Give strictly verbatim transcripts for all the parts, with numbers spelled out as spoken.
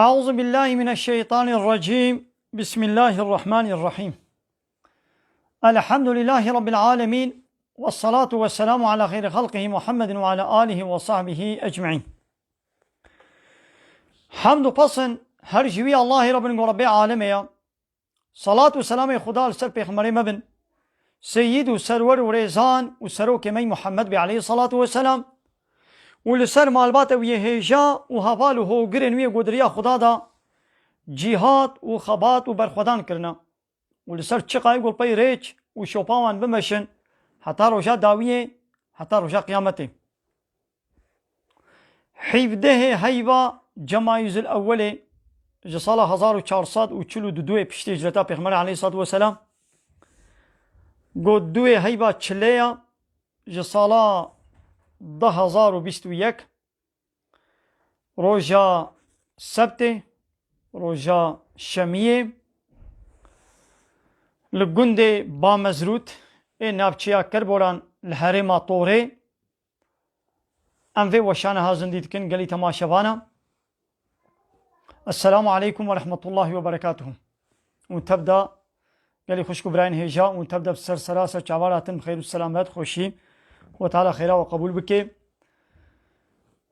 أعوذ بالله من الشيطان الرجيم. بسم الله الرحمن الرحيم. الحمد لله رب العالمين. والصلاة والسلام على خير خلقه محمد وعلى آله وصحبه أجمعين. Hemd û pesn her ji wî Allahê re bin ku Rebbê alemê ye. Salat û selamê Xuda li ser pêxemberê me bin. Seyîd û serwer û rêzan û serokê me Muhammed bê aleyhissalatu vesselam. Û li ser malbata wî yê hêja û heval û hogirên wî yê godiriya Xuda da cîhat û xebat û berxwedan kirine. Û li ser çiqayê ku pey rêç û şopa wan bimeşin heta roja dawiyê, heta roja qiyametê. Hevdehê heyva Cemayîzul Ewwelê ji sala hezar û çar sed û çil û du piştî hicreta Pêxemberê aleyhissalatu vesselam, got duê heyva çilê ya ji sala du hezar û bîst û yek, roja sebtê, roja şemiyê, li gundê Bamezrût ê navçeya Kerboran li herêma Torê, em vê weşana ha zindî dikin gelî temaşevana. Esselamu aleykum ve rahmetullahi ve berekatuhu. Û tevda gelî xwişk û birayên hêja û tevda bi ser sera ser çavar hatin bi xêr û selamet, xweşî. Xwe Teala xêra we qebûl bike.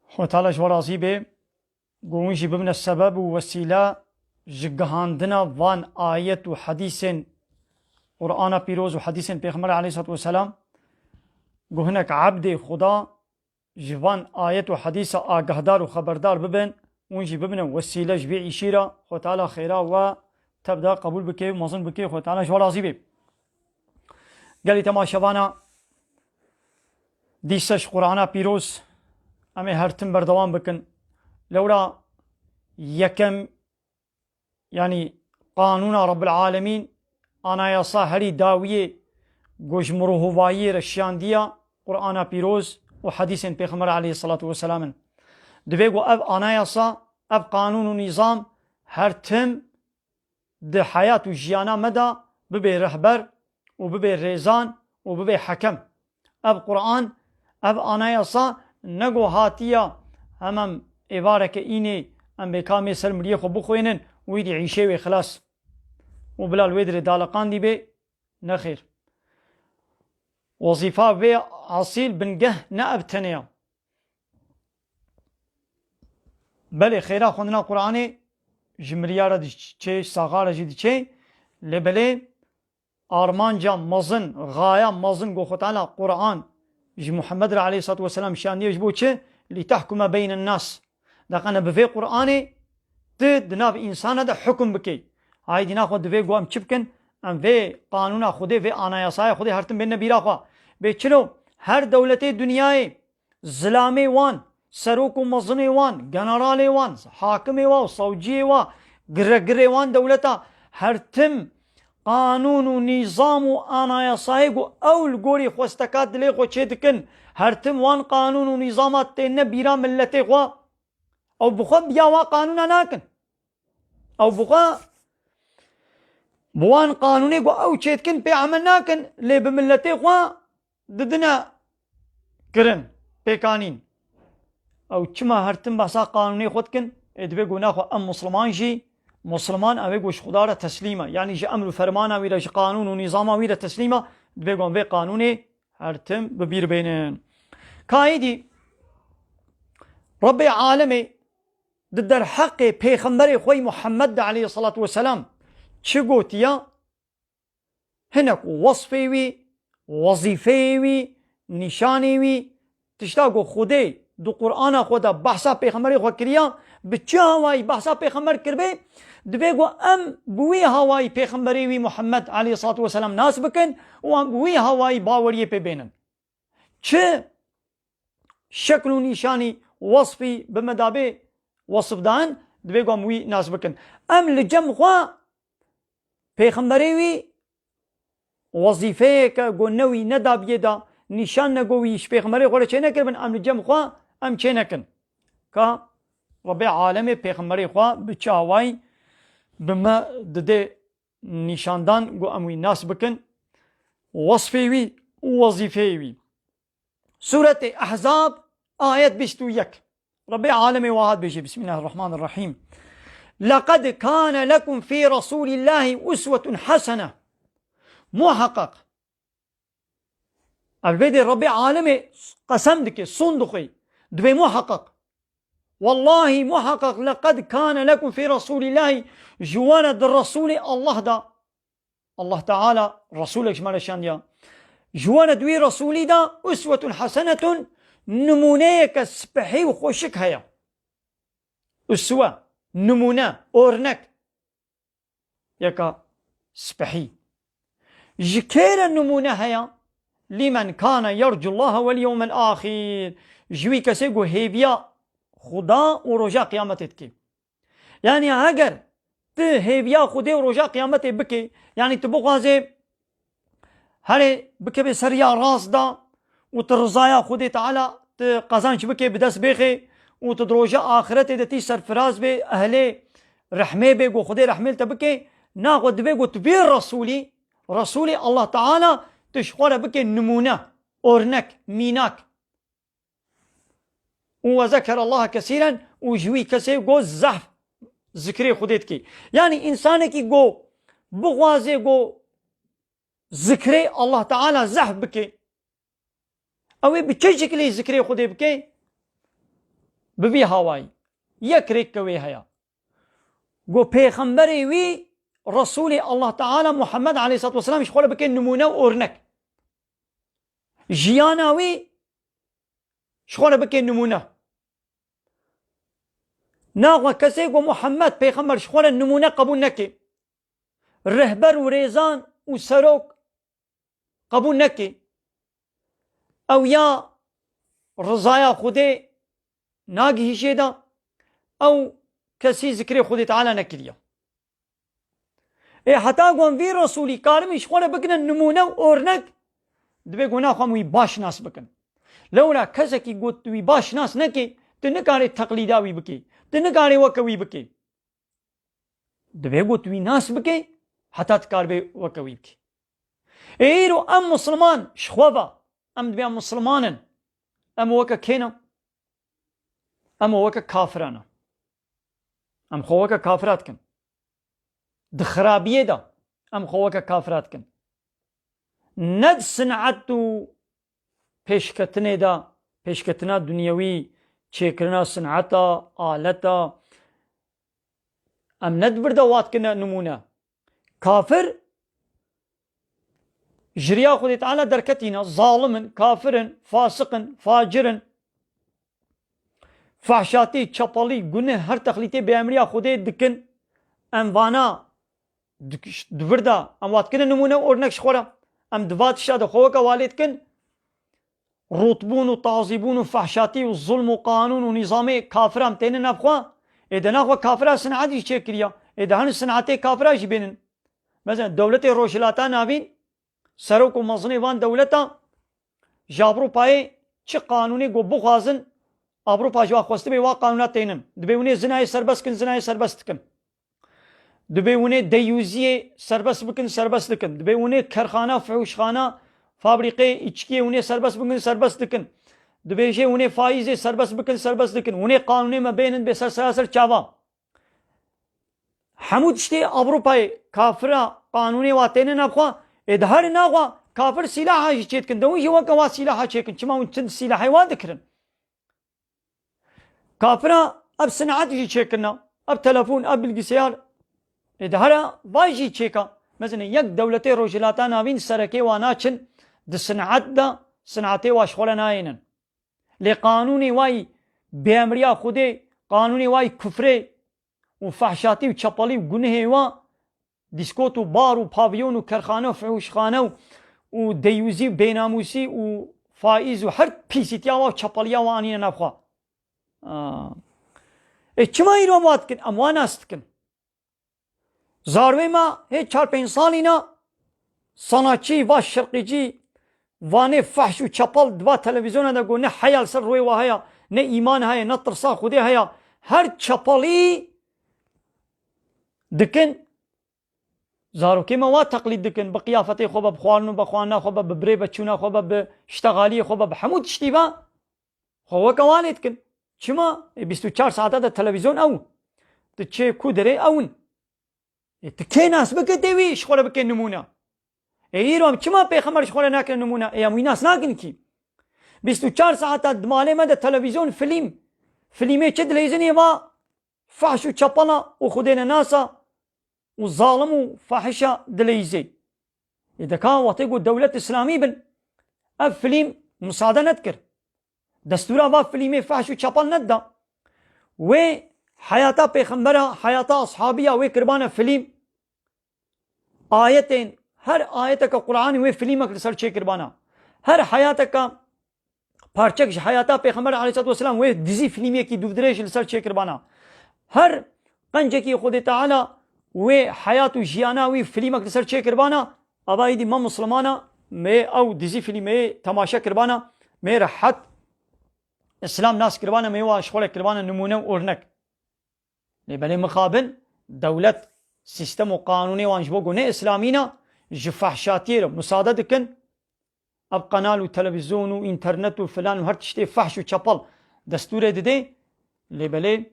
Xwe Teala ji we razî be. Ku hûn jî bibine sebeb û wesîle ji gihandina van ayet û hedîsên Qur'ana pîroz û hedîsên Pêxemberê aleyhissalatu vesselam, ku hinek ebdê Xuda ji van ayet û hedîsa agahdar û xeberdar bibin, hûn jî bibine wesîle ji vê îşî re. Xwe Teala xêra we tevda qebûl bike û mezin bike, Xwe Teala ji we razî be. Gelî temaşevana, dîsa ji Qur'ana pîroz em ê her tim berdewam bikin. Lewra yekem, yanî qanûna Rabbil Alemîn, anayasa herî dawiyê ku ji mirohovayiyê re şiyandiya Qur'ana pîroz û hedîsên Pêxember aleyhissalatu vesselam in. Divê ku ev anayasa, ev qanûn û nîzam her tim di heyat û jiyana me de bibê rehber û bibê rêzan û bibê hekem. Ev Qur'an, ev anayasa ne ku hatiya hemam êvareke înê em bê kamê ser miriyê xwe bixwênin û îdî îşê wê xilas û bila li wê dirê daliqandî bê, nexêr. Wezîfa vê esîl bingeh ne ev tenê ya. Belê xêra xwendina Qur'anê ji miriya re diçê, saxa re jî diçê, lê belê armanca mezin, xaya mezin ku Xwe Teala Qur'an ji Muhammed re aleyhissalatu vesselam şiyandiye ji bo çi? Li tehkume beynen nas. Deqene bi vê Qur'anê tu di nav însana de hukum bikey. Haydî naxwe divê ku em çi bikin? Em vê qanûna Xwedê, vê anayasaya Xwedê her tim bêne bîra xwe. Bê çilo her dewletê dinyayê zilamê wan, serok û mezinê wan, generalê wan, hakimê wa û sawciyê wa, giregirê wan dewleta her tim qanûn û nîzam û anayasayê ku ew li gorî xwesteka dilê xwe çê dikin, her tim wan qanûn û nîzama têne bîra milletê xwe. Ew bi xwe biya wa qanûna nakin. Ew bi xwe bi wan qanûnê ku ew çêdikin pê emel nakin, lê bi miletê xwe didine kirin, pêkanîn. Ew çima her tim behsa qanûnê xwe dikin? Ê divê ku naxwe em Musliman jî, Musliman ew ê ku ji Xuda re teslîm e. Yanî ji emr û fermana wî re, ji qanûn û nîzama wî re teslîm e. Divê ku em vê qanûnê her tim bi bîr bênin. Ka êdî Rebbê alemê di derheqê Pêxemberê xwe yî Muhammed de aleyhissalatu vesselam çi gotiya? Hinek wesfê wî, wezîfeyê wî, nîşanê wî, tişta ku Xwedê di Qur'ana xwe de behsa Pêxemberê xwe kiriya, bi çi hawayî behsa Pêxember kiribê, divê ku em bi wî hawayî Pêxemberê wî Muhammed aleyhissalatu vesselam nas bikin û em bi wî hawayî baweriyê pê bênin. Çi şekl û nîşanî, wesfî bi me dabê wesif dan, divê ku em wî nas bikin. Em li cem xwe Pêxemberê wî wezîfeyeke ku ne wî ne dabiyê da, nîşan ne ku wî ji Pêxemberê xwe re çê nekiribin, em li cem xwe em çê nekin. Ka Rebê alemê Pêxemberê xwe bi çi awayî bi me didê nîşandan ku em wî nas bikin, wesfê wî û wezîfeyê wî. Sûretê Ehzab, ayet bîst û yek. Rebê alemê wiha dibêje, Bismillahirrahmanirrahîm. لقد كان لكم في رسول الله أسوة حسنة. Muhakkak. Elbêdê Rebbê alemê qesem dike, son dixwê. Dibê muhakkak. Wallahî muhakkak لقد كان لكم في رسول الله, ji we re di Resulê Allah de. Allah Teala Resulek ji me re şandiya. Ji we re di wî Resulî de uswetun hasenetun, nimûneyeke spehî û xweşik heye. Uswe, nimûne, örnek. Yeka spehî. Ji kê re nimûne heye? Limen kana yercullaha wel yewmel axîr. Ji wî kesê ku hêviya Xuda û roja qiyametê dike. Yanî heger tu hêviya Xwedê û roja qiyametê bikê, yanî tu bixwazê herê bikevê ser riya rast da û tu rizaya Xwedê Teala tu qazanç bikê, bi dest bêxê û tu di roja axiretê de tî serfiraz bê, ehlê rehmê bê, ku Xwedê rehmê li te bikê, naxwe divê ku tu bê Resûlî, Resûlê Allah Teala tu ji xwe re bikê nimûne, örnek, mînak. Û we zekerallaha kesîren û ji wî kesê go zehf zikrê Xwedê dikê. Yanî însanekî go bixwazê go zikrê Allah Teala zehf bikê, ew ê bi çi şiklî zikrê Xwedê bikê? Bi vî hawayî. Yek rêk ke wê heye. Go pêxemberê wî, Resûlê Allah Teala Muhammed aleyhissalatu vesselam ji xwe re bikê nimûne û örnek. Jiyana wî ji xwe re bike nimûne. Naxwe kesê ku Muhammed pêxember ji xwe re nimûne qebûl neke, rehber û rêzan û serok qebûl neke, ew ya rizaya Xwedê nagihîşê de, ew kesî zikrê Xwedê Teala nekiriye. Ê heta ku em vî Resûlî karin ji xwe re bigrin nimûne û örnek, divê ku naxwe em wî baş nas bikin. Lewra kesekî ku tu wî baş nas nekî, tu nikarê teqlîda wî bikî, tu nikarê weke wî bikî. Divê ku tu wî nas bikî, heta tu karibê weke wî bikî. Ê îro em Misliman ji xwe ve, em dibê em Misliman in, em weke kê ne? Em weke kafiran in. Em xwe weke kafira dikin. Di xirabiyê de em xwe weke kafira dikin. Ne di sin'et û pêşketinê de, pêşketina dunyewî, çêkirina sin'eta, aleta, em ne di vir de wa dikine nimûne. Kafir ji riya Xwedê Teala derketîne, zalim in, kafir in, fasiq in, facir in. Fahşatî, çepelî, guneh, her texlîtê bêemriya Xwedê dikin. Em vana dik-, di vir de, em wa dikine nimûne û örnek ji xwe re. Em di va tişta de xwe weke walê dikin. Rûtbûn û tazîbûn û fahşatî û zulm û qanûn û nîzamê kafira em têne nav xwe. Ê de naxwe kafira sin'et jî çêkiriya. Ê de hin sin'etê kafira jî bênin. Mesela dewletê Rojhilata Navîn, serok û mezinê van dewleta ji Ewropayê çi qanûnê ku bixwazin, Ewropa ji wa xwestibê wa qanûna tênin. Dibê hûn ê zinayê serbest kin, zinayê serbest dikin. Dibê hûn ê deyûziyê serbest bikin, serbest dikin. Dibê hûn ê kerxana, fihûşxana, fabrîqê îçkiyê hûn ê serbest bikin, serbest dikin. Dibê jê hûn ê faîzê serbest bikin, serbest dikin. Hûn ê qanûnê me bênin bê ser seraser çava. Hemû tiştê Ewropayê kafira qanûnê wa têne nav xwe, ê diherî naxwe kafir sîlaha jî çêdikin. De hûn jî weke wa sîlaha çêkin. Çima hûn çend sîlahê wa dikirin? Kafira ev sin'et jî çêkirina, ev telefon, ev bilgisayar, ê dihera vay jî çêka. Mesela yek dewletê Rojhilata Navîn serekê wa naçin di sin'et de, sin'etê wa ji xwe re nayênin. Lê qanûnê wayî bêemriya Xwedê, qanûnê wayî kufrê û fehşatî û çepelî û gunehê wa dîskot û bar û pavyon û kerxane û fihûşxane û, û deyûzî û bênamûsî û faîz û her pîsîtiya wa û çepeliya wa anîne nav xwe. Aa. Ê çima îro em wa dikin? Em wa nas dikin. Zarwê me hê çar pênc salî ne sanatçî va şirqîcî, vanê fehş û çepel di va televîzyona de got, ne heya li ser rûyê wa heye, ne îman heye, ne tirsa Xwedê heye. Her çepelî dikin. Zarokê me wa teqlîd dikin, bi qiyafetê xwe be, bi xwarin û bi xwarina xwe be, bi birê veçûna xwe be, bi ştexaliyê xwe be, bi hemû tiştî ve xwe weke wan lê dikin. Çima? Ê bîst û çar saeta de televîzyon ew. Çê ku derê ew in. Ê, tu kê nas bike tê wî ji xwe re bike nimûne. Ê, îro em çima pêxember ji xwe re nake nimûne? Ê, em wî nas nakin kî. Bîst û çar saeta di malê me de televîzyon, filîm. Filîmê çi dileyzin ê va fahş û çepela û xwedê nenasa û zalim û fahişa dileyzê. Ê, deka wextê ku dewlet îslamî bin, ev filîm musade nedikir. Destûra va filîmê fahş û çepel nedida. Wê heyata pêxembera, heyata ashabiya wê kiribane filîm. Ayetên, her ayeteke Qur'anê wê filîmek li ser çêkiribana. Her heyateke parçek ji heyata Pêxember aleyhissalatu vesselam wê dizî filmiyekî dûvdirêj li ser çêkiribana. Her qencekî Xwedê Teala wê heyat û jiyana wî filîmek li ser çêkiribana, ava êdî me Muslimana, me ew dizî filmê temaşe kiribana, me rehet Îslam nas kiribana, me wa ji xwe re kiribana nimûne û ornek. Lê belê mixabin dewlet sîstem û qanûnê wan ji bo ku ne îslamî ne, ji fehşatiyê re musade dikin. Ev qenal û televîzyon û înternet û filan û her tiştê fehş û çepel destûrê didê. Lê belê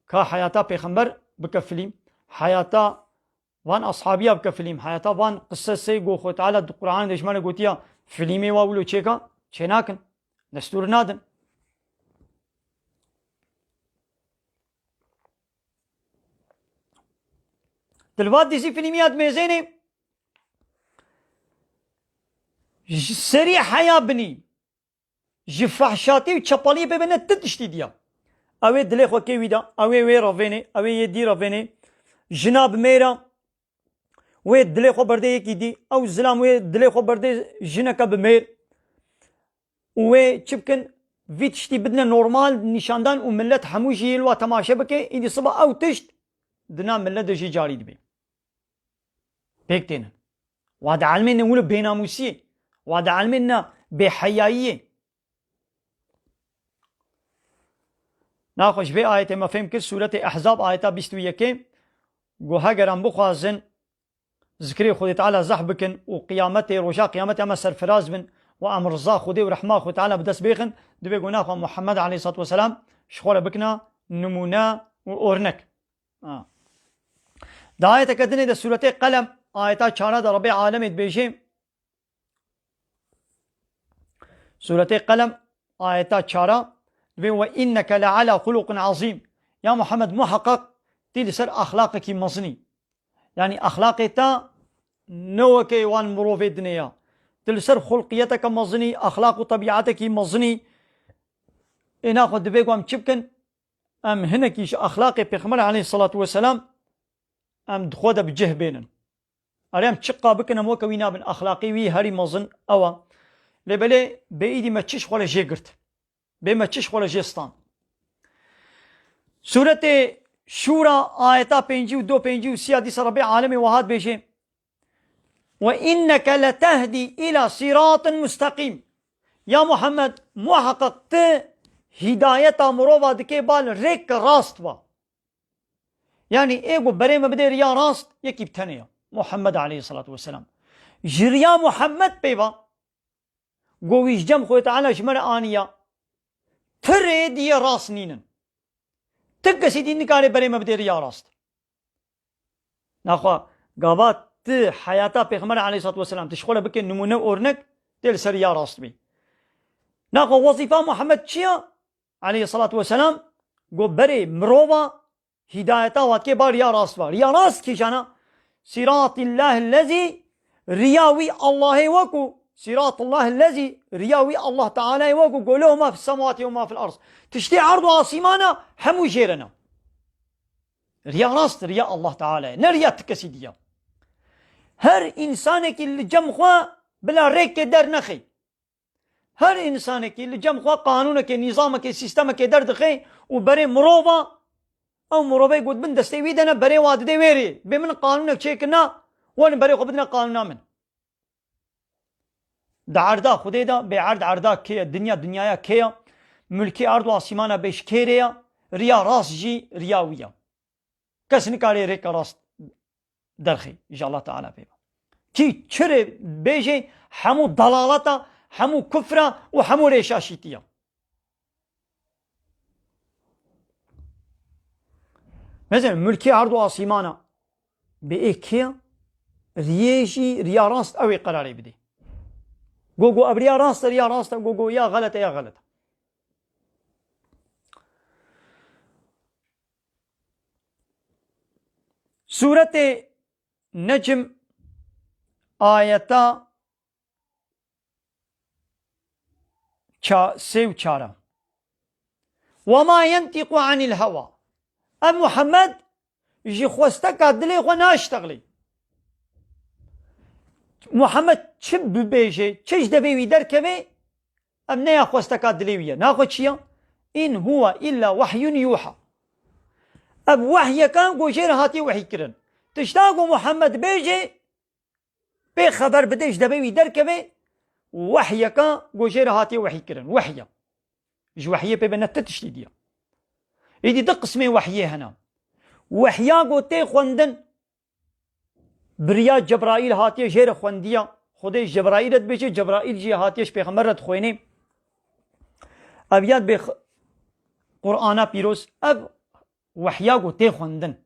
ka heyata pêxember bike filîm, heyata van ashabiya bike filîm, heyata van qisesê ku Xwe Teala di Qur'anê de ji me re gotiya filîmê wa wilo çêka çênakin, destûr nadin. Dilvat dizî filîmiya dimêzênê ji serî heya binî, ji fehşatî û çepaliyê pê bine ti tiştî diya. Ew ê dilê xwe kê wî da, ew ê wê revênê, ew ê yê dî revênê, jina bi mêra, wê dilê xwe berdê yekî dî, ew zilam wê dilê xwe berdê jineke bi mêr. Û wê çi bikin? Vî tiştî bidine normal nîşandan û millet hemû jî yê li wa temaşe bike, îdî siba ew tişt di nav millet de jî carî dibe. Pêk tênin. Wa di elmên ne wilo bênamûsiyê. Wa di elmên ne bêheyayiyê. Naxwe ji vê ayetê me fêm kir, Sûretê Ehzab ayeta bîst û yekê, got, heger em bixwazin zikrê Xwedê Teala zehf bikin û qiyametê, roja qiyametê em serfiraz bin û em riza Xwedê û rehma Xwedê Teala bi dest bêxin, divê ku naxwe Muhammed aleyhissalatu vesselam ji xwe re bikina nimûne û ornek. Ha. Di ayeteke dinê de Sûretê Qelem, ayeta çara de Rebê Alemê dibêje, Sûretê Qelem, ayeta çara, divê, "Ve inneke le ala xuluqin azîm." Ya Muhammed, muheqeq tî li ser axlaqekî mezinî. Yanî axlaqê te ne weke wan mirovê dinê ya. Tu li ser xulqiyeteke mezinî, axlaq û tebîatekî mezinî. Ê naxwe divê ku em çi bikin? Em hinekî ji axlaqê Pêxember aleyhissalatu vesselam em di xwe de bi cih bênin. Erê em çiqa bikin em weke wî nabin. Axlaqê wî herî mezin ew e. Lê belê bê îdî me çi ji xwe re jê girt? Bê me çi ji xwe re jê stand? Sûretê Şûra ayeta pêncî û du, pêncî û sê ya dîsa Rebê Alemê wiha dibêje, "Ve inneke letehdî îla sîratin musteqîm." Ya Muhammed, muheqeq tu hîdayeta mirova dikê bal rêk rast ba. Yanî ê ku berê me bidê riya rast, yekî bi tenê ya. Muhammed aleyhissalatu vesselam. Ji riya Muhammed pê va, ku wî ji cem Xwedê Teala ji me re aniya. Ti rê diyê rast nînin. Ti kesî dî nikare berê me bidê riya rast. Naxwe gava ti heyata Pêxember aleyhissalatu vesselam, ti ji xwe re bike nimûne û ornek, tê li ser riya rast bî. Naxwe wezîfa Muhammed çi ya? Aleyhissalatu vesselam, ku berê mirova hîdayeta wa dikê ba riya rast va. Riya rast kîjan a? Sîratillahillezî, riya wî Allahê wa ku, sîratillahillezî, riya wî Allah Teala'yê wa ku, ku lehu ma fis semawati ve ma fil ard. Tiştê erd û asîmana hemû jê re ne. Riya rast, riya Allah Teala'yê. Ne riya ti kesî diya. Her însanekî li cem xwe bila rêkê dernexê. Her însanekî li cem xwe qanûnekê, nîzamekê, sîstemekê derdixê û berê mirova, ew mirovê ku di bin destê wî de ne, berê wa didê wê rê. Bê min qanûnek çêkirina, werin berê xwe bidine qanûna min. Di erda Xwedê de, bê erd erda kê ye, dinya dinyaya kê ye, mulkê erd û asîmana bê ji kê rê ye, riya rast jî riya wî ye. Kes nikare rêka rast derxê ji Allah Teala pê ve. Kî çi rê bêjê, hemû delaleta, hemû kufra û hemû rêşaşîtiya. Mesela mulkê erd û asîmana bi êkê riyê jî riya rast ew ê qerarê bidê. Go go ev riya rast e, riya rast e, go go ya xelet e, ya xelet e. Sûretê Necm ayeta ça-, sê û çar e. "Ve ma yentîqu anil hewa." Ev Muhammed ji xwesteka dilê xwe naştexlê. Muhammed çi bibêje, çi ji devê wî derkeve, ev ne ya xwesteka dilê wî ye. Naxwe çi ye? "In huwa illa wahyun yuha." Ev wehyeka ku jê re hatiye wehykirin. Tişta ku Muhammed bêje, pê xeber bide, ji devê wî derkeve, wehyeka ku jê re hatiye wehykirin. Wehya. Ji wehyê pê ve ne ti tiştî diye. Êdî du qismê wehyê hene. Wehya ku tê xwendin, bi riya Cebraîl hatiye jê re xwendiya. Xwedê Cebraîl re dibêje, Cebraîl jî hatiye ji pêxember re dixwêne. Ev ya dibê x-, Qur'ana pîroz, ev wehya ku tê xwendin.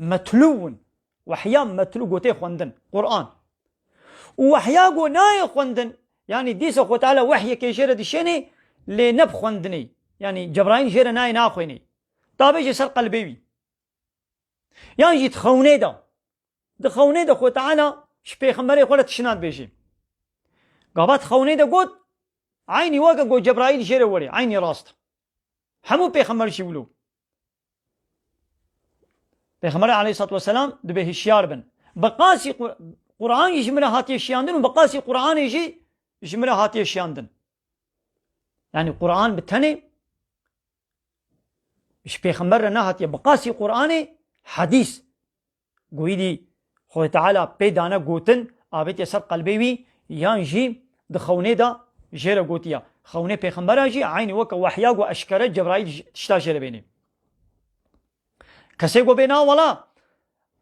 Metlû in. Wehya metlû gotê xwendin. Qur'an. Û wehya ku nayê xwendin, yanî dîsa Xwe Teala wehyekê jê re dişênê, lê ne bi xwendinê. Yanî Cebraîl jê re nayê naxwênê. Tabê jê ser qelbê wî. Yan jî di xewnê de. Di xewnê de Xwe Teala ji pêxemberê xwe re tişina dibêjê. Gava di xewnê de got, eynî weke ku Cebraîl jê re werê, eynî rast. Hemû pêxember jî wilo. Pêxember aleyhissalatu vesselam dibê hişyar bin. Bi qasî Qur-, Qur'an jî ji min re hatiye şiyandin û bi qasî Qur'anê jî ji min re hatiye şiyandin. Yanî Qur'an bi tenê ji pêxember re nehatiye. Bi qasî Qur'anê hedîs. Goyî dî Xwedê Teala pê dane gotin, avêtiye ser qelbê wî, yan jî di xewnê de jê re gotiye. Xewnê pêxembera jî eynî weke wehya ku eşkere Cebraîl ji-, tişta jê re bênê. Kesê ku bê na wela,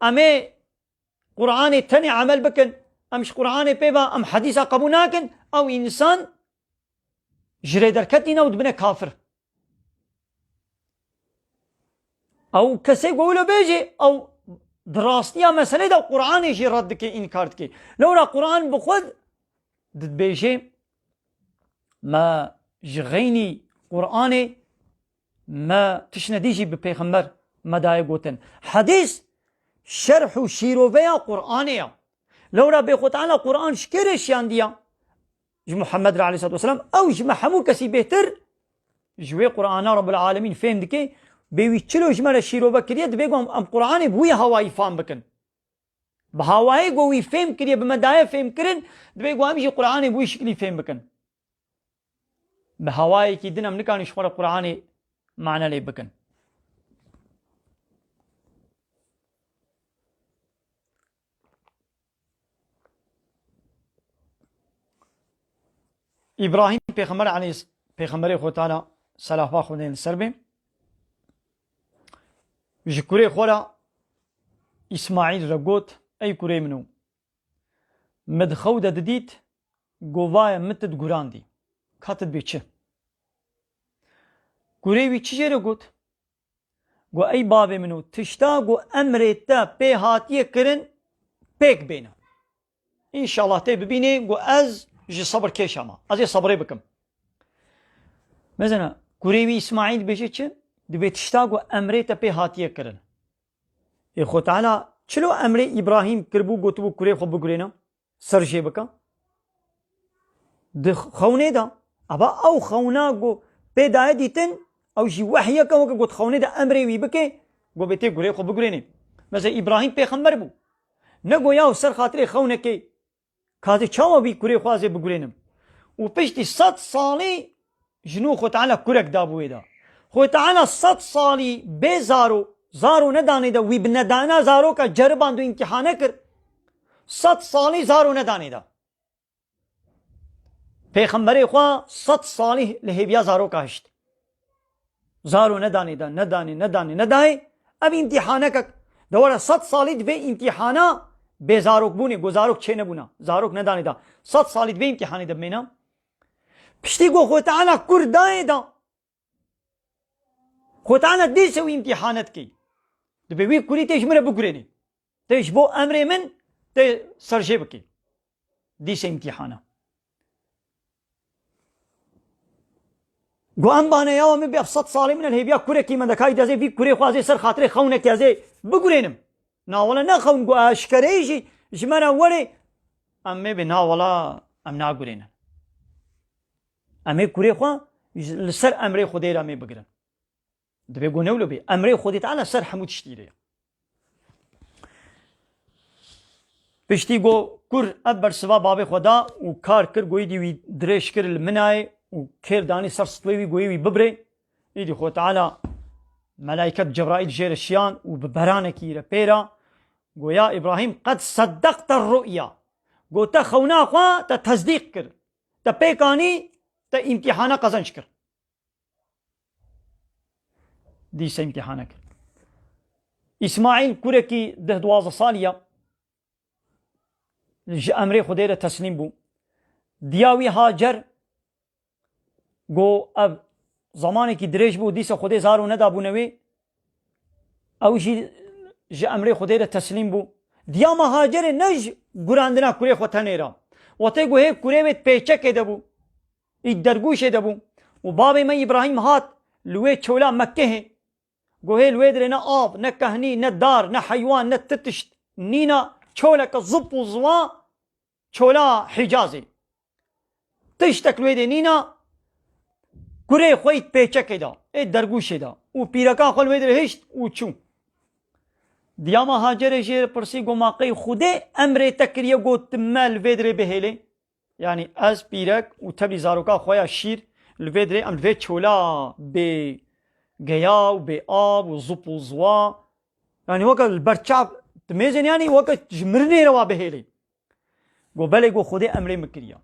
em ê Qur'anê tenê emel bikin, em ji Qur'anê pê ve, em hedîsa qebûl nakin, ew însan ji rê derketî ne û dibine kafir. Ew kesê ku wilo bêjê, ew di rastiya meselê de Qur'anê jî red dike, înkar dike. Lewra Qur'an bi xwe dibêjê, me ji xeynî Qur'anê me tiştine dî jî bi pêxember me daye gotin. Hedîs şerh û şîroveya Qur'anê ya. Lewra bê Xwe Teala Qur'an ji kê re şiyandiya? Ji Muhammed re aleyhissalatu vesselam. Ew ji me hemû kesî bêhtir ji wê Qur'ana Rabbul Alemîn fêm dike. Bê wî çilo ji me re şîrove kiriye, dibê ku em, em Qur'anê bi wî hawayî fam bikin. Bi hawayê ku wî fêm kiriye, bi me daye fêm kirin, dibê ku em jî Qur'anê bi wî şiklî fêm bikin. Bi hawayekî din em nikarin ji xwe re Qur'anê mane lê bikin. Îbrahîm pêxember aleyhis-, pêxemberê Xwe Teala selafa Xwedê li ser be, ji kurê xwe re Îsmaîl re got, Ey kurê min û, min di xew de didît, govaya min tu digurandî. Ka tu dibê çi? Kurê wî çi jê re got? Got, Ey bavê min û, tişta ku emrê te pê hatiye kirin, pêk bêne. Înşallah tê bibînê ku ez ji sebirkêşa me. Ez ê sebrê bikim. Mesela, kurê wî Îsmaîl dibêje çi? Dibê tişta ku emrê te pê hatiye kirin. Ê Xwe Teala çilo emrê Îbrahîm kiribû, gotibû kurê xwe bigurêne, ser jê bike? Di xewnê de, eva ew xewna ku pê daye dîtin, ew jî wehyeke weke got xewnê de emrê wî bike, got bê tê kurê xwe bigurênê. Mesela Îbrahîm pêxember bû. Ne got yaw ser xatirê xewnekê, ka ez ê çawa wî kurê xwe ez ê bigurênim? Û piştî sed salî ji nû Xwe Teala kurek dabû wê de. Xwe Teala sed salî bê zaro, zaro nedanê de, wî bi nedana zaroka ceriband û îmtîhane kir. Sed salî zaro nedanê de. Pêxemberê xwe sed salî li hêviya zaroka hişt. Zaro nedanê de, nedanê, nedanê, nedayê. Ev îmtîhanekek de were sed salî di vê îmtîhana bêzarokbûnê, ku zarok çênebûna, zarok nedanê de. Sed salî di vê îmtîhanê de bimêne. Piştî ku Xwe Teala kur dayê de, Xwe Teala dîse wî îmtîhane dikey. Dibê wî kurî tê ji min re bigurênî. Tê ji bo emrê min tê serjê bikî. Dîse îmtîhana. Got, em baneya we min bê sed salê min el hêviya kurekî me dekayî dezê vî kurê xwe ez ê ser xatirê xewnekê ez ê bigurênim. Na wele ne xewn got, eşkereyî jî ji me re werê. Em ê bê na wela em nagurênin. Em ê kurê xwe ji, li ser emrê Xwedê re em ê bigirin. Dibê got newlo bê. Emrê Xwedê Teala ser hemû tiştî re ye. Piştî got, kur ev bersiva babê xwe da û kar kir, got, êdî wî dirêj kir li min nayê û kêr danî ser stûlê wî, got, ê wî bibirê. Êdî Xwedê Teala melayket Cebraîl jê re şiyan û bi beranekî re pê re got, ya Îbrahîm, qed seddekte ru'ya. Got, te xewna xwe te tesdîq kir. Te pêk anî, te îmtîhana qezenc kir. Dîse îmtîhane kir. Îsmaîl kurekî deh duwazdeh salî ya, ji emrê Xwedê re teslîm bû. Diya wî Hacer got, ev zemanekî dirêj bû, dîsa Xwedê zaro nedabûne wê. Ew jî ji emrê Xwedê re teslîm bû. Diya me Hacerê ne ji gurandina kurê xwe tenê re. Wextê got hê kurê wê di pêçekê de bû. Î dergûşê de bû. Û babê me Îbrahîm hat li wê çola Mekkehê. Got hê li wê dirê ne av, ne kehnî, ne dar, ne heywan, ne ti tişt nîna, çoleke zip û ziwa, çola Hicazê. Tiştek li wê dê nîna, kurê xwe yî di pêçekê de, ê dergûşê de. Û pîreka xwe li wê dirê hişt û çû. Diyama Hacerê jê re pirsî, got, ma qey Xwedê emrê te kiriye, got, tu me li vê dirê bihêlê? Yanî ez pîrek û teblî zaroka xwe ya şîr li vê dirê, em li vê çola bê geya û bê av û zip û ziwa. Yanî weke li ber çav dimêzên, yanî weke ji mirinê re wa bihêlê. Got, belê, got, Xwedê emrê min kiriya.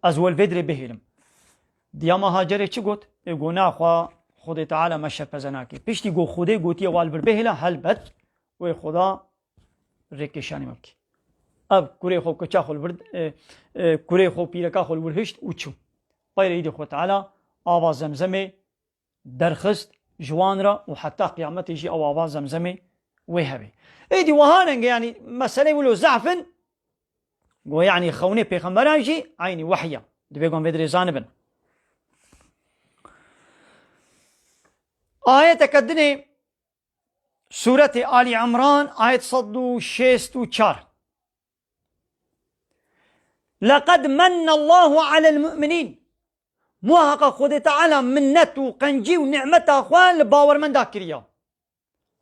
Ez we li vê dirê bihêlim. Diyama Hacerê çi got? Ê got, naxwe Xwedê Teala me şerpeze nake. Piştî got, Xwedê gotiye wa li vir bihêle, helbet wê Xweda rêkêşanî me bike. Ev kurê xwe, keça xwe li vir, e, e, kurê xwe, pîreka xwe li wir hişt û çû. Peyre îdî Xwedê Teala ava Zemzemê derxist ji wan re û heta qiyametê jî ew ava Zemzemê wê hebe. Êdî wiha renge, yanî meseleyê wilo zehf in, got, yanî xewnê pêxemberan jî eynî wehy e. Divê gon vê dirê zanibin. Ayeteke dinê Sûretê Alî Imran, ayet sed û şêst û çar. Leqed mennallahu alel mu'minîn. Muhaqa Xwedê Teala minnet û qencî û nimeta xwe li bawermenda kiriya.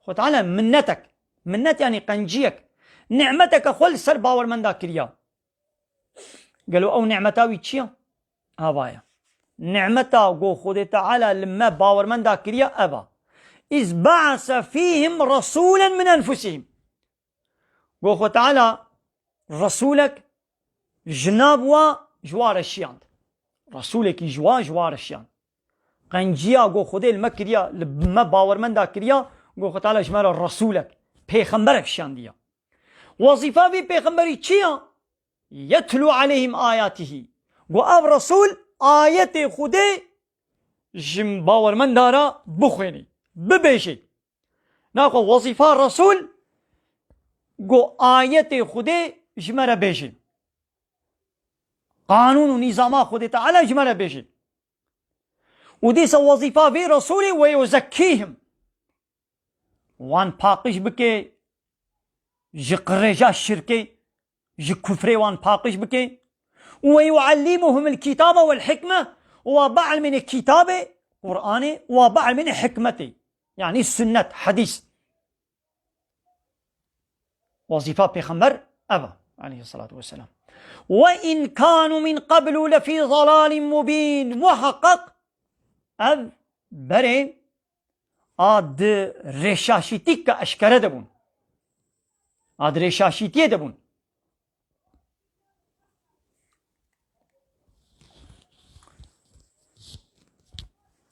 Xwedê Teala minnetek, minnet yanî qenciyek, nimeteke xwe li ser bawermenda kiriya. Gelo ew nimeta wî çi ya? Ava ye. Nimeta ku Xwedê Teala li me bawermenda kiriya ev a. Îz be'ese fîhim resûlen min enfusihim. Got Xwe Teala, Resûlek ji nav wa ji wa re şiyand. Resûlekî ji wa ji wa re şiyand. Qenciya got Xwedê li me kiriya, li me bawermenda kiriya, got Xwe Teala ji me re Resûlek, pêxemberek şiyandiye. Wezîfa vî pêxemberî çi ya? Yetlu aleyhim ayatihi. Got ev Resûl ayetê Xwedê ji bawermenda re bixwênî, bibêjê. Naxwe wezîfa Resûl, got ayetê Xwedê ji me re bêjê. Qanûn û nîzama Xwedê Teala ji me re bêjê. Û dîsa wezîfa vê Resûlê, we yuzekkîhim. Wan paqij bike ji qirêja şirkê, ji kufrê wan paqij bike. Û we yuallimuhumul kitabe wel hikme, û wa bielmêne kitabê, Qur'anê, û wa bielmêne hikmetê. Yanî sunnet, hedîs. Wezîfa pêxember ev e, aleyhissalatu vesselam. Ve in kanu min qablu lefî dalalin mubîn. Muhaqqaq ev berê a di rêşaşîtîka eşkere de bûn. A di rêşaşîtiyê de bûn.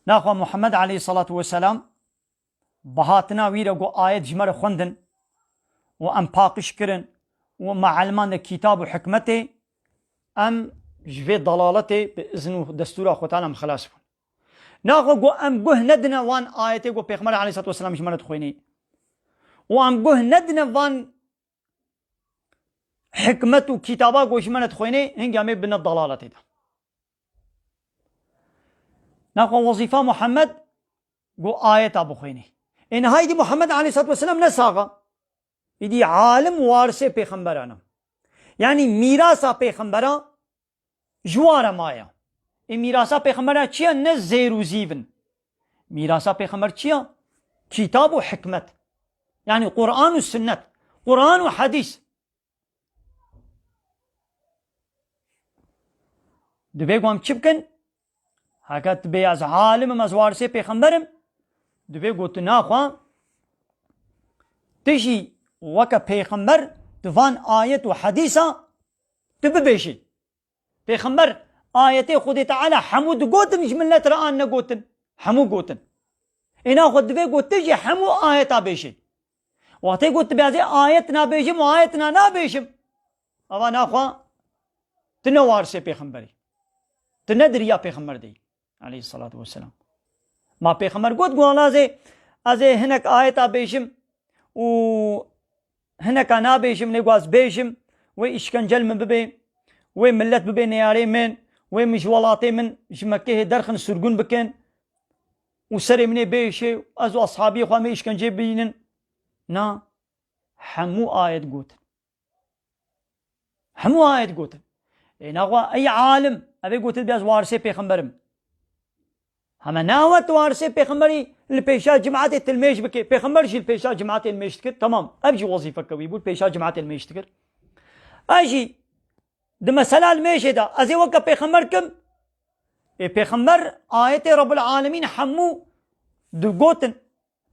Naxwe Muhammed aleyhissalatu vesselam bi hatina wî re got ayet ji me re xwendin û em paqij kirin û me elmande kîtab û hikmetê, em ji vê dalaletê bi izin û destûra Xwe Teala em xilas bûn. Naxwe got em guh nedine wan ayetê got Pêxember aleyhissalatu vesselam ji me re dixwênî. û em guh nedine van hikmet û kitaba ku ji me re dixwênê, hingî em ê bine dalaletê de. Naxwe wezîfa Muhammed ku ayeta bixwênê. Ê niha îdî Muhammed aleyhissalatu vesselam ne sax e. Îdî alim warisê pêxemberan e. Yanî mîrasa pêxembera ji wan re maye. Ê mîrasa pêxembera çi ye? Ne zêr û zîv in. Mîrasa pêxember çi ye? Kitab û hikmet. Yanî Quran û sunnet. Quran û hedîs. Divê ku em çi bikin? Heke tu bê ez alim im, ez warisê pêxember im, divê ku tu naxwe tu jî weke pêxember di van ayet û hedîsa tu bibêjî. Pêxember ayetê Xwedê Teala hemû digotin, ji millet re an negotin. Hemû gotin. Ê naxwe divê ku tu jî hemû ayeta bêjî. Wextê ku tu bê ez ê ayet nabêjim û ayet na nabêjim, ava naxwe tu ne warisê pêxemberî. Tu ne di riya pêxember de yî. Aleyhissalatu vesselam. Ma pêxember got ku wela ez ê, ez ê hinek ayeta bêjim û hineka nabêjim, lê ku ez bêjim, wê îşkence li min bibê, wê millet bibê neyarê min, wê min ji welatê min, ji Mekkehê derxin, sirgûn bikin û serê min ê bêşê, ez û eshabiyê xwe em ê îşkenceyê bînin. Na, hemû ayet gotin. Hemû ayet gotin. Ê naxwe ey alim, ev ê gotin bê ez warisê pêxember im. Heme nawe tu warisê pêxemberî li pêşa cimatê tilmêj bike. Pêxember jî li pêşa cimatê limêj dikir. Temam. Ev jî wezîfeke wî bû, li pêşa cimatê limêj dikir. Ev jî di mesela limêjê de ez ê weke pêxember kim. Ê pêxember ayetê Rabbul Alemîn hemû digotin.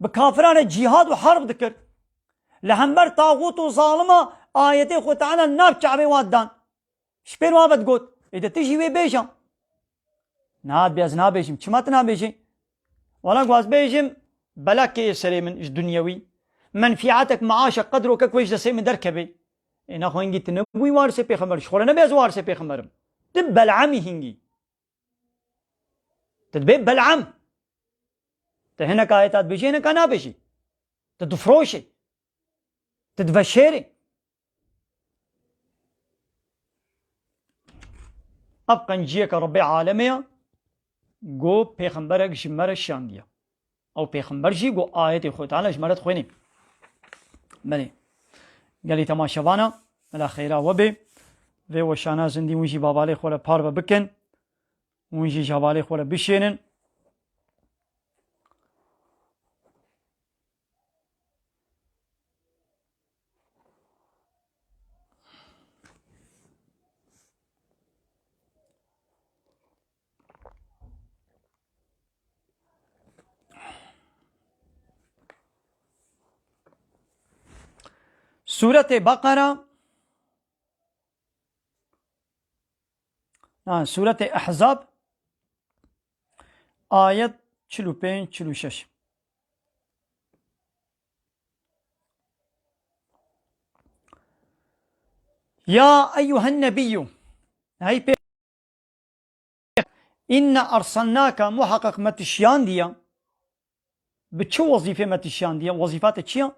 Bi kafiran re cîhad û herb dikir. Li hember taxût û zalima ayetê Xwe Teala nav çavê wan dan. Ji pêr wan ve digot, ê de tu jî wê bêje. Na, dibê ez nabêjim. Çima tu nabêjî? Wela ku ez bêjim, belakê yê serê min ji dinyewî. Menfîatek, meaşek, qedrokek wê ji destê min derkeve. Ê naxwe hingî tu nebûyî warisê pêxember. Ji xwe re nebê ez warisê pêxember im. Tu Belamî hingî. Tu dibê Belam. Tu hinek ayeta dibêjî, hineka nabêjî. Tu difiroşî. Tu diveşêrî. Ev qenciyeke Rebbê alemê ye, ku pêxemberek ji me re şiyandiye. Ew pêxember jî ku ayetê Xwedê Teala ji me re dixwênê. Belê. Gelî temaşevana, bila xêra we bê. Vê weşana zindî hûn jî babalê xwe re parve bikin. Hûn jî ji hevalê xwe re bişênin. Sûretê Beqera, ha, Sûretê Ehzab, ayet çil û pênc, çil û şeş. Ya eyyuhen nebiyyû, hey pê-, inna ersalnâke, muheqeq me tu şiyandiye. Bi çi wezîfê me tu şiyandiye? Wezîfa te çi ye?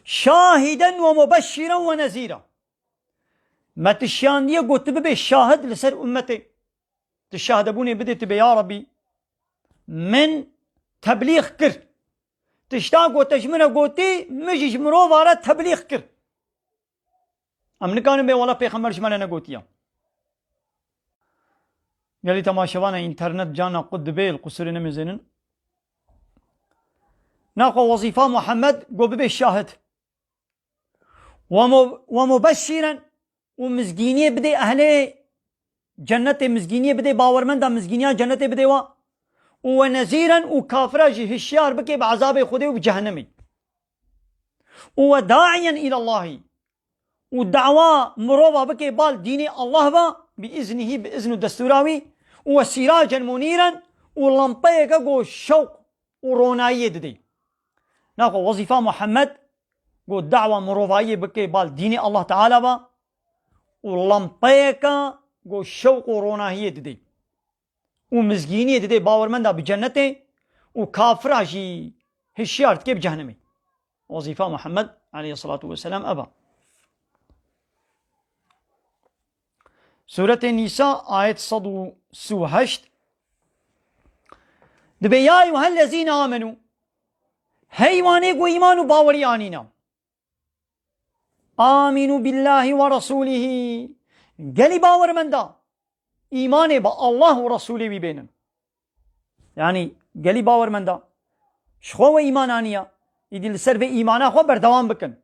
Şahiden ve mubeşşiren ve nezîra. Me tu şiyandiye ku tu bibê şahid li ser ummetê. Tu şahdebûnê bidê, tu bê, ya Rebî, min teblîx kir. Tişta ku te ji min re gotî, min jî ji mirova re teblîx kir. Em nikarin bê wela pêxember ji me re negotiye. Gelî temaşevana înternet cana qut dibê, li qusurê nemêzênin. Naxwe wezîfa Muhammed got bibê şahid. Ve mu-, ve mubeşşiren, û mizgîniyê bidê ehlê cennetê, mizgîniyê bidê bawermenda, mizgîniya cennetê bidê wa. Û ve nezîren, û kafira jî hişyar bike bi ezabê Xwedê û bi cehennemê. Û ve da'iyen îlallahî. Û dawa mirova bike bal dînê Allah ve, bi iznihî, bi izn û destûra wî. Û ve sîracen munîren, û lempeyeke ku şewq û ronayiyê didê. Naxwe wezîfa Muhammed ku dawa mirovayiyê bike bal dînê Allah Teala ve û lempeyeke ku şewq û ronahiyê didê û mizgîniyê didê bawermenda bi cennetê û kafira jî hişyar dike bi cehennemê. Wezîfa Muhammed aleyhissalatu vesselam ev e. Sûretê Nîsa, ayet sed û sî û heşt. Dibê, "Ya eyyuhellezîne amenû." Hey wanê ku îman û bawerî anîne. "Amînû billahî ve resûlihî." Gelî bawermenda, îmanê bi Allah û Resûlê wî bênin. Yanî gelî bawermenda, ji xwe we îman aniya, îdî li ser vê îmana xwe berdewam bikin.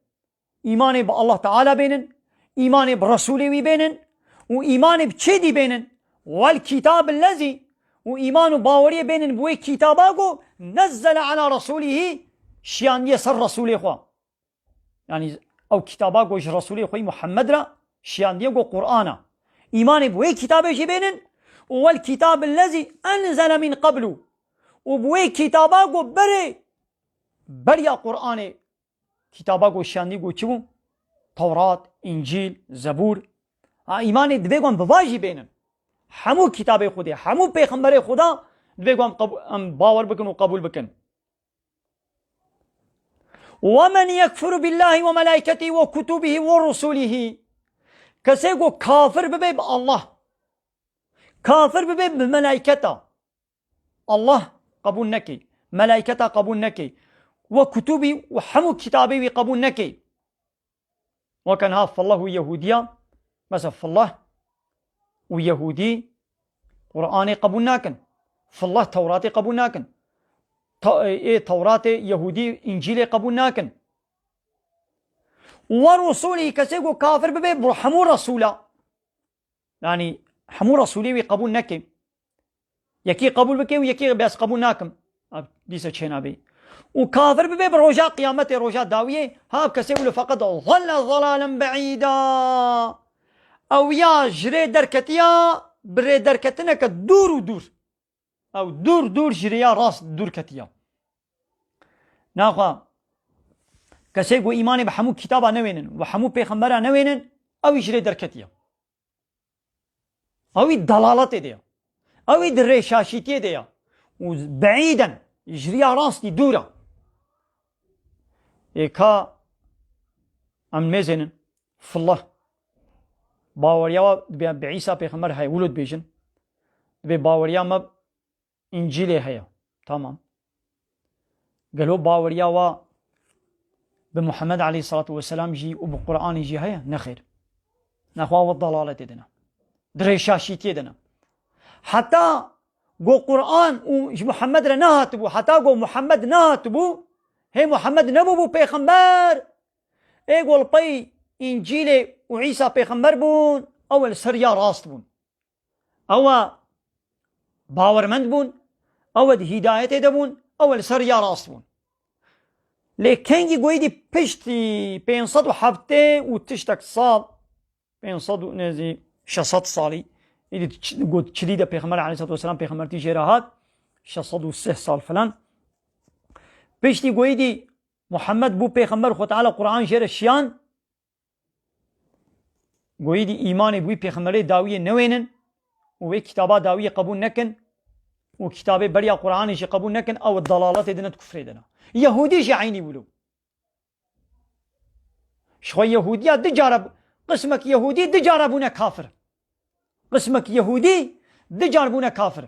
Îmanê bi Allah Teala bênin, îmanê bi Resûlê wî bênin û îmanê bi çêdî bênin. "Wel kitabil lezî", û îman û baweriyê bênin bi wê kitaba ku nezzele ala resûlihî, şiyandiye ser Resûlê xwe. Yanî ew kitaba ku ji Resûlê xwe yî Muhammed re şiyandiye ku Qur'an e. Îmanê bi wê kitabê jî bênin û "Wel kitabil lezî enzele min qeblu", û bi wê kitaba ku berê, beriya Qur'anê, kitaba ku şiyandî ku çi bû? Tewrat, Încîl, Zebûr. Ha, îmanê divê ku em bi va jî bênin. Hemû kitabê Xwedê, hemû pêxemberê Xweda divê ku em qebû-, em bawer bikin û qebûl bikin. "Ve men yekfur billahi ve melaiketihi ve kutubihi ve rusulihi." Kesê ku kafir bibe bi Allah, kafir bibe bi melaiketa Allah qebûl neke, melaiketa qebûl neke, ve kutubî û hemû kitabê wî qebûl neke. Weke niha fillah û Yehûdiya, mesela fillah û Yehûdî Qur'anê qebûl nakin. Fillah Tewratê qebûl nakin. Ta-, ê Tewratê, Yehûdî Încîlê qebûl nakin. Ve rusûlî, kesê ku kafir bibe bi hemû resûla. Yanî hemû resûlê wî qebûl neke. Yekî qebûl bike û yekî bes qebûl nakim. Ev dîsa çênabê. Û kafir bibe bi roja qiyametê, roja dawiyê, ha, ev kesê wilo feqet zelle zelalen be'îda. Ew ya ji rê derketiya, bi rê derketineke dûr û dûr. Ew dûr dûr ji rêya rast dûr ketiya. Naxwe kesê ku îmanê bi hemû kitaba newênin, bi hemû pêxembera newênin, ew jî ji rê derketiya. Ew î dalaletê de ye. Ew î di rêşaşîtiyê de ye. Û beîden, ji riya rastî dûr e. Ê ka em mêzênin, fillah. Baweriya wa bi, bi Îsa pêxember heye, wilo dibêjin. Dibê baweriya me Încîlê heye. Tamam. Gelo baweriya wa bi Muhammed aleyhissalatu vesselam jî û bi Qur'anê jî heye? Nexêr. Nexwa we dalaletê de ne. Di rêşaşîtiyê de ne. Heta go Qur'an û ji Muhammed re nehatibû, heta go Muhammed nehatibû, hê Muhammed nebûbû pêxember, ê go li pey Încîlê û Îsa pêxember bûn, ew li ser ya rast bûn. Ew e bawermend bûn, ew e di hîdayetê de bûn, ew e li ser riya rast bûn. Lê kengî goyî dî piştî pênc sed û heftê û tiştek sal, pênc sed û nêzî şeş sed salî, îdî ç-, got çilî de Pêxember aleyhissalatu vesselam pêxembertî jê re hat, şeş sed û sih sal filan. Piştî goyî dî Muhammed bû pêxember, Xwe Teala Qur'an jê re şiyan, Goyî dî îmanê bi wî pêxemberê dawiyê newênin û wê kitaba dawiyê qebûl nekin û kitabê beriya Qur'anê jî qebûl nekin, ew dalaletê dine, di kufrê dine. Yehûdî jî eynî wilo. Ji xwe Yehûdiya du cara, qismek Yehûdî du cara bûne kafir. Qismek Yehûdî du car bûne kafir.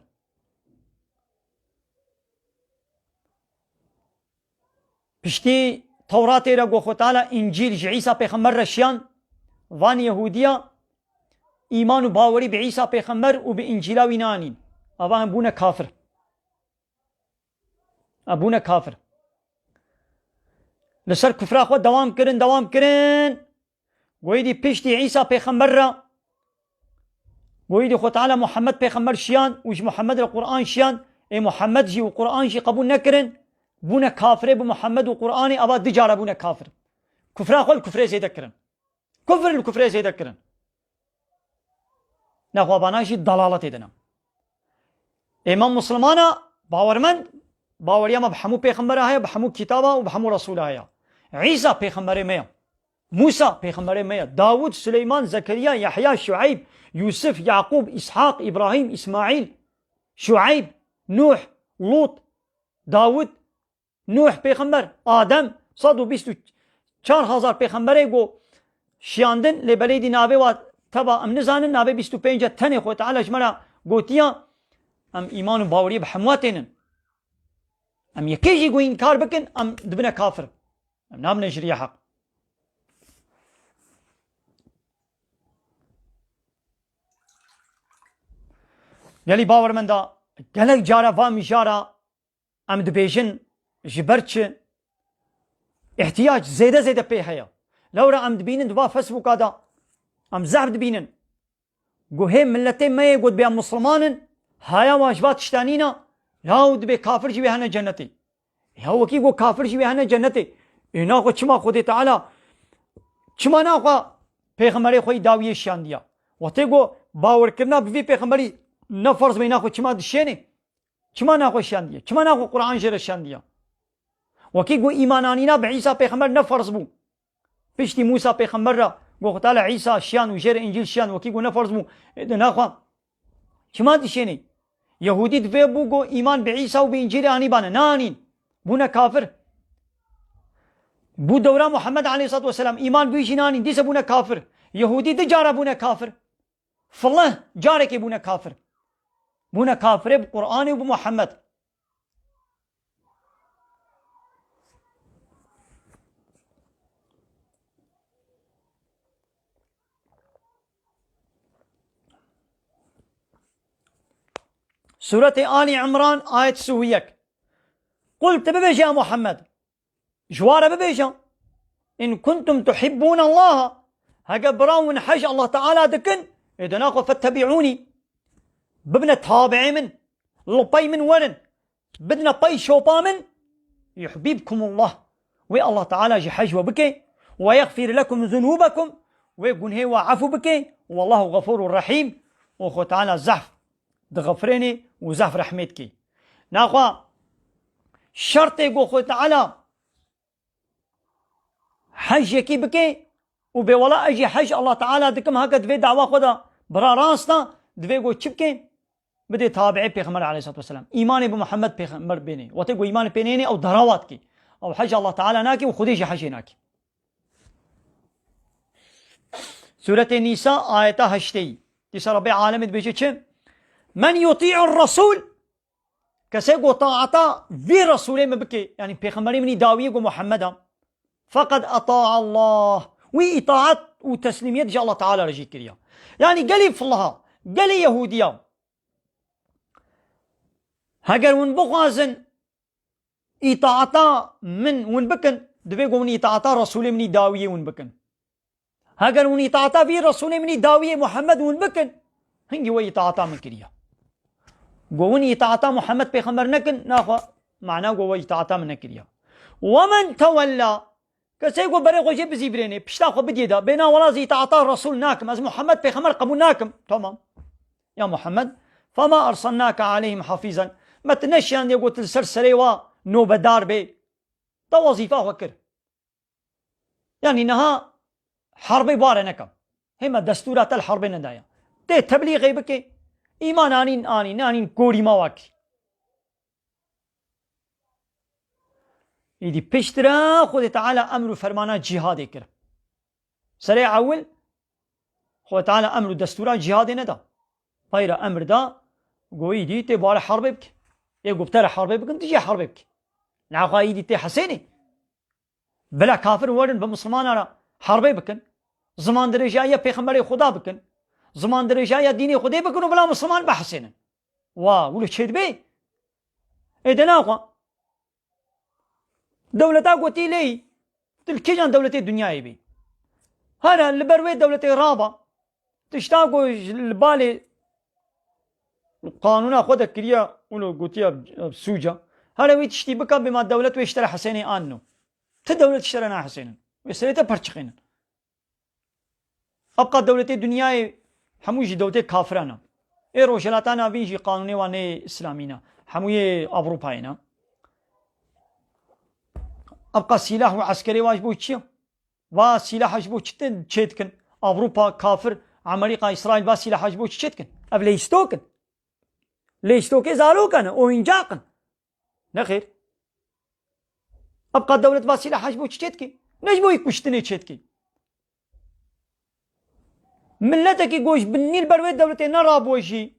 Piştî Tewratê re got Xwe Teala Încîl ji Îsa pêxember re şiyan, van Yehûdiya îman û bawerî bi Îsa pêxember û bi Încîla wî neanîn. Ava em bûne kafir. Em bûne kafir. Li ser kufra xwe dewam kirin, dewam kirin. Goyî dî piştî Îsa pêxember re, goyî dî Xwe Teala Muhammed pêxember şiyan û ji Muhammed re Qur'an şiyan, ê Muhammed jî û Qur'an jî qebûl nekirin, bûne kafirê bi Muhammed û Qur'anê, ava du cara bûne kafir. Kufra xwe li kufrê zêde kirin. Kufr li kufrê zêde kirin. Nexwe vana jî dalaletê de ne. Ê me Muslimana bawermend, baweriya me bi hemû pêxembera heye, bi hemû kitaba û bi hemû resûla heye. Îsa pêxemberê me ye. Mûsa pêxemberê me ye. Dawûd, Suleyman, Zekeriya, Yehya, Şueyb, Yûsif, Yaqûb, Îshaq, Îbrahîm, Îsmaîl, Şueyb, Nûh, Lût, Dawûd, Nûh pêxember, Adem, sed û bîst û çar hezar pêxemberê ku şiyandin, lê belê dî navê wa teba em nizanin, navê bîst û pênc tenê Xwedê Teala ji me re gotiya, em îman û baweriyê bi hemû tênin. Em yekê jî ku înkar bikin, em dibine kafir. Em nabine ji riya heq. Gelî bawermenda, gelek cara va mijara em dibêjin ji ber çi? Îhtiyac zêde zêde pê heye. Lewra em dibînin di va Facebooka de, em zehf dibînin. Ku hê miletê me yê ku dibe Musliman in, haya wan ji va tişta nîna, yaw dibê kafir jî wê hene cennetê. Ya wekî ku kafir jî wê hene cennetê. Ê naxwe çima Xwedê Teala, çima naxwe pêxemberê xwe yî dawiyê şiyandiya? Wextê ku bawerkirina bi vî pêxemberî ne ferz be, naxwe çima dişênê? Çima naxwe şiyandiye? Çima naxwe Quran jê re şiyandiya? Wekî ku îman anîna bi Îsa pêxember ne ferz bû. Piştî Mûsa pêxember re ku Xwedê Teala Îsa şiyan û jê re Încîl şiyan, wekî ku ne ferz bû. Ê de naxwe çima dişênê? Yehûdî divê bû ku îman bi Îsa û bi Încîlê anîbane. Neanîn. Bûne kafir. Bû dewra Muhammed aleyhissalatu vesselam, îman bi wî jî neanîn. Dîse bûne kafir. Yehûdî di cara bûne kafir. Filih carekê bûne kafir. Bûne kafirê bi Qur'anê û bi Muhammed. Sûretê Alî Imran, ayet sî û yek. Qul, tu bibêje ya Muhammed, ji wa re bibêje, "In kuntum tuhibbûne Allaha", heger bira hûn hej Allah Teala dikin, ê de naxwe fettebi'ûnî, bibine tabi'ê min, li pey min werin, bidine pey şopa min, "yuhbibkumullah", wê Allah Teala jî hej we bike, "we yexfir lekum zunûbekum", wê gunhê we efû bike, "wallahu xefûrun rehîm", û Xwe Teala zehf dixefirênê û zehf rehmê dikê. Naxwe şertê ku Xwe Teala hej yekî bike û bê wela ez jî hej Allah Teala dikim, heke divê dawa xwe de bira rast e, divê ku çi bike? Bidê tabi'ê Pêxember aleyhissalatu vesselam. Îmanê bi Muhammed Pêxember bênê. Wextê ku îmanê pê nênê, ew derawa dikê. Ew hej Allah Teala nakê û Xwedê jî hejê nakê. Sûretê Nîsa, ayeta heştê. Dîsa Rabbê alemê dibêje çi? "Men yutî'ur Resûl", kesê ku taata vî Resûlê min bike, yanî pêxemberê min î dawiyê ku Muhammed e, "feqed eta'a Allah", wî îtaat û teslîmiyet ji Allah Teala re jî kiriya. Yanî gelî filiha, gelî Yehûdiya, heger hûn bixwazin îtaata min hûn bikin, divê ku hûn îtaata Resûlê min î dawiyê hûn bikin. Heger hûn îtaata vî Resûlê min î dawiyê Muhammed hûn bikin, hingî we îtaata min kiriye. Ku hûn îtaata Muhammed Pêxember nekin, naxwe mana ku we îtaata min nekiriye. "Ve men tewella", kesê ku berê xwe jê bizîvirênê, pişta xwe bidiyê de, bê na wela ez îtaata Resûl nakim, ez Muhammed Pêxember qebûl nakim. Tamam. Ya Muhammed, "fema ersalnake aleyhim hafîzen." Me tu neşiyandiye ku tu li ser serê wa nobedar bê. Te wezîfa xwe kir. Yanî niha herbê bare neke. Hê me destûra te li herbê nedaye. Tê teblîxê bike, îman anîn anî, nanîn korî ma wakî. Îdî piştre Xwedê Teala emr û fermana cîhadê kir. Serê ewil, Xwedê Teala emr û destûra cîhadê neda. Peyre emr da, goyî dî tê bare herbê bike. Ê ku bi te re herbê bikin, tu jî herbê bike. Naxwe îdî tê hesênê. Bila kafir werin bi Mislimana re herbê bikin. Ziman dirêjaya Pêxemberê Xuda bikin. Ziman dirêjaya dînê Xwedê bikin û bila Misliman bihesênin. Wa, wilo çêdibê? Ê de naxwe. Dewleta gotî lêyî, tu li kîjan dewletê dinyayê bî? Here li ber wê dewletê raba, tişta ku ji li balê qanûna xwe de kiriya, wilo gotiya, e, sûca. Here wî tiştî bika, bê ma dewlet wê ji te re hesênê an no. Ti dewlet ji te re nahesênin. Wê serê te perçiqênin. Ebqa dewletê dinyayê hemû jî dewletê kafiran e. Ê Rojhilata Navîn jî qanûnê wan nê Îslamî ne. Hemû yê Ewropayê ne. Ebqa sîlah û eskerê wan ji bo çi ye? Va sîlaha ji bo çi tên çê dikin? Ewropa kafir, Amerîka, Îsraîl va sîlaha ji bo çi çê dikin? Ev lêstok in. Lêstokê zarokan in, oyuncak in. Nexêr. Ev qat dewlet va sîlaha ji bo çi çêdikî? Ne ji bo wî kuştinê çêdikî. Miletekî ku ji bin nîl ber wê dewletê nerabûye jî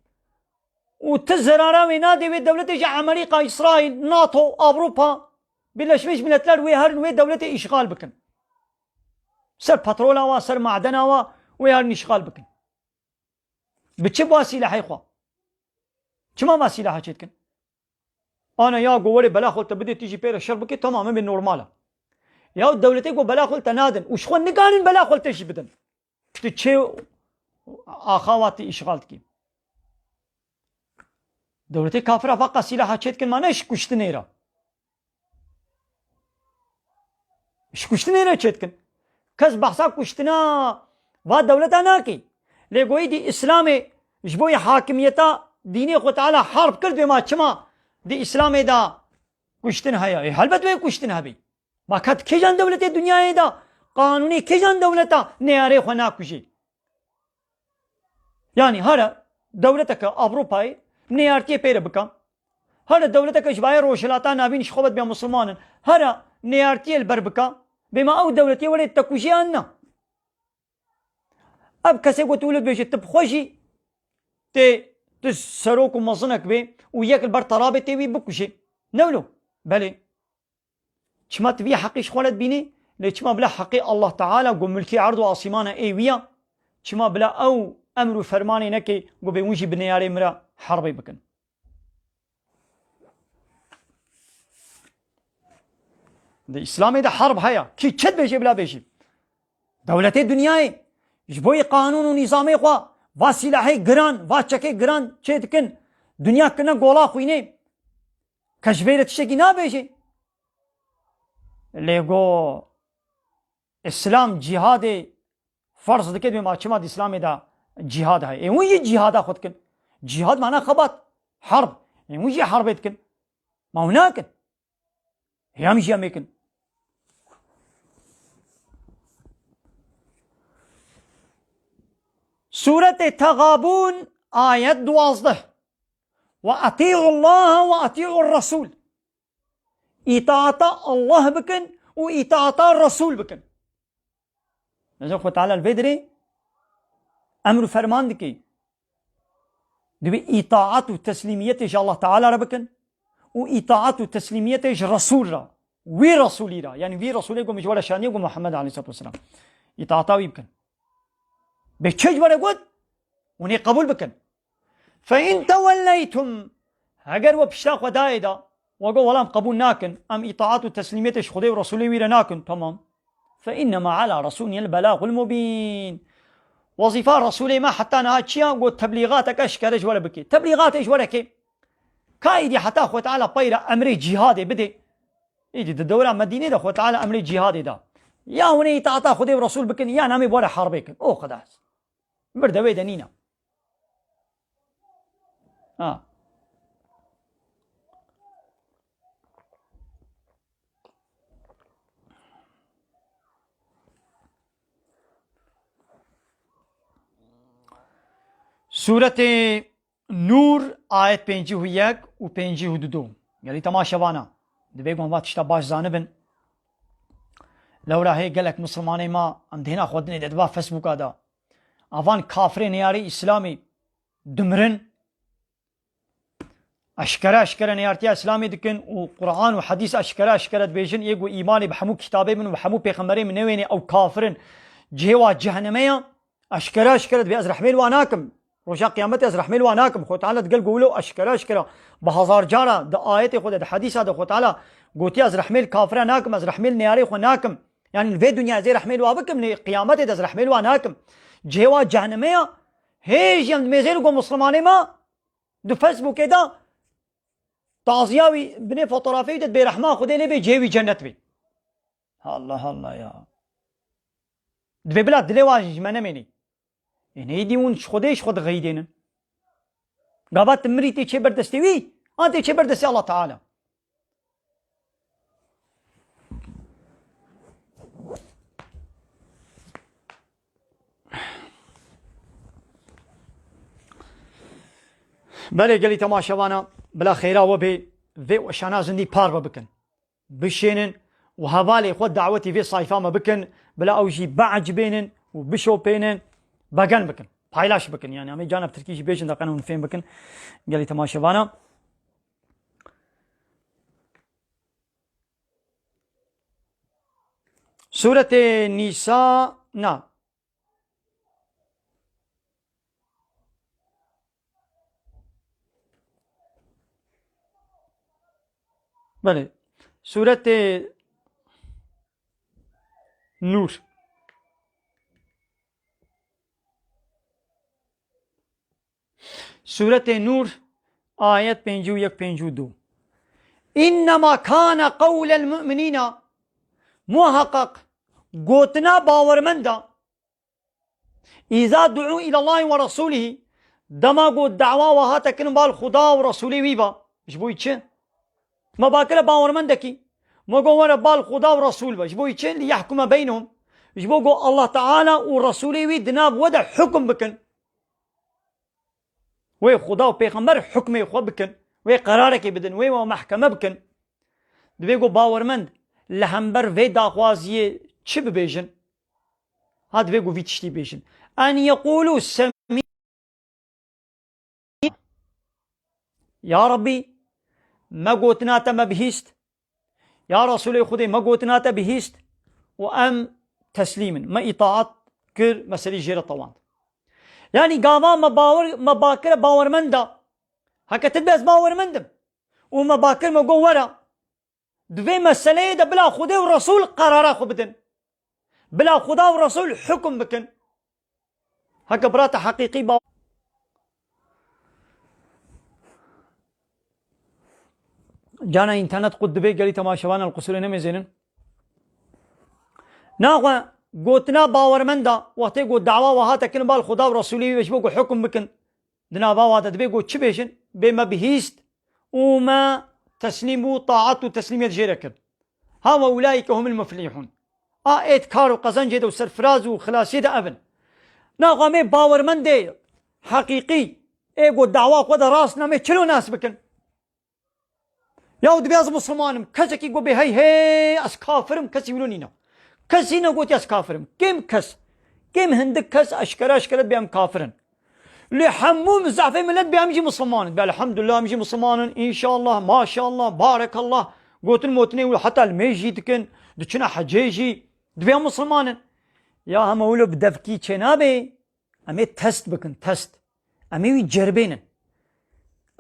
û ti zerara wê nadê wê dewletê ji Amerîka, Îsraîl, NATO, Avrupa, Birleşmiş Milletler wê herin wê dewletê îşxal bikin. Ser petrola wa, ser madena wa wê herin îşxal bikin. Bi çi va sîlahê xwe? Çima va sîlaha çêdikin? Ana ya ku werê bela xwe te bidê, tu jî pê re şer bikê, tamam, em ê normal e. Ya dewletê ku bela xwe te nadin û ji xwe nikarin bela xwe te jî bidin. Tu çê axa wa tu îşxal dikî. Dewletê kafira faqa sîlaha çêdikin, ma ne ji kuştinê re. Ji kuştinê re çêdikin. Kes behsa kuştina va dewleta nakê. Lê goyî dî Îslamê ji bo yê hakimiyeta dînê Xwe Teala harb kir, dê ma çima di Îslamê de kuştin heye? Ê, helbet wê kuştin hebê. Ma ket kêjan dewletê dinyayê de, qanûnê kêjan dewleta neyarê xwe nakujê? Yanî here dewleteke Ewropayê neyartiyê pê re bike. Here dewleteke ji bayê Rojhilata Navîn ji xwe ve dibe Musulman in. Here neyartiyê li ber bike. Bê ma ew dewletê were te kujê an na? Ev kesê ku tu wilo dibêje tu bi xwe jî tê, tu serok û mezinek bê û yek li ber terabê tê wî bikujê. Ne wilo? Belê. Çima tu vî heqî ji xwe re dibînî? Lê çima bila heqê Allah Teala ku milkê erd û asîmana ê wî ya? Çima bila ew emr û fermanê neke ku bê hûn jî bi neyarê min re herbê bikin? Di Îslamê de herb heye. Kî çi dibêje bila bêjî. Dewletê dinyayê ji bo yê qanûn û nîzamê xwe va sîlahê giran, va çekê giran çê dikin. Dinya kirine gola xwînê. Kes ji vê re tiştekî nabêjê. Lê go Îslam cîhadê ferz dike, dibê ma çima di Îslamê de cîhad heye? Ê hûn jî cîhada xwe dikin. Cîhad mana xebat, herb. Ê hûn jî herbê dikin. Ma hûn nakin. Hê em jî em ê kin. Sûretê Texabûn, ayet duwazdeh. "Ve etî'ullaha ve etî'ur Resûl." Îtaata Allah bikin û îtaata Resûl bikin. Mesela Xwe Teala li vê dirê emr û ferman dike. Divê îtaat û teslîmiyetê ji Allah Teala re bikin û îtaat û teslîmiyetê ji Resûl re. Wî Resûlî re. Yanî vî Resûlê ku min ji we re şandiye ku Muhammed aleyhissalatu vesselam. Îtaata wî bikin. Bê çi ji we re got? Hûn ê qebûl bikin. "Fe in tewelleytum", heger we pişta xwe dayê da, we got, "Wela em qebûl nakin, em îtaat û teslîmiyetê ji Xwedê û Resûlê wî re nakin." Tamam. "Fe innema ala resûlniyel belagul mubîn." Wezîfa Resûlê me heta niha çi ya? Got, teblîxateke eşkere ji we re bike. Teblîxatê ji we re ke? Ka îdî heta Xwe Teala pey re emrê cîhadê bide. Îdî di dewra Medînê de Xwe Teala emrê cîhadê da. Ya hûn ê îtaata Xwedê û Resûl bikin, ya namê bi we re herbê kin. O xedas. Bir de wê de nîne. Ha. Sûretê Nûr, ayet pêncî û yek û pêncî û du. Gelî temaşevana, divê ku em va tişta baş zanibin. Lewra hê gelek misilmanê ma em dihêna xwe dinê de di va Facebooka de. Avan kafirê neyarê Îslamê dimirin. Eşkere eşkere neyartiya Îslamê dikin û Quran û hedîs eşkere eşkere dibêjin, ê ku îmanê bi hemû kitabê min û bi hemû pêxemberê min newênê, ew kafir in. Cihê wa ceheneme ya. Eşkere eşkere dibê ez rehmê li wa nakim. Roja qiyametê ez rehmê li wa nakim. Xwe Teala digel gowilo eşkere eşkere. Bi hezar cara di ayetê xwe de, di hedîsa de Xwe Teala gotiye ez rehmê li kafira nakim, ez rehmê li neyarê xwe nakim. Yanî li vê dinya ez ê rehmê li wa bikim, lê qiyametê de ez rehmê li wa nakim. Cihê wa ceheneme ya. Hê jî em dimêzê li go Muslimanê ma di Facebookê de taziya wî binê fotografê wî de dibê rehma Xwedê lê bê, cihê wî cennet bê. Allah Allah ya. Divê bila dilê wa ji me nemênî. Ê neyê dî hûn ji Xwedê ji xwe dixeyidênin. Gava tu mirî tê çê ber destê wî, an tê çê ber destê Allah Teala. Belê gelî temaşevana, bila xêra we bê, vê weşana zindî parve bikin. Bişênin û hevalê xwe dawetî vê sayfa me bikin, bila ew jî biecibênin û bişopênin, begen bikin, paylaş bikin. Yani, em ê carna bi tirkî jî bêjin, da qena hûn fêm bikin, gelî temaşevana. Sûretê Nîsa, na. Belê. Sûretê Nûr. Sûretê Nûr, ayet pêncî û yek, pêncî û du. "Înnema kâne qewlel mu'minîna", muheqeq gotina bawermenda, "îza du'û îlallahî we resûlihî", dema ku dawa we hate kirin bal Xuda û Resûlê wî ba. Ji bo çi? Me bakire bawermendekî. Me got were bal Xuda û Resûl be. Ji bo çi? "Liyehkume beynehum". Ji bo ku Allah Teala û Resûlê wî di nav we de hukm bikin. Wê Xuda û Pêxember hukmê xwe bikin. Wê qerarekê bidin. Wê we mehkeme bikin. Divê ku bawermend li hember vê daxwaziyê çi bibêjin? Ha, divê ku vî tiştî bêjin. En yeqûlû semî-, Ya Rabbî, me gotina te me bihîst. Ya Resûlê Xwedê, me gotina te bihîst û em teslîm in. Me îtaat kir, meselî jê re tewand. Yanî gava me bawer, me bakire bawermenda. Heke tu dibê ez bawermend im û me bakir me got were. Di vê meseleyê de bila Xwedê û Resûl qerara xwe bidin. Bila Xuda û Resûl hukm bikin. Heke birata heqîqî ba-, Cana înternet qut dibe, gelî temaşevan el qusûrê nemêzênin. Naxwe gotina bawermenda, wextê got dawa we hate kirin bal Xuda û Resûlê wî be ji bo ku hukm bikin. Di nava wa de dibê got çi bêjin? Bê me bihîst û me teslîm bû, taat û teslîmiyet jê re kir. Ha we ulaîke humul muflîhûn. A êd kar û qezencê de û serfiraz û xilasiyê de ev in. Naxwe em ê bawermendê heqîqî ê got dawa xwe de rast namê çilo nas bikin. Ya û dibê ez misilman im. Kesekî got bê hey hey ez kafir im, kesî wilo nîne. Kesî negotiye ez kafir im. Kêm kes, kêm hindik kes eşkere eşkere dibê em kafir in. Lê hemû zehfê milet bê em jî misilman in. Bê elhamdulillah em jî misilman in. Înşallah, maşallah, barekallah. Gotin motinê wilo heta li mêj jî dikin, diçine hecê jî. Dibê em misilman in. Ya hema wilo bi devkî çênabê. Em ê test bikin, test. Em ê wî ceribênin.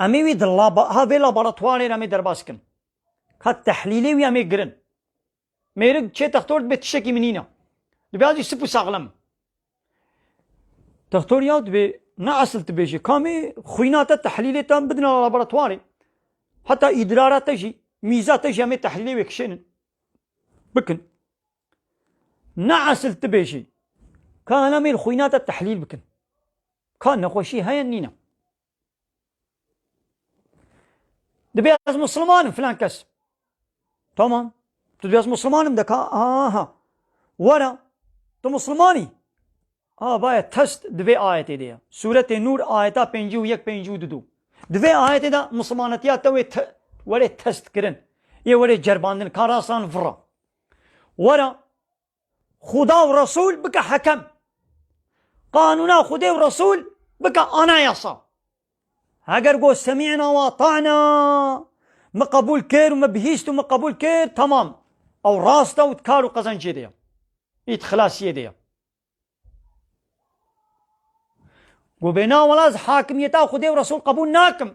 Em ê wî di laba-, ha vê laboratuvarê re em ê derbas kin. Ka tehlîlê wî em ê girin. Mêrik çê textor dibê tiştekî min nîne. Dibê ez jî sip û saxlem. Textor ya dibê ne esil tu bêjî. Kamê xwîna te tehlîlê te bidin laboratuvarê. Heta îdrara te jî, mîza te jî em ê tehlîlê wê kişênin. Bikin. Ne esil tu bêjî. Ka em ê li xwîna te tehlîl bikin. Ka nexweşî heye nîne. Dibê ez misilman im filan kes. Tamam. Tu dibê ez misilman im de ka, aha. Were. Tu misilman î. Ha, baye test di vê ayetê de ye. Sûretê Nûr ayeta pêncî û yek, pêncî û du. Di vê ayetê de misilmanetiya te wê te-, were test kirin. Yê were cerbandin. Ka rastan vira. Were. Xuda û Resûl bike hekem. Qanûna Xwedê û Resûl bike anayasa. Heger got semî'na we ata'na, min qebûl kir û min bihîst û min qebûl kir, temam. Ew rast e û di kar û qezencê de ye. Ît xilasiyê de ye. Got bê na wela ez hakimiyeta Xwedê û Resûl qebûl nakim.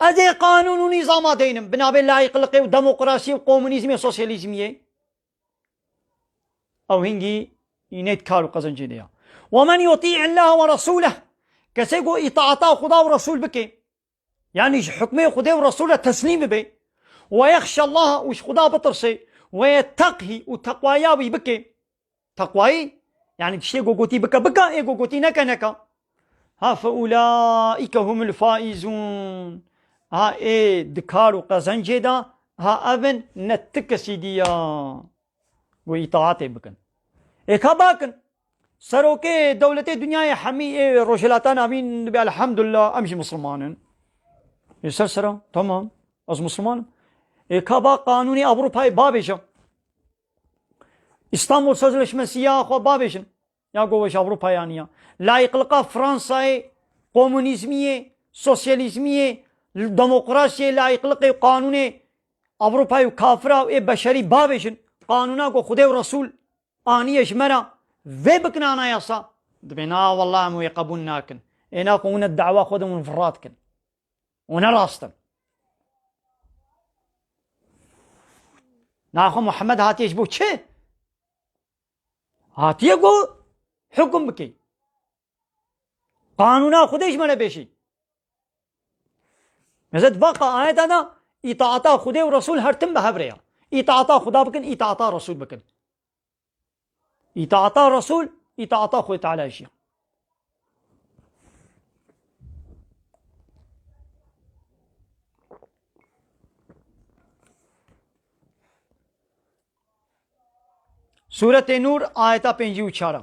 Ez ê qanûn û nîzama deynim, bi navê layîqliqê û demokrasiyê û komunîzmê û sosyalîzmiyê. Ew hingî înê di kar û qezencê de ya. "Ve men yutî'illâhe ve resûleh", kesê ku îtaata Xuda û Resûl bike, yanî ji hukmê Xwedê û Resûl re teslîm bibe, "ve yexşellaha", û ji Xuda bitirse, "ve yetteqhî", û teqwaya wî bike, teqwayî, yanî tiştê ku gotî bike, bike, ê ku gotî neke, neke. Ha, "fe ulâike humul faizûn". Ha, ê di kar û qezencê de, ha, ev in ne ti kesî diya. Ku îtaatê bikin. Ê ka bakin. Serokê dewletê dinyayê hemî ê rojhilata navîn dibe, elhamdulillah, em jî misilman in. Ê ser sera, tamam. Ez misilman im. Ê ka ba qanûnê Ewropayê babêjin. Îstanbul Sözleşmesi ya xwe babêjin. Ya go ji Ewropaya niya. Layîqlika Fransayê, komunîzmiyê, sosyalîzmiyê, demokrasiyê, layîqlikê, qanûnê Ewropayê û kafira û ê beşerî babêjin. Qanûna go Xwedê û Resûl aniye ji me re, vê bikin anayasa. Dibê na, wallah, em wê qebûl nakin. Ê naxwe hûn dawa xwe de hûn vira dikin. Û ne rast in. Naxwe Muhammed hatiye ji bo çi? Hatiye ku hukm bike. Qanûna Xwedê ji me re bêjî. Mezet vaqa ayeta da îtaata Xwedê û Resûl her tim bi hev re ya. Îtaata Xweda bikin, îtaata Resûl bikin. Îtaata Resûl, îtaata Xwedê Teala jî. Sûretê Nûr, ayeta pêncî û çar.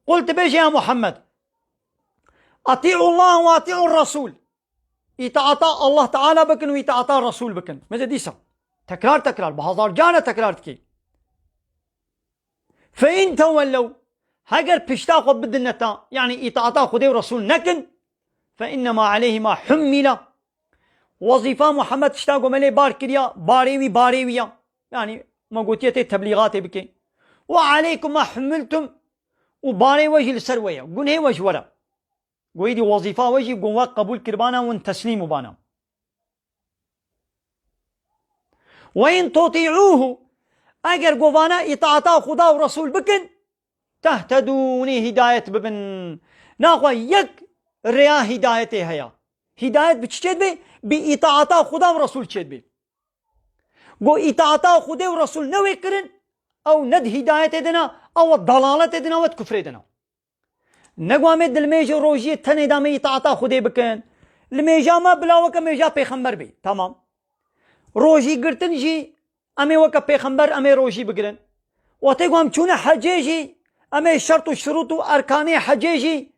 Qul, tu bêje ya Muhammed, "Eti'ullah ve eti'ur Resûl." Îtaata Allah Teala bikin û îtaata Resûl bikin. Meze dîsa. Tekrar tekrar, bi hazar cane tekrar dikê. "Fe in tewellew", heger pişta xwe bidine ta, yanî îtaata Xwedê û Resûl nekin, "fe innema aleyhi ma hummila." Wezîfa Muhammed tişta ku me lê bar kiriya, barê wî, barê wî ya. Yanî me gotiye tê teblîxatê bike. "Ve aleykum ma hummiltum", û barê we jî li ser we ye. Gunhê we ji we re. Goyî dî wezîfa we jî gun we qebûl kiribana, win teslîm bûbana. "Ve in tuti'uhu", eger govana îtaata Xuda û Resûl bikin, "tehtedû", hîdayet bibin. Naxwe yek rêya hîdayetê heye. Hîdayet bi çi çêdibe? Bi îtaata Xuda û Resûl çêdibe. Go îtaata Xwedê û Resûl ne wê kirin, ew ne di hîdayetê de ne, ew dalaletê de ne, ew di kufrê de ne. Ne go em ê dilmêjê rojiyê tenê de em ê îtaata Xwedê bikin. Li mêja me bila weke mêja pêxember bê. Tamam. Rojî girtin jî em ê weke pêxember em ê rojî bigirin. Wextê ku em çûne hecê jî em ê şert û şirût û erkanê hecê jî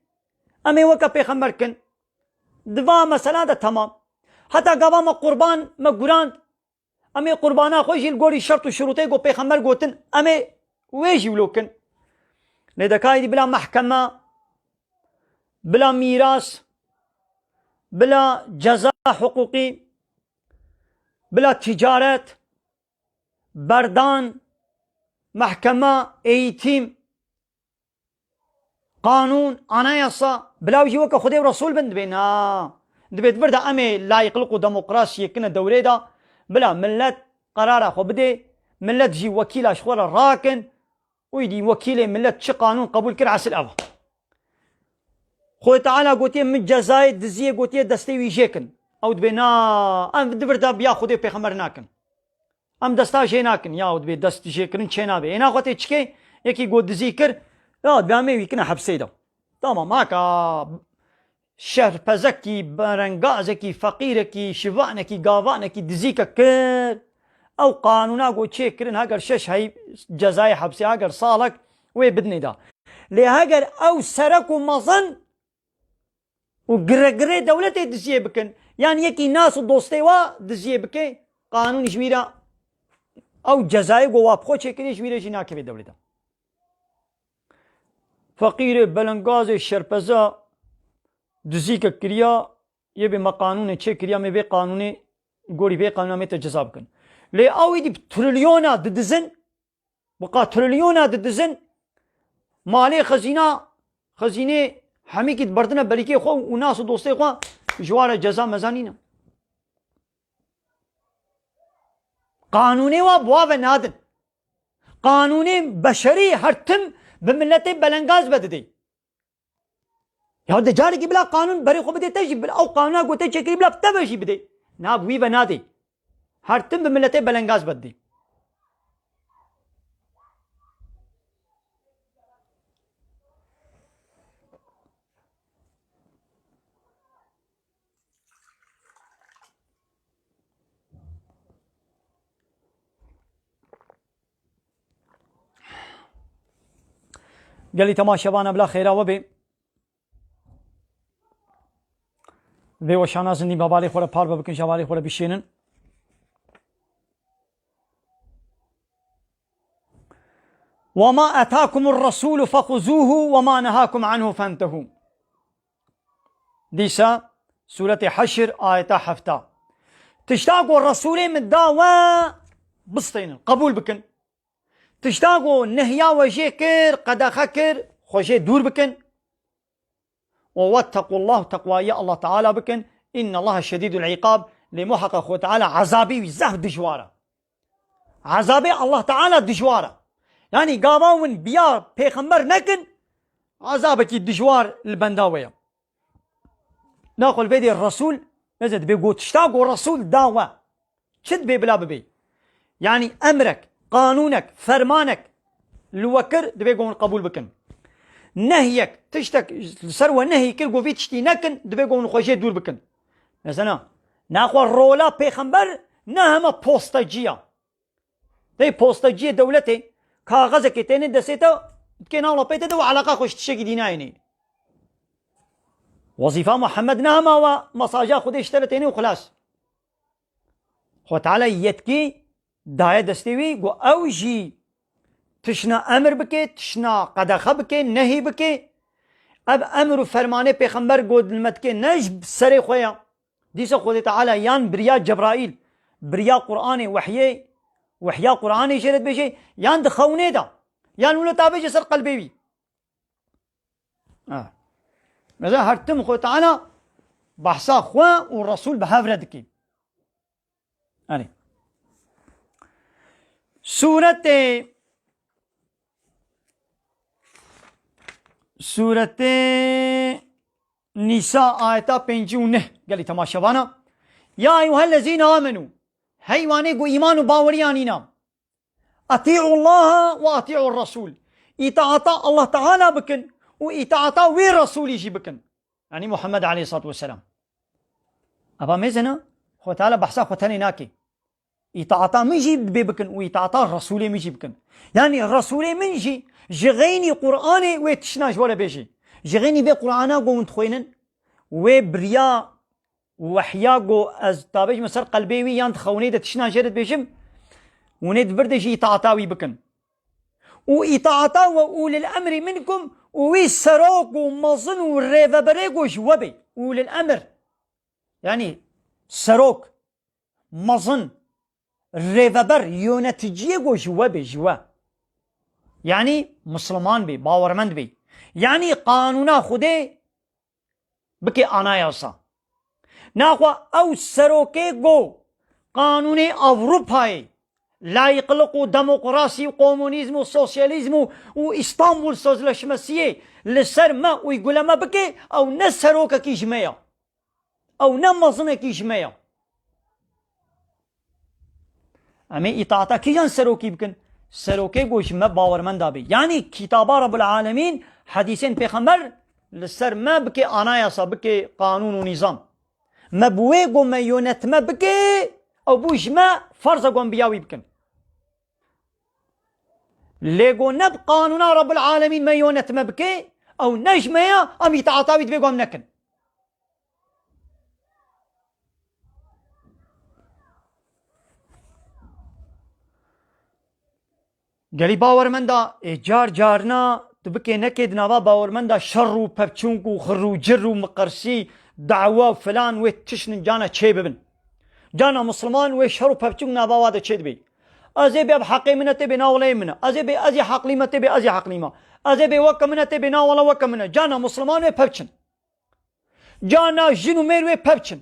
em ê weke pêxember kin. Di va mesela de temam. Heta gava me qurban me gurand, em ê qurbana xwe jî li gorî şert û şirûtê ku pêxember gotin, em ê wê jî wilo kin. Lê dekayî dî bila mehkeme, bila mîras, bila ceza hiqûqî, bila ticaret, berdan, mehkema, eğitim, qanûn, anayasa, bila wî jî weke Xwedê û Resûl bin, dibê na. Dibê di vir de em ê layîqlik û demokrasiyê kine dewrê de, bila millet qerara xwe bidê, millet jî wekîla ji xwe re rakin, û îdî wekîlê millet çi qanûn qebûl kir, esil ev. Xwedê Teala gotiye, "Min cezayê diziyê gotiye destê wî jê kin." Ew dibê na, em di vir de biya Xwedê û pêxember nakin. Em desta jê nakin. Ya ew dibê dest jê kirin çê nabe. Êna xwe tê çikê, yekî got dizî kir, ya dibê em ê wî kine hepsê de. Tamam, haka şerpezekî, berengazekî, feqîrekî, şivanekî, gavanekî dizîkek kir. Ew qanûna got çê kirin, heger şeş hey cezayê hepsê, heger salek wê bidinê da. Lê heger ew serek û mezin û giregirê dewletê diziyê bikin, yan yekî nas û dostê wa diziyê bike, qanûn ji wî re ew cezayê ku wa bi xwe çêkirî ji wî re jî nakeve dewleta. Feqîrê, belengazê, şerpeza dizîke kiriya, yê bê me qanûnê çêkiriya, me vê qanûnê, gorî vê qanûna me te ceza bikin. Lê ew êdî bi trilyona didizin, Bi qa trilyona didizin, malê xezîna, xezînê hemîkî diberdine berîkê xwe û nas û dostê xwe ji wa re ceza meza nîne. Qanûnê wa bi wa ve nadin. Qanûnê beşerî her tim bi miletê belengaz ve didê. Ya de carekî bila qanûn berê xwe bidê te jî, bila ew qanûna gote çêkirî bila te ve jî bidê. Na, bi wî ve nadê. Her tim bi miletê belengaz ve didê. Gelî temaşevana bila xêra we bê. Vê weşana zindî hevalê xwe re parve bikin, ji hevalê xwe re bişênin. وما آتاكم الرسول فخذوه وما نهاكم عنه فانتهوا. Dîsa Sûretê Heşr, ayeta hefta. Tişta ku Resûlê min da we, bistênin, qebûl bikin. Tişta ku nehya we jê kir, qedexe kir, xwe jê dûr bikin. Û واتقوا الله, teqwayî Allah Teala bikin. إن الله شديد العقاب, lê muheqeq Xwe Teala ezabê wî zehf dijwar e. Ezabê Allah Teala dijwar e. Yanî gava win biya pêxember nekin, ezabekî dijwar li benda we ye. Naxwe li vê dê Resûl, meze dibê got tişta ku Resûl da we. Çi dibê bila bibê? Yanî emrek, qanûnek, fermanek li we kir, dibê ku hûn qebûl bikin. Nehyek, tiştek li ser we nehyî kir, ku vî tiştî nekin, dibê ku hûn xwe jê dûr bikin. Mesela, naxwe rola pêxember ne hema postacî ya. Tê postaciyê dewletê, kaxezekê têne destê te, dikê nav lapê te de û eleqa xwe ji tiştekî dî nayênê. Wezîfa Muhammed ne hema wa mesaja Xwedê ji te re têne û xilas. Xwe Teala yetkî daye destê wî, ku ew jî tişna emir bike, tişna qedexe bike, nehî bike. Ev emir û fermanê pêxember got li me dike ne ji serê xwe ya. Dîsa Xwedê Teala yan biriya Cebraîl, biriya Qur'anê, wehyê, wehya Qur'anê jê re dibêje, yan di xewnê de, yan wilo tabêje ser qelbê wî. Ha. Mesela her tim Xwedê Teala behsa xwe û Resûl bi hev re dike. Erê. Sûretê, Sûretê Nîsa ayeta pêncî û neh gelî temaşevana. Ya eyyuhellezîne amenû. Hey wanê ku îman û bawerî anîna. Etî'ullaha ve etî'ur resûl. Îtaata Allah Teala bikin û îtaata wê Resûlî jî bikin. Yanî Muhammed aleyhissalatu vesselam. Eva mêzena, Xwe Teala behsa xwe tenê nake. Îtaata min jî dibê bikin û îtaata Resûlê min jî bikin. Yanî Resûlê min jî ji xeynî Qur'anê wê tiştna ji we re bêjî. Ji xeynî vê Qur'ana ku hûn dixwînin, wê biriya wehya ku ez tabêjim ser qelbê wî yan di xewnê de tiştna jê re dibêjim, hûn ê di vir de jî îtaata wî bikin. Û îtaata we ulil emrî minkum û wî serok û mezin û rêveberê ku ji we bê. Ulil emr. Yanî serok, mezin, rêveber, yöneticiyê ku ji we bê, ji we. Yanî Misliman bê, bawermend bê. Yanî qanûna Xwedê bike anayasa. Naxwe ew serokê ku qanûnê Ewropayê, layıklık û demokrasî û komunîzm û sosyalîzm û, û Îstanbul Sözleşmesiyê li ser me uyguleme bike, ew ne serokekî ji me ye. Ew ne mezinekî ji me ye. Em ê îtaata kîjan serokî bikin? Serokê ku ji me bawermenda bê. Yanî kitaba Rabbul Alemîn, hedîsên pêxember li ser me bike anayasa, bike qanûn û nîzam. Me bi wê ku me yönetme bike, ew bû ji me ferz e ku em biya wî bikin. Lê ku ne bi qanûna Rabbul Alemîn me yönetme bike, ew ne ji me ye, em îtaata wî divê ku em nekin. Gelî bawermenda, ê car carna tu bikê nekê di nava bawermenda şer û pevçûnk û xir û cir û miqirsî, dawa û filan wê tiştin cana çê bibin. Cana Misliman wê şer û pevçûnk nava wa de çê dibê. Ez ê bê ev heqê min e tê bê na welê min e. Ez ê bê ez ê heqlî me tê bê ez ê heqlî me. Ez ê bê weke min e tê bê na wele weke min e. Cana Misliman wê pevçin. Carna jin û mêr wê pevçin.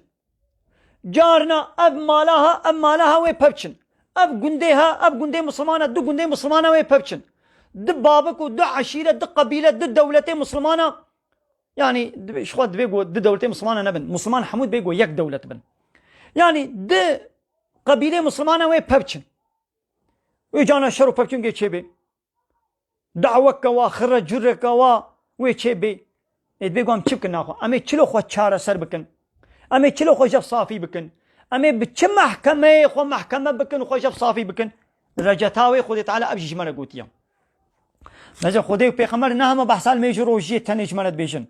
Carna ev mala ha, ev mala ha wê pevçin. Ev gundê ha, ev gundê Mislimana, du gundê Mislimana wê pevçin. Du babik û du eşîret, du qebîle, du dewletê Mislimana, yanî divê, ji xwe divê ku du dewletê Mislimana nebin. Misliman hemû divê ku yek dewlet bin. Yanî du qebîlê Mislimana wê pevçin. Wê carna şer û pevçûnkê çêbê. Daweke wa, xirre cureke wa wê çê bê. Ê dibê ku em çi bikin naxwe? Em ê çilo xwe çareser bikin? Em ê çilo xwe jev safî bikin? Em ê bi çi mehkemeyê xwe mehkeme bikin, xwe jev safî bikin? Receta wê Xwedê Teala ev jî ji me re gotiye. Meze Xwedê û Pêxember ne hema behsa li mêj û rojiyê tenê ji me re dibêjin.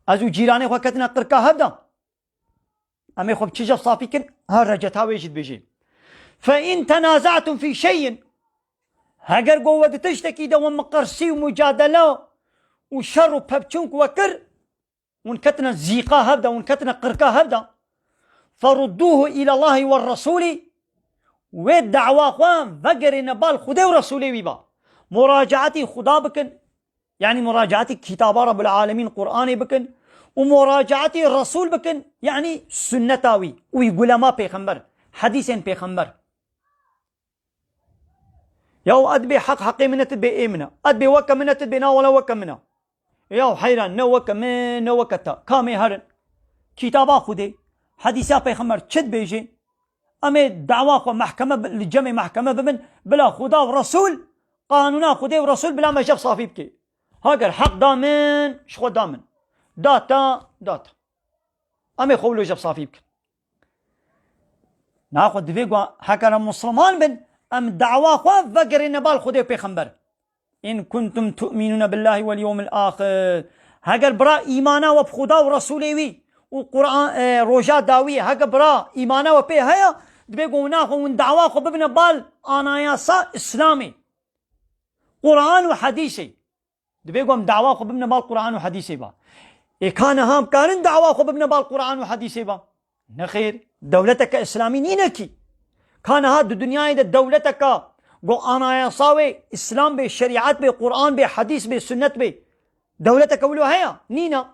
Ez û cîranê xwe ketine qirka hev de. Em ê xwe bi çi jev safî kin? Ha receta wê jî dibêjê. Fe in tenazatum fî şeyin. Heger got we di tiştekî de we miqersî û mucadele û şer û pevçûn ku we kir, hûn ketine zîqa hev de, hûn ketine qirka hev de. Ferudduhu îlallahî we resûlî, wê dawa xwe vegerîne bal Xwedê û Resûlê wî ba. Muracaetî Xuda bikin, yanî muracaetî kitaba Rabbul Alemîn Qur'anê bikin û muracaetî Resûl bikin, yanî sunneta wî û wî gulema pêxember, hedîsên pêxember. Yaw ez dibê heq heqê min e, tu dibê ê min e. Ez dibê weke min e, tu dibê na wele weke min e. Yaw heyran, ne weke min, ne weke te. Kamê herin? Kitaba Xwedê, hedîsa pêxember çi dibêjê? Em ê dawa xwe mehkeme bi-, li cemê mehkeme bibin, bila Xuda û Resûl, qanûna Xwedê û Resûl bila me jev safî bike. Heger heq da min, ji xwe da min. Da te, da te. Em ê xwe wilo jev safî bikin. Naxwe divê ku heger em Musliman bin, em dawa xwe vegerîne bal Xwedê û Pêxember. In kuntum tu'minûne billahî wel yewmil axir. Heger bira îmana we bi Xuda û Resûlê wî û Quran, e, roja dawiyê, heger bira îmana we pê heye, dibê ku naxwe hûn dawa xwe bibine bal anayasa Îslamê. Quran û hedîsê. Dibê ku em dawa xwe bibine bal Quran û hedîsê ba. Ê ka niha em karin dawa xwe bibine bal Quran û hedîsê ba? Nexêr, dewleteke Îslamî nîne kî. Ka niha di dinyayê de dewleteke ku anayasa wê Îslam bê, şerîet bê, Quran bê, hedîs bê, sunnet bê, dewleteke wilo heye? Nîne.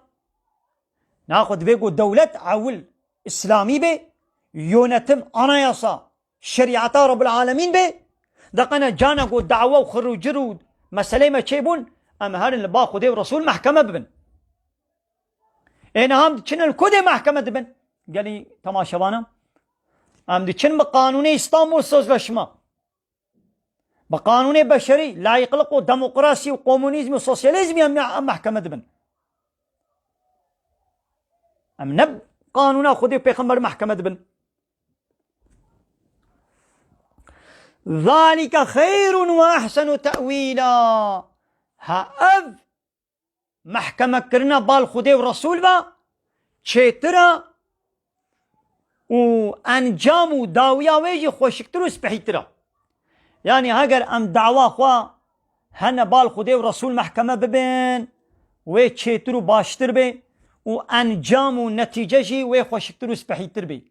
Naxwe divê ku dewlet ewil Îslamî bê, yönetim, anayasa, şerîeta Rabbul Alemîn bê, deqene cana ku dawa û xir û cir û meseleyê me çêbûn, em herin li ba Xwedê û Resûl mehkeme bibin. Ê niha em diçin li ku dê mehkeme dibin? Gelî temaşevana, em diçin bi Qanûnê Îstanbul Sözleşme. Bi qanûnê beşerî, layîqliq û demokrasî û komunîzm û sosyalîzmî em, em mehkeme dibin. Em ne qanûna Xwedê û Pêxember mehkeme dibin. Zalike xeyrun ve ehsenu te'wîla. Ha ev mehkemekirina bal Xwedê û Resûl ve çêtir e û encam û dawiya wê jî xweşiktir û spehîtir e. Yanî heger em dawa xwe hene bal Xwedê û Resûl mehkeme bibin, wê çêtir û baştir bê û encam û netîce jî wê xweşiktir û spehîtir bê.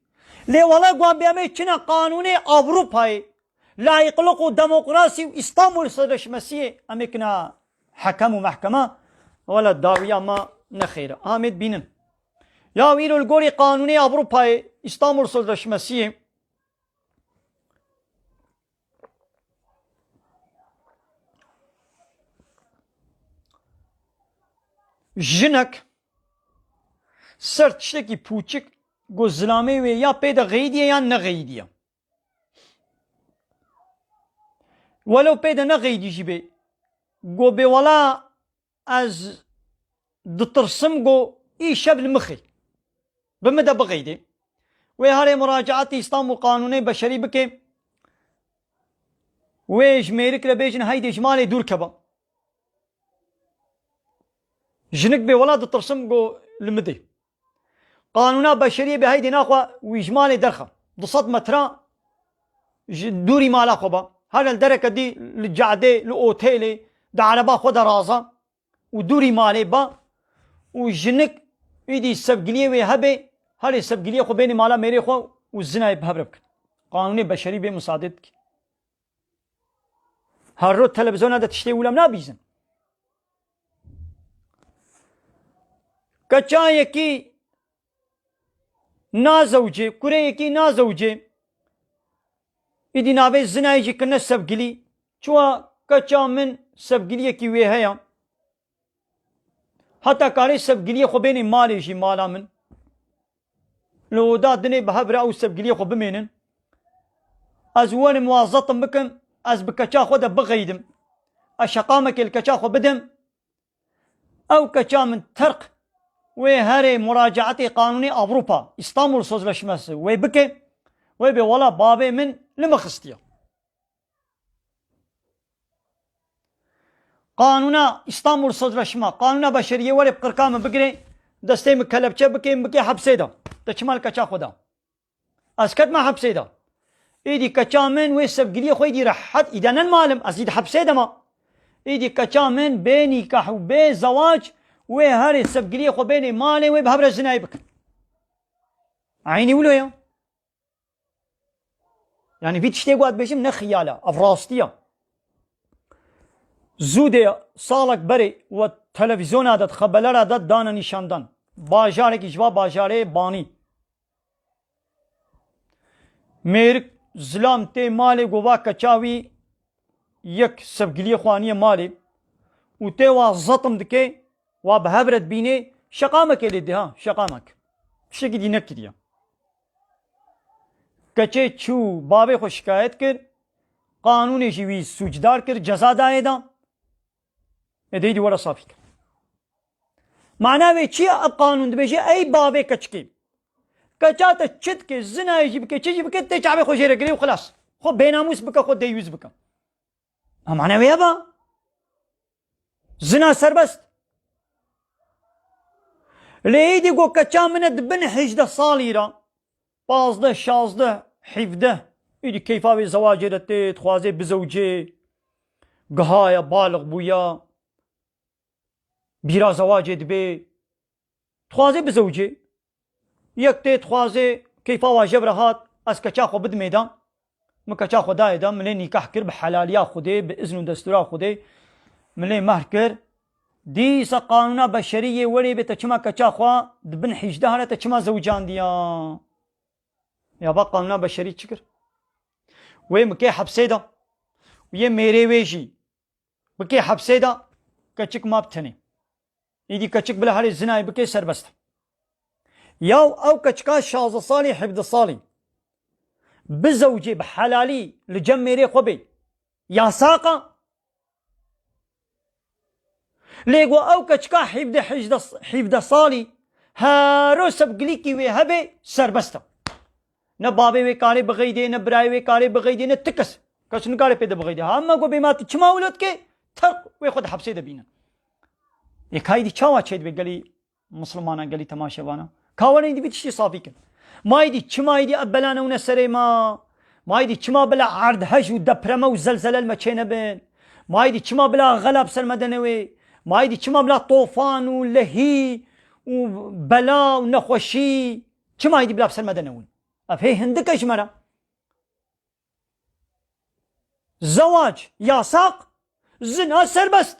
Lê wele guan bê em ê çine qanûnê Ewropayê, layîqliq û demokrasî û Îstanbul Sözleşmesiyê em ê kina hekem û mehkema, wele dawiya me ne xêr e. Amê dibînin. Ya îro li gorî qanûnê Ewropayê, Îstanbul Sözleşmesiyê, jinek ser tiştekî pûçik ku zilamê wê ya pê de xeyidiye yan nexeyidiye. Welew pê de nexeyidî jî bê, go bê wela ez ditirsim go îşev li mixê bi min de bixeydê. Wê herê muracaetî Îstanbul Qanûnê Beşerî bike. Wê ji mêrik re bêjin heydê ji malê dûr keve. Jinik bê wela ditirsim go li min dê. Qanûna beşeriyê bê heydê naxwe wî ji malê derxe. Du sed metre ji dûrî mala xwe ba. Her li dereke dî li cadê, li otêlê, di ereba xwe de raza û dûrî malê ba û jinik îdî sevgiliyê wê hebe, herê sevgiliyê xwe bênê mala mêrê xwe û zinayê bi hev re bikin. Qanûnê beşerî bê misadê dike. Her roj televizyona de tiştê wilo em nabîzin. Keça yekî nazewcê, kurê yekî nazewcê. Îdî navê zinayê jî kirine sevgilî. Çiwa keça min sevgiliyekî wê heye. Heta karê sevgiliyê xwe bênê malê jî mala min. Li oda dinê bi hev re ew sevgiliyê xwe bimênin. Ez werim wazetim bikim, ez bi keça xwe de bixeydim. Ez şeqamekê li keça xwe bidim. Ew keça min terq wê herê muracaetê Qanûnê Ewropa, Îstanbul Sözleşmesi, wê bike, wê bê wela bavê min li min xistiye. Qanûna Îstanbul Sözleşme, qanûna beşeriyê were bi qirka min bigire, destê min kelepçe bike, min bike hepsê de. Te çima li keça xwe da? Ez ketime hepsê de. Îdî keça min wê sevgiliyê xwe îdî rehet, îdî nen malim, ez îdî hepsê de ma. Îdî keça min bê nîkah û bê zewac wê herê sevgiliyê xwe bênê malê wê bi hev re zinayê bikin. Eynî wilo ya. Yani vî tiştê ku ez dibêjim ne xiyal e, ev rastî ye. Zû dê salek berê we televîzyona de, xebelera de dane nîşandan. Bajarekî ji va bajarê Banî. Mêrik zilam tê malê, gova keça wî yek sevgiliyê xwe aniye malê û tê wa zetim dike, wa bi hev re dibînê, şeqamekê lê dê ha, şeqamek. Tiştekî dî nekiriye. Keçê çû bavê xwe şikayet kir, qanûnê jî wî sûcdar kir, ceza dayê da. Ê dey dî were safî kir. Mana wê çi ye? Ev qanûn dibêje, ey bavê keçikê. Keça te çi dike, zinayê jî bike, çi jî bike, tê çavê xwe jê re girê û xilas. Xwe bênamûs bike, xwe deyyûs bike. Ev mana wê heba? Zina serbest. Lê êdî got keça min e di bin hejdeh salî re, pazdeh, şazdeh, hevdeh, êdî keyfa wê zewacê re tê, dixwazê bizewcê, giha ya, balix bûya, bîra zewacê dibe, dixwazê bizewcê. Yek tê dixwazê keyfa wa jev re hat, ez keça xwe bidimê da. Min keça xwe dayê da, min lê nîkah kir bi helaliya Xwedê, bi izn û destûra Xwedê. Min lê mehr kir. Dîsa qanûna beşerî yê werê bê, te çima keça xwe di bin hejdeh re te çima zewcandiya? Ya ba qanûna beşerî çi kir? Wê min kê hepsê da. Û yê mêrê wê jî bikê hepsê de, keçik ma bi tenê. Îdî keçik bila herê zinayê bikê serbest e. Yaw ew keçika şazdeh salî, hevdeh salî bizewcê bi helalî li cem mêrê xwe bê, yasaqa. Lê go ew keçika hevdeh, hejdeh, hevdeh salî hero sevgilîkî wê hebe, serbest e. Ne bavê wê karê bixeydê, ne birayê wê karê bixeydê, ne ti kes. Kes nikare pê de bixeydê. Hema go bê ma tu çima wilo dikê? Terq wê xwe di hepsê de bînin. Ê ka êdî çawa çêdibe gelî Mislimana, gelî temaşevana? Ka werin êdî vî tiştî safî kin. Ma êdî çima êdî ev bela newne serê ma? Ma êdî çima bila erdhej û depreme û zelzele li me çênebin? Ma êdî çima bila xela bi ser me de newê? Ma êdî çima bila tofan û lehî û bela û nexweşî, çima êdî bila bi ser me de newin? Ev hê hindik e ji me re. Zewac yasak, zina serbest.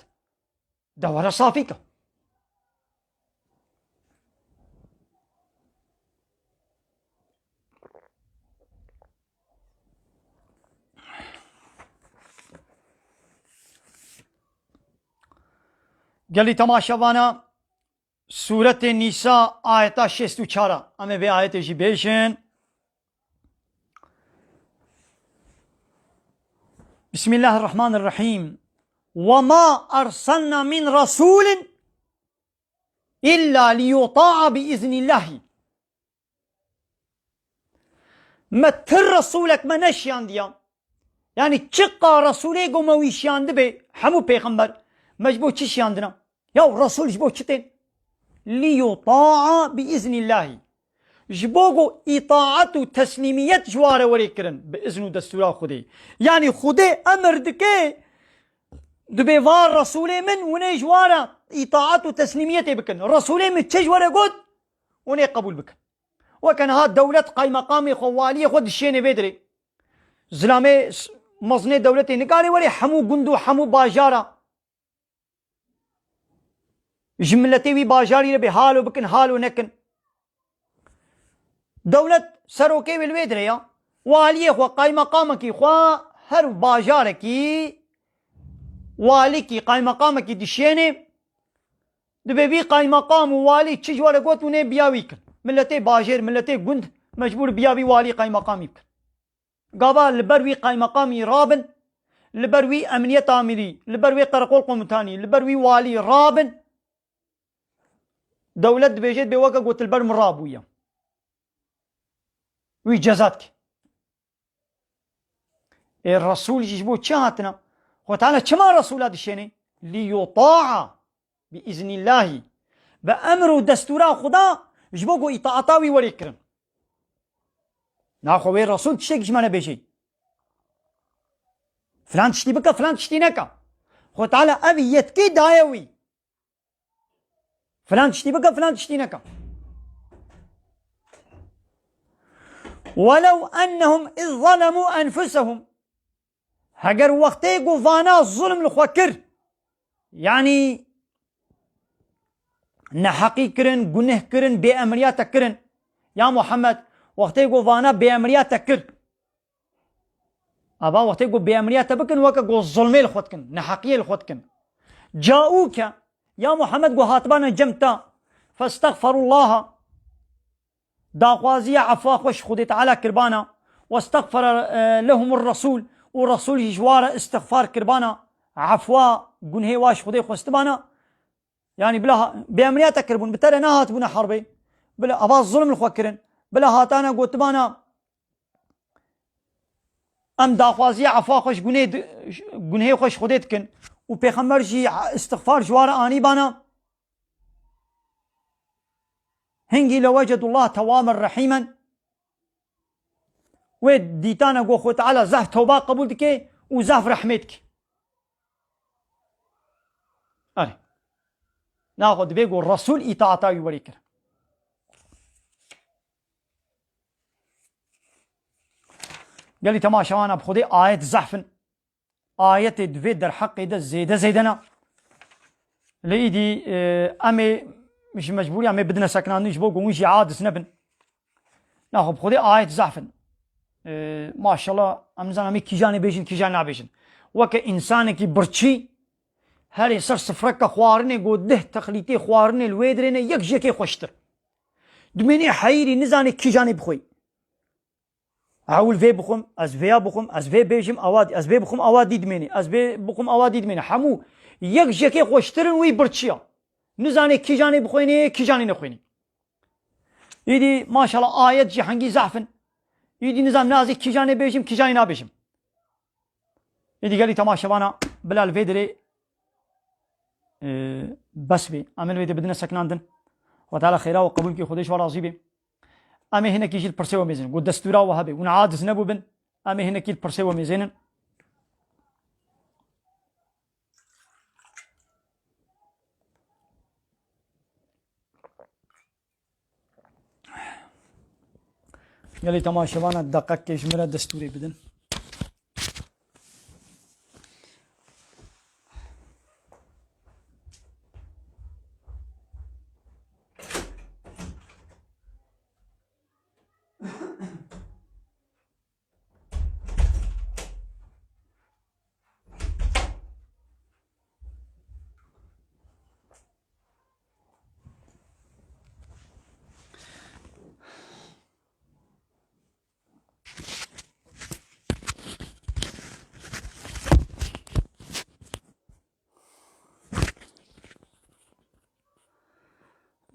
De were safî ke. Gelî temaşevana, Sûretê Nîsa, ayeta şêst û çar a. Em ê vê ayetê jî bêjin. Bismillahirrahmanirrahîm. "Ve ma erselna min resûlin illa liyuta'a bi iznillahî." Me ti resûlek me neşiyandiya. Yanî çiqa resûlê go me wî şiyandibe, hemû pêxember, me ji bo çi şiyandina? Ya resûl ji bo çi tên? Li yuta'a bi iznillahî. Ji bo go îtaet û teslîmiyet ji wa re werê kirin, bi izn û destûra Xwedê. Yanî Xwedê emir dike, dibê va resûlê min, hûn ê ji wa re îtaet û teslîmiyetê bikin. Resûlê min çi ji we re got, hûn ê qebûl bikin. Weke niha dewlet qaymeqamê xwe, waliyê xwe dişêne vê dirê. Zilamê s-, mezinê dewletê nikare were hemû gund û hemû bajara ji miletê wî bajarî re bê halo bikin, halo nekin. Dewlet serokê wê li wê dirê ya. Waliyê xwe, qaymeqamekî xwe, her bajarekî walikî, qaymeqamekî dişêne. Dibê vî qaymeqam û walî çi ji we re got, hûn ê biya wî kin. Miletê bajêr, miletê gund mecbûr biya vî walî qaymeqamî bikin. Gava li ber wî qaymeqamî rabin, li ber wî emniyet amirî, li ber wê qereqol komutanî, li ber wî walî rabin. Dewlet dibêje, dibê weke got li ber min rabûye. Wî ceza dike. Ê Resûl jî ji bo çi hatine? Xwe Teala çima Resûla dişêne? Li yuta'a bi iznillahî. Bi emr û destûra Xuda, ji bo ku îtaata wî werê kirin. Naxwe wê Resûl tiştekî ji me nebêje. Filan tiştî bike, filan tiştî neke. Xwe Teala ev yetkî daye wî. Filan tiştî bike, filan tiştî neke. Welew ennehum iz zalemû enfusehum. Heger wextê ku vana zulm li xwe kir, yanî neheqî kirin, guneh kirin, bêemriya te kirin. Ya Muhammed, wextê ku vana bêemriya te kir, ava wextê ku bêemriya te bikin, weke ku zulmê li xwe dikin, neheqiyê li xwe dikin. Caûke, ya Muhammed, ku hatibana cem te, festexferullaha, daxwaziya efwa xwe ji Xwedê Teala kirbana, westexfere, e, lehumur Resûl, û Resûl jî ji wa re istixfar kirbana, efwa gunhê wa ji Xwedê xwestibana. Yanî bila ha-, bêemriya te kiribûn, bi te re nehatibûne herbê. Bila ava zulm li xwe kirin. Bila hatane gotibana, em daxwaziya efwa xwe ji gunê di-, gunhê xwe ji Xwedê dikin. Û Pêxember jî istixfar ji wa re anîbana. Hingî lewecedullah tewaben rehîmen. Wê dîtane ku Xwe Teala zehf tewba qebûl dike û zehf rehmê dike. Erê. Naxwe dibê ku Resûl îtaata wî werê kir. Gelî temaşewana bi Xwedê ayet zehf in. Ayetê di vê derheqê de zêde zêde ne. Lê îdî, e, em ê ji mecbûriya me bidine sekinandin ji bo ku hûn jî aciz nebin. Naxwe bi Xwedê ayet zehf in. E, maşallah, em nizanin em ê kîjanê bêjin, kîjan nabêjin. Weke însanekî birçî herê ser sifreke xwarinê ku deh texlîtê xwarinê li wê dirê ne, yek ji yekê xweştir. Dimênê heyîrî nizanê kîjanê bixwê. Ewil vê bixwim, ez vêya bixwim, ez vê bêjim, awa dî, ez vê bixwim, awa dî dimênê, ez vê bixwim, awa dî dimênê. Hemû yek ji yekê xweştirin wî birçiya. Nizanê kîjanê bixwênê, kîjanê nexwênê. Îdî maşallah ayet jî hengî zehf in. Îdî nizam nazê kîjanê bêjim, kîjanê nabêjim. Êdî gelî temaşevana bila li vê dirê, e, bes bê. Em ê li vê dirê bidine sekinandin. Xwe Teala xêra we qebûl bike, Xwedê ji we razî be. Em ê hinekî jî li pirsê we mêzin. Ku destûra we hebe, hûn aciz nebûbin. Em ê hinekî li pirsê we mêzênin. Gelî temaşevana deqekê ji min re destûrê bidin.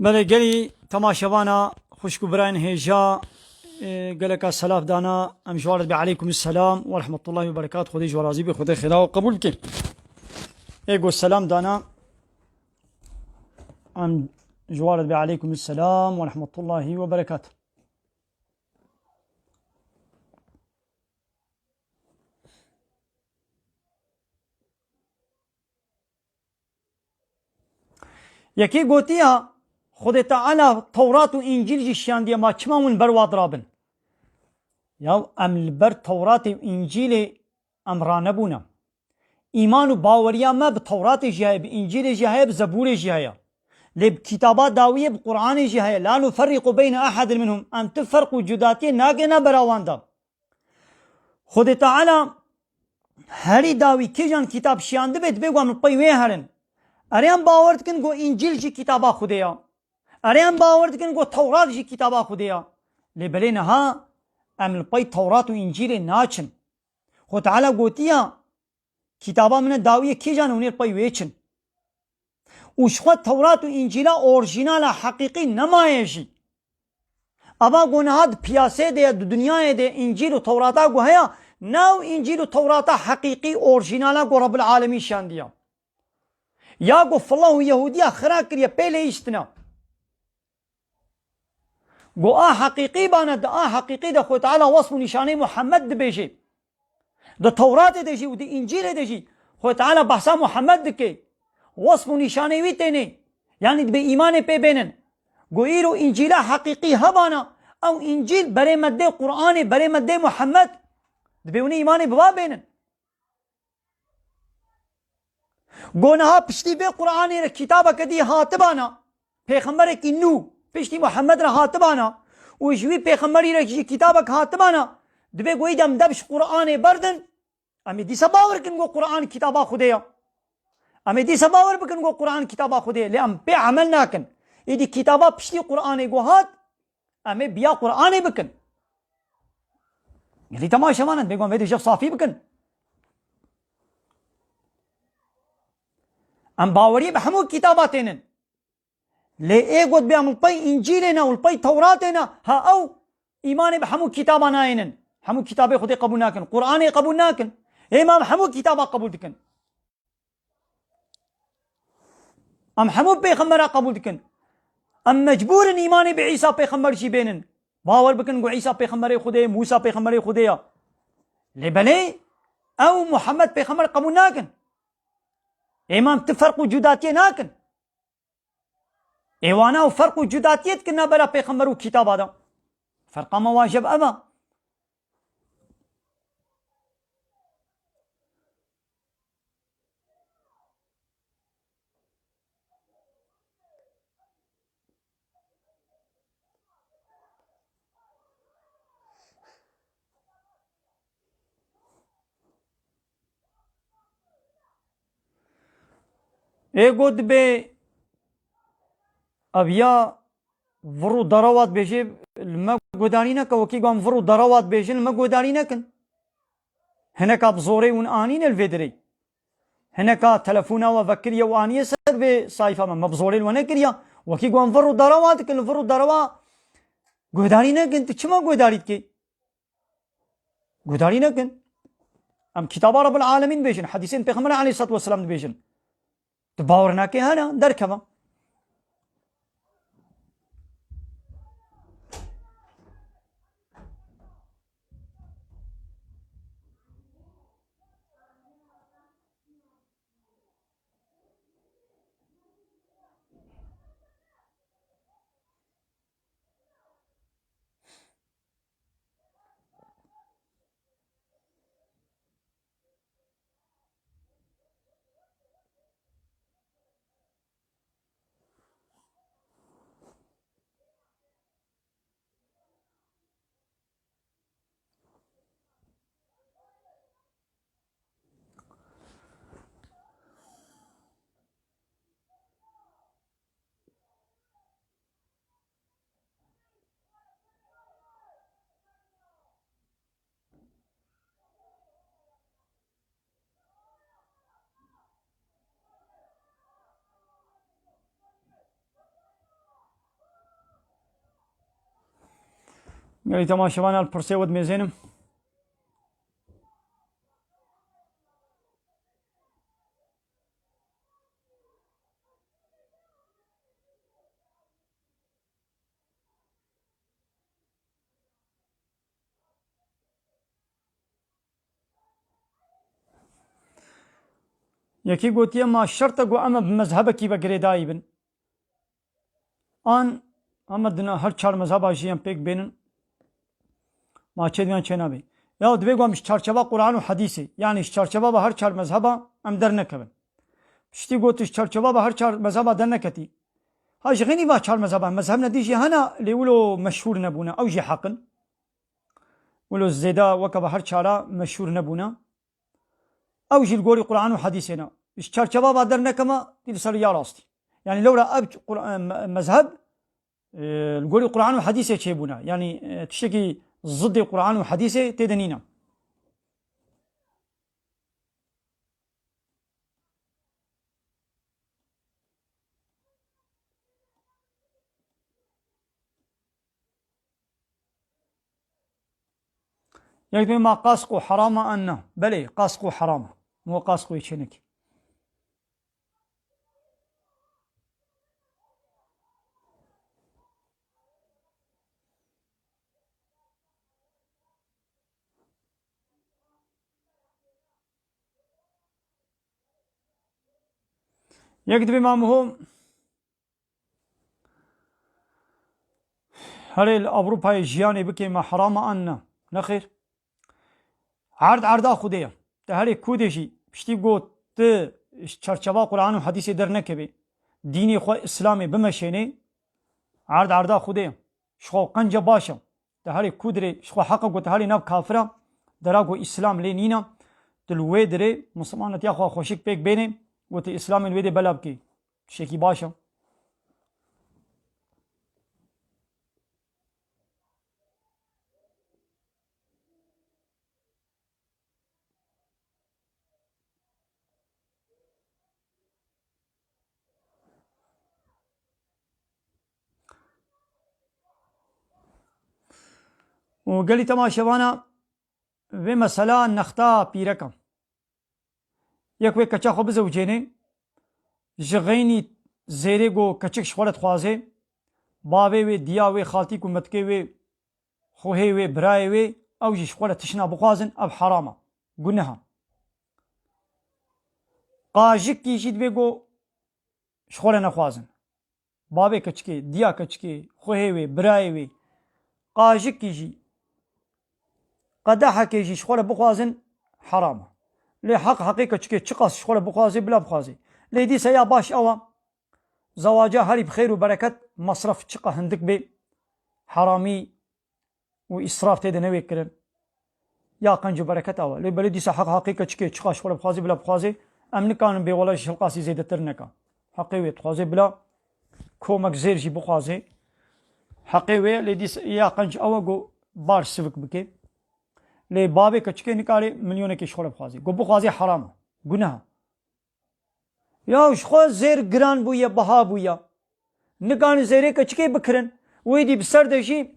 Belê gelî temaşevana xwişk û birayên hêja, e, geleka selam dana, em ji wan re dibê aleykum selam we rehmetullahi we berekat, Xwedê ji we razî be, Xwedê xêra we qebûl bike. Ê ku selam dana, em ji wan re dibê aleykum selam we rehmetullahi we berekat. Yekê gotiya, Xwedê Teala Tewrat û Încîl jî şiyandiye, ma çima hûn ber wa dirabin? Ya em li ber Tewratê û Încîlê em ranebûne. Îman û baweriya me bi Tewratê jî heye, bi Încîlê jî heye, bi Zebûrê jî heye. Lê bi kitaba dawiyê, bi Quranê jî heye. La nuferriqu beyne ehedin minhum. Em tu ferq û cudatiyê nagêne bera wan de. Xwedê Teala herî dawî kîjan kitab şiyandibe, dibê ku em li pey wê herin. Erê em bawer dikin ku Încîl jî kitaba Xwedê ya. Erê em bawer dikin ku Tewrat jî kitaba Xwedê ya. Lê belê niha em li pey Tewrat û Încîlê naçin. Xwe Teala gotiya, kitaba min e dawiyê kîjan hûn ê li pey wê çin. Û ji xwe Tewrat û Încîla orjînala heqîqî nemaye jî. Ava ku niha di piyaseyê de ye, di dinyayê de Încîl û Tewrata ku heye, ne ew Încîl û Tewrata heqîqî orjînala ku Rebbil Alemîn şiyandiya. Ya ku file û Yehudiya xira kiriye, pê leyîştine. Ku a heqîqî bane, di a heqîqî de Xwe Teala wesf û nîşanê Muhammed dibêje. Di Tewratê de jî û di Încîlê de jî Xwedê Teala behsa Muhammed dike. Wesf û nîşanê wî têne. Yanî dibê îmanê pê bênin. Ku îro Încîla heqîqî hebana, ew Încîl berê me dê Qur'anê, berê me dê Muhammed. Dibê hûn îmanê bi wa bênin. Go niha piştî vê Qur'anê re kitabeke dî hatibana, pêxemberekî nû piştî Muhammed re hatibana û ji wî pêxemberî re jî kitabek hatibana, divê go îdem dev ji Qur'anê berdin, em ê dîsa bawer kin go Qur'an kitaba Xwedê ya. Em ê dîsa bawer bikin go Qur'an kitaba Xwedê ye, lê em pê emel nakin. Êdî kitaba piştî Qur'anê go hat, em ê biya Qur'anê bikin. Gelî temaşevan in, bêguman vê dê jev safî bikin. Em bawerî bi hemû kitaba tênin. Lê ê got bê em li pey Încîlê ne û li pey Tewratê ne, ha ew îmanê bi hemû kitaba nayênin. Hemû kitabê Xwedê qebûl nakin. Qur'anê qebûl nakin. Ê me em hemû kitaba qebûl dikin. Em hemû pêxembera qebûl dikin. Em mecbûr in îmanê bi Îsa pêxember jî bênin. Bawer bikin ku Îsa pêxemberê Xwedê ye, Mûsa pêxemberê Xwedê ye. Lê belê ew Muhammed pêxember qebûl nakin. Ê me em ti ferq û cudatiyê nakin. Ê wana ew ferq û cudatiyê dikin navbera pêxember û kitaba de. Ferqa me wajib ev e. Ê got dibê ev ya vir û darawa dibêjê li me guhdarî neke, wekî wan vir û darawa dibêjin li me guhdarî nekin. Hineka bi zorê hûn anîne li vê dirê. Hineka telefona we vekiriye û aniye ser vê sayfa me. Me bi zorê li we nekiriya. Wekî wan vir û darawa dikin, li vir û darawa guhdarî nekin. Tu çima guhdarî dikî? Guhdarî nekin. Em kitaba Rabbil Alemîn dibêjin, hedîsên Pêxember aleyhissalatu vesselam dibêjin. Tu bawer nake hene, derkeve. Gelî temaşevan, el pirsê we dimêzênim. Yekî gotiye, ma şert e ku em bi mezhebekî ve girêdayî bin. An, em dina her çar mezheba jî em pêk bênin. Ma çê diyan çê nabê. Ya divê ku em ji çarçeva Quran û Hedîsê, yanî ji çarçeva ve her çar mezheba em dernekevin. Piştî got ji çarçeva ve her çar mezheba derneketî. Ha ji xênî va çar mezheba, mezheb nedî jî hene lê wilo meşhûr nebûne. Ew jî heq in. Wilo zêde weke ve her çara meşhûr nebûne. Ew jî li gorî Quran û Hedîsê ne. Ji çarçeva va dernekeme, tî li ser ya rastî. Yanî lewra ev Qur-, me-, mezheb, e, li gorî Quran û Hedîsê çêbûne. Yanî, e, tiştekî zidê Quran û Hedîsê tê de nîne. Yek dibê ma qasqo heram e an na? Belê, qasqo heram e. Mo qasqoyê çênekî. Yek dibê mamoho herê li Ewropayê jiyanê bike me heram e an ne? Nexêr. Erd erda Xwedê ye. Te herê ku de jî piştî got tu ji çerçeva Quran û Hedîsê dernekevê, dînê xwe Îslamê bimeşênê, erd erda Xwedê ye. Ji xwe qenca baş e. Te herê ku dirê ji xwe heq e ku te herê nav kafir e, dera ku Îslam lê nîne, tu li wê dirê misilmanetiya xwe xweşik pêk bênê, ku tu Îslamê li wê dê bela bikê. Tiştekî baş e. Û gelî temaşevana vê mesela nexta pîrek e. Yek wê keça xwe bizewicênê, ji xeynî zêrê ku keçik ji xwe re dixwazê, bavê wê, diya wê, xaltîk û metikê wê, xuhê wê, birayê wê, ew jî ji xwe re tişna bixwazin, ev heram e, guneh e. Qajikî jî divê ku ji xwe re nexwazin. Bavê keçikê, diya keçikê, xuhê wê, birayê wê, qajikî jî, qedehekê jî ji xwe re bixwazin, heram e. Lê heq heqê keçikê çiqas ji xwe re bixwazê, bila bixwazê. Lê dîsa ya baş ew e, zewaca herî bi xêr û bereket, mesref çiqa hindik bê, heramî û îsraf tê de newê kirin. Ya qenc û bereket awa. Lê belê dîsa heq heqê keçikê çiqa ji xwe re bixwazê, bila bixwazê, em nikarin bê wela ji hilqasî zêdetir neka. Heqê wê dixwazê, bila komek zêr jî bixwazê. Heqê wê, lê dîsa ya qenc ew e ku bar sivik bike. Lê bavê keçikê nikarê milyonekê ji xwe re bixwazê. Ku bixwazê heram e. Guneh e. Ya ji xwe zêr giran bûye, biha bûye. Nikarin zêrê keçikê bikirin. Wê dî bi ser de jî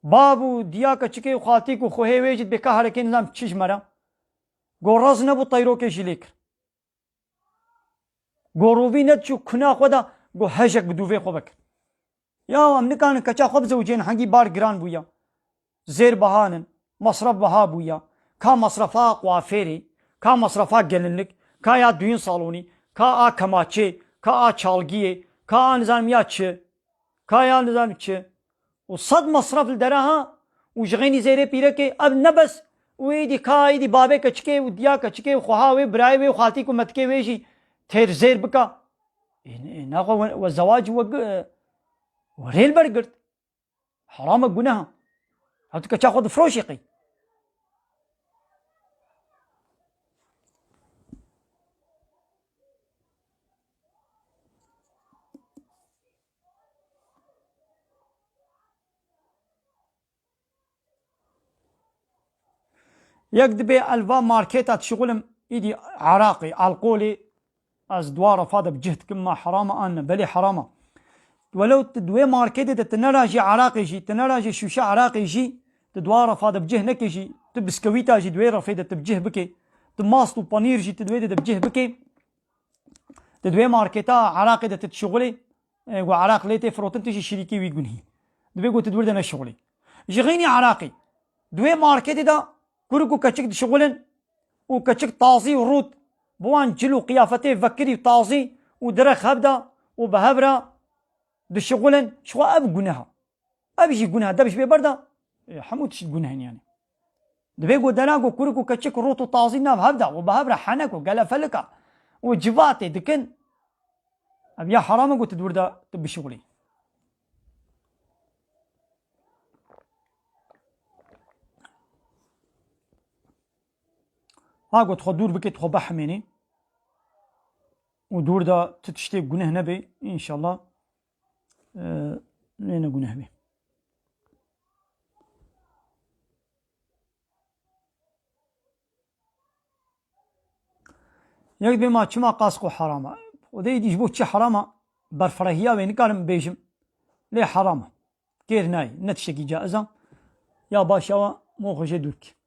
bav û diya keçikê û xaltîk û xuhê wê jî dibê ka herekê nizam çi ji me re. Go raz nebû teyrokê jî lê kir. Go rovî nediçû kuna xwe de, go hejek bi dûvê xwe vekir. Ya em nikarin keça xwe bizewicên, hengî bar giran bûye. Zêr bihan in, masraf biha bûye. Ka masrafa kuafêrê, ka masrafa gelinlik, ka ya duyun salonî, ka a kemaçê, ka a çalgiyê, ka a nizanim ya çi, ka ya nizanim çi. Û sed masraf li dera ha û ji xeynî zêrê pîrekê ev ne bes û êdî ka êdî babê keçikê û diya keçikê û xweha wê, birayê wê û xaltîk û metikê wê jî têr zêr bika. Ê, ê, naxwe we, we zewac we gi-, we rê li ber girt. Heram e, guneh e. Hev tu keça xwe difroşî qey. Yek dibê ez va marketa dişixulim, îdî eraqê, alkolê, ez dua refa de bi cih dikim, ma heram e an ne? Belê heram e. Welew tu di wê marketê de tu nera jî eraqê jî, tu nera jî şûşe eraqê jî, tu dua refa de bi cih nekê jî, tu biskewîta jî di wê refê de tu bi cih bikê, tu mast û panîr jî tu di wê de de bi cih bikê, tu di wê marketa eraqê de tu dişixulê, e, ku eraq lê tê firotin, tu jî şirîkê wî gunhî. Dibê ku tu di wir de neşixulî. Ji xeynî eraqî. Di wê marketê de kurik û keçik dişixulin û keçik tazî û rût bi wan cil û qiyafetê vekirî û tazî û dirêx hev de û bi hev re dişixulin, ji xwe ev guneh e. Ev jî guneh e, dev ji bê ber de, e, hemû tişt guneh in yani. Dibê ku dera ku kurik û keçik rût û tazî nav hev de û bi hev re henek û gelefelika û civatê dikin, ev ya heram e ku tu di wir de tu bişixulî. Ha ku tu xwe dûr bikê, tu xwe bihemênî û dûr de tu tiştê guneh nebê, înşallah, e, lê ne guneh bê. Yek dibê ma çima qas xwe heram e? Xwedê dî ji bo çi heram e? Berfrehiya wê nikarim bêjim. Lê heram e. Kêr nayê. Ne tiştekî caiz e. Ya baş ew e, mo xwe jê dûr bikî.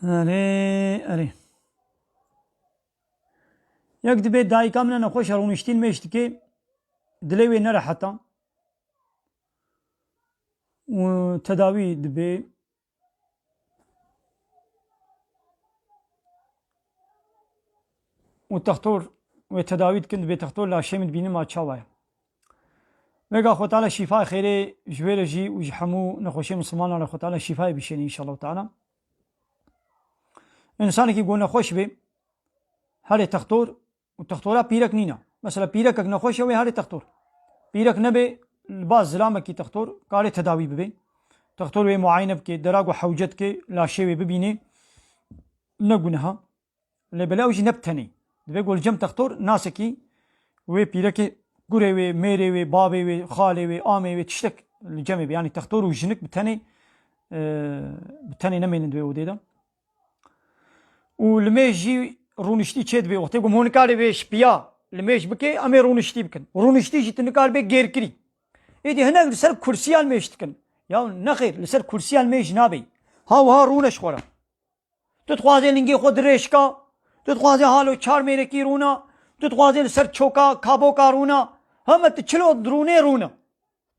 Erê, erê. Yek dibê dayika min e nexweş e, rûniştîn mêj dike, dilê wê nerehet e û tedawî dibe. Û textor wê tedawî dikin, dibê textor laşê min dibînin ma çawa ye. Vêga Xwe Teala şîfayê xêrê ji wê re jî û ji hemû nexweşiyê misilmanan re Xwe Teala şîfayê bişêne înşallah Teala. Însanekî ku nexweş be, herê textor û textora pîrek nîne. Mesela pîrekek nexweş e wê herê textor. Pîrek nebe, li ba zilamekî textor karê tedawî bibe. Textor wê muayene bike, dera ku hewce dike, laşê wê bibîne. Ne guneha. Lê belê ew jî ne bi tenê. Divê ku li cem textor nasekî wê pîrekê, kurê wê, mêrê wê, bavê wê, xalê wê, amê wê, tiştek li cemê be. Yanî textor û jinik bi tenê, e, bi tenê nemênin di wê odê de. Û li mêj jî rûniştî çêdibe. Wextê ku hûn nikarê vê şipiya li mêj bike, em ê rûniştî bikin. Rûniştî jî tu nikaribê gêrkirî. Êdî hinek li ser kursiya li mêj dikin. Ya nexêr, li ser kursiya li mêj nabê. Ha wiha rûne ji xwe re. Tu dixwazê lingê xwe dirêj ka, tu dixwazê halo çar mêrekî rûna, tu dixwazê li ser çoka, kaboka rûna. Heme tu çilo rûnê rûne.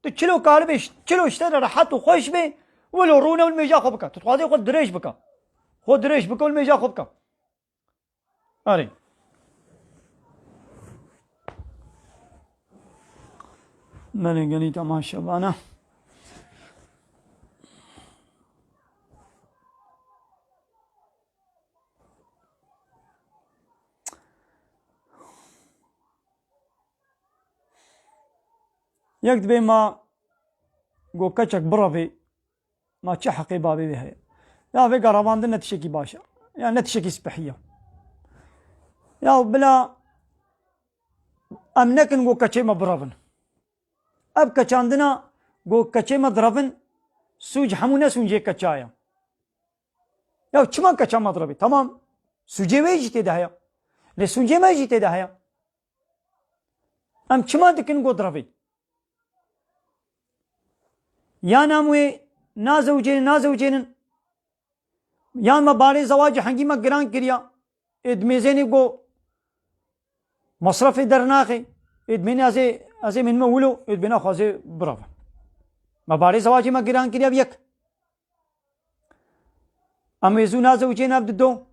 Tu çilo karibê, çilo ji te re rehet û xweş bê, wilo rûne û li mêja xwe bike. Tu dixwazê xwe dirêj bike. Xwe dirêj bike û li mêja xwe bike. Erê. Melê genî temaşe bana. Yek dibê ma go keçek birevê, ma çi heqê bavê wê heye? Ya vêga revandin ne tiştekî baş e. Ya ne tiştekî spehî ye. Ya bila em nekin go keçê me birevin. Ev keçandina go keçê me direvin, sûc hemû ne sûcê keça ye. Ya çima keça me direvê? Tamam, sûcê wê jî tê de heye. Lê sûcê me jî tê de heye. Em çima dikin go direvê? Yan em wê nazewicênin, nazewicênin. Yan me barê zewacê hengî me giran kiriya. Ê dimêzênê go masrafê dernaxê. Ê dimênê ez ê, ez ê min me wilo, ê dimêne xwazê birava. Me barê zewacê me giran kiriya yek. Em ê zû nazewicê nav dido.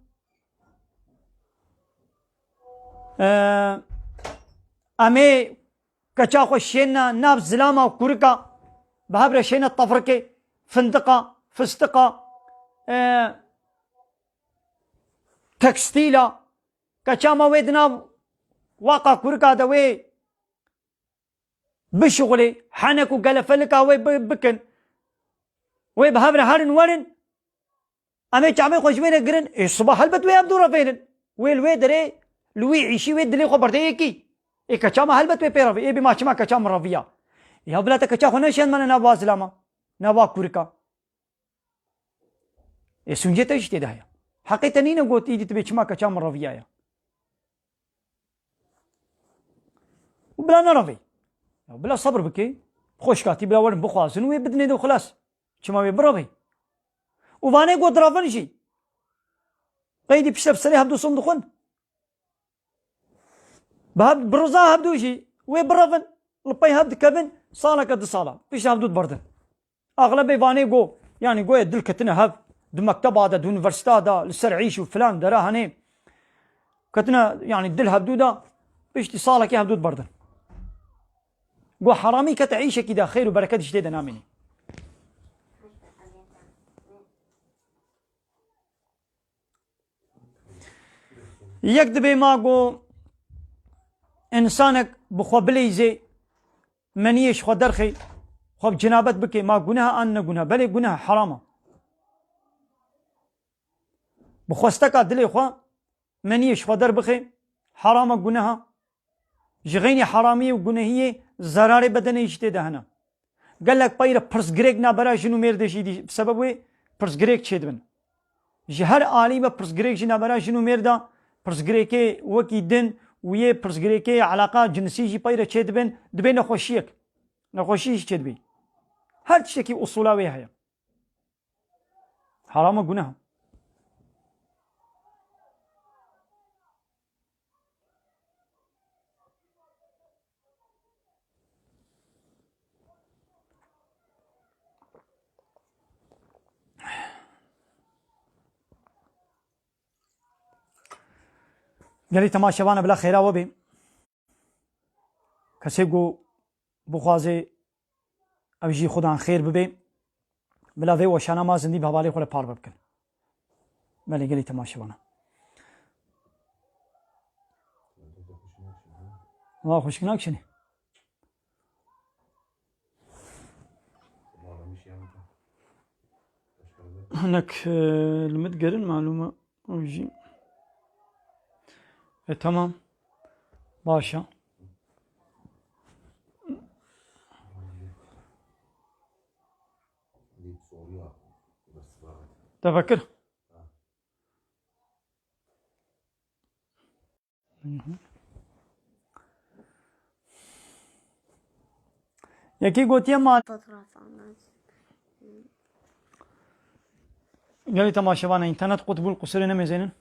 Ee, em ê keça xwe şênna nav zilama û kurika, bi hev re şêne tefrikê, findiqa, fistiqa, ee, tekstîla, keça me wê di nav waqa kurika de wê bişuxulê, henek û gelefelika wê bi-, bikin. Wê bi hev re herin werin, em ê çavê xwe ji wê re girin, ê siba helbet wê ev du revênin. Wê li wê derê, li wî îşî wê dilê xwe berde yekî. Ê keça me helbet wê pê revê. Ê bê ma çima keça min reviya? Ya bila te keça xwe neşên me ne nava zilama, nava kurika. Ê sûncê te jî tê de heye. Heqê te nîne got, îdî tu bê çima keça min reviyaye. Û bila nerevê. Ya bila sebir bike. Xweşkatî bila werin bixwazin wê bidinê de xilas. Çima wê birevê? Û vanê got direvin jî. Qeydî pişte bi serê hevdu som dixwin. Bi hev, bi riza hevdû jî wê birevin, li pey hev dikevin, saleke du sala, pişt hevdû diberdin. Axlebê vanê go, yanî goye dil ketine hev, di mekteba de, di unîversîta de, li ser îş û filan dera henê ketine, yanî dil hevdû de, piştî salekê hevdû diberdin. Go heramî kete îşekî de, xêr û bereket ji tê de namînî. Yek dibê ma go însanek bi xwe bileyzê, meniyê ji xwe derxê, xwe bi cinabet bikê, ma guneha an ne guneha? Belê guneha, heram e. Bi xwesteka dilê xwe meniyê ji xwe derbixe, heram e, guneha. Ji xeynî heramiyê û gunehiyê zerarê bedenê jî tê de hene. Gelek peyre pirsgirêk nabera jin û mêr de jî dî-, bi sebeb wê pirsgirêk çêdibin. Ji her alî ve pirsgirêk jî nabera jin û mêr de, pirsgirêkê wekî din û yê pirsgirêkê eleqa cinsî jî peyre çêdibin, dibê nexweşiyek. Nexweşî jî çêdibê. Her tiştekî usûla wê heye. Heram e, guneh e. Gelî temaşevana bila xêra we bê. Kesê ku bixwaze ev jî xudan xêr bibe. Bila vê weşana ma zindî bi hevalê xwe re parve bikin. Belê gelî temaşevana. Wa xwişk nakişinê. Hinek, e, li min digerin malûm e. Ew jî. E, tamam. Baş e. Tefekkir. Yekî gotiye ma. Fotoğraf anlar. Gelî temaşevana, înternet qut bû, li qusûrê nemêzênin.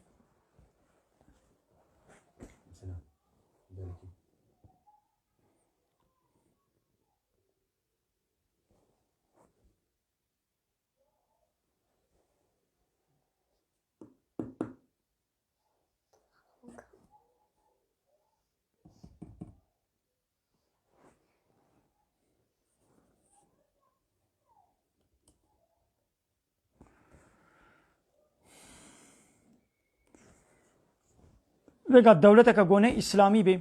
Vêga dewleteke ku ne îslamî bê,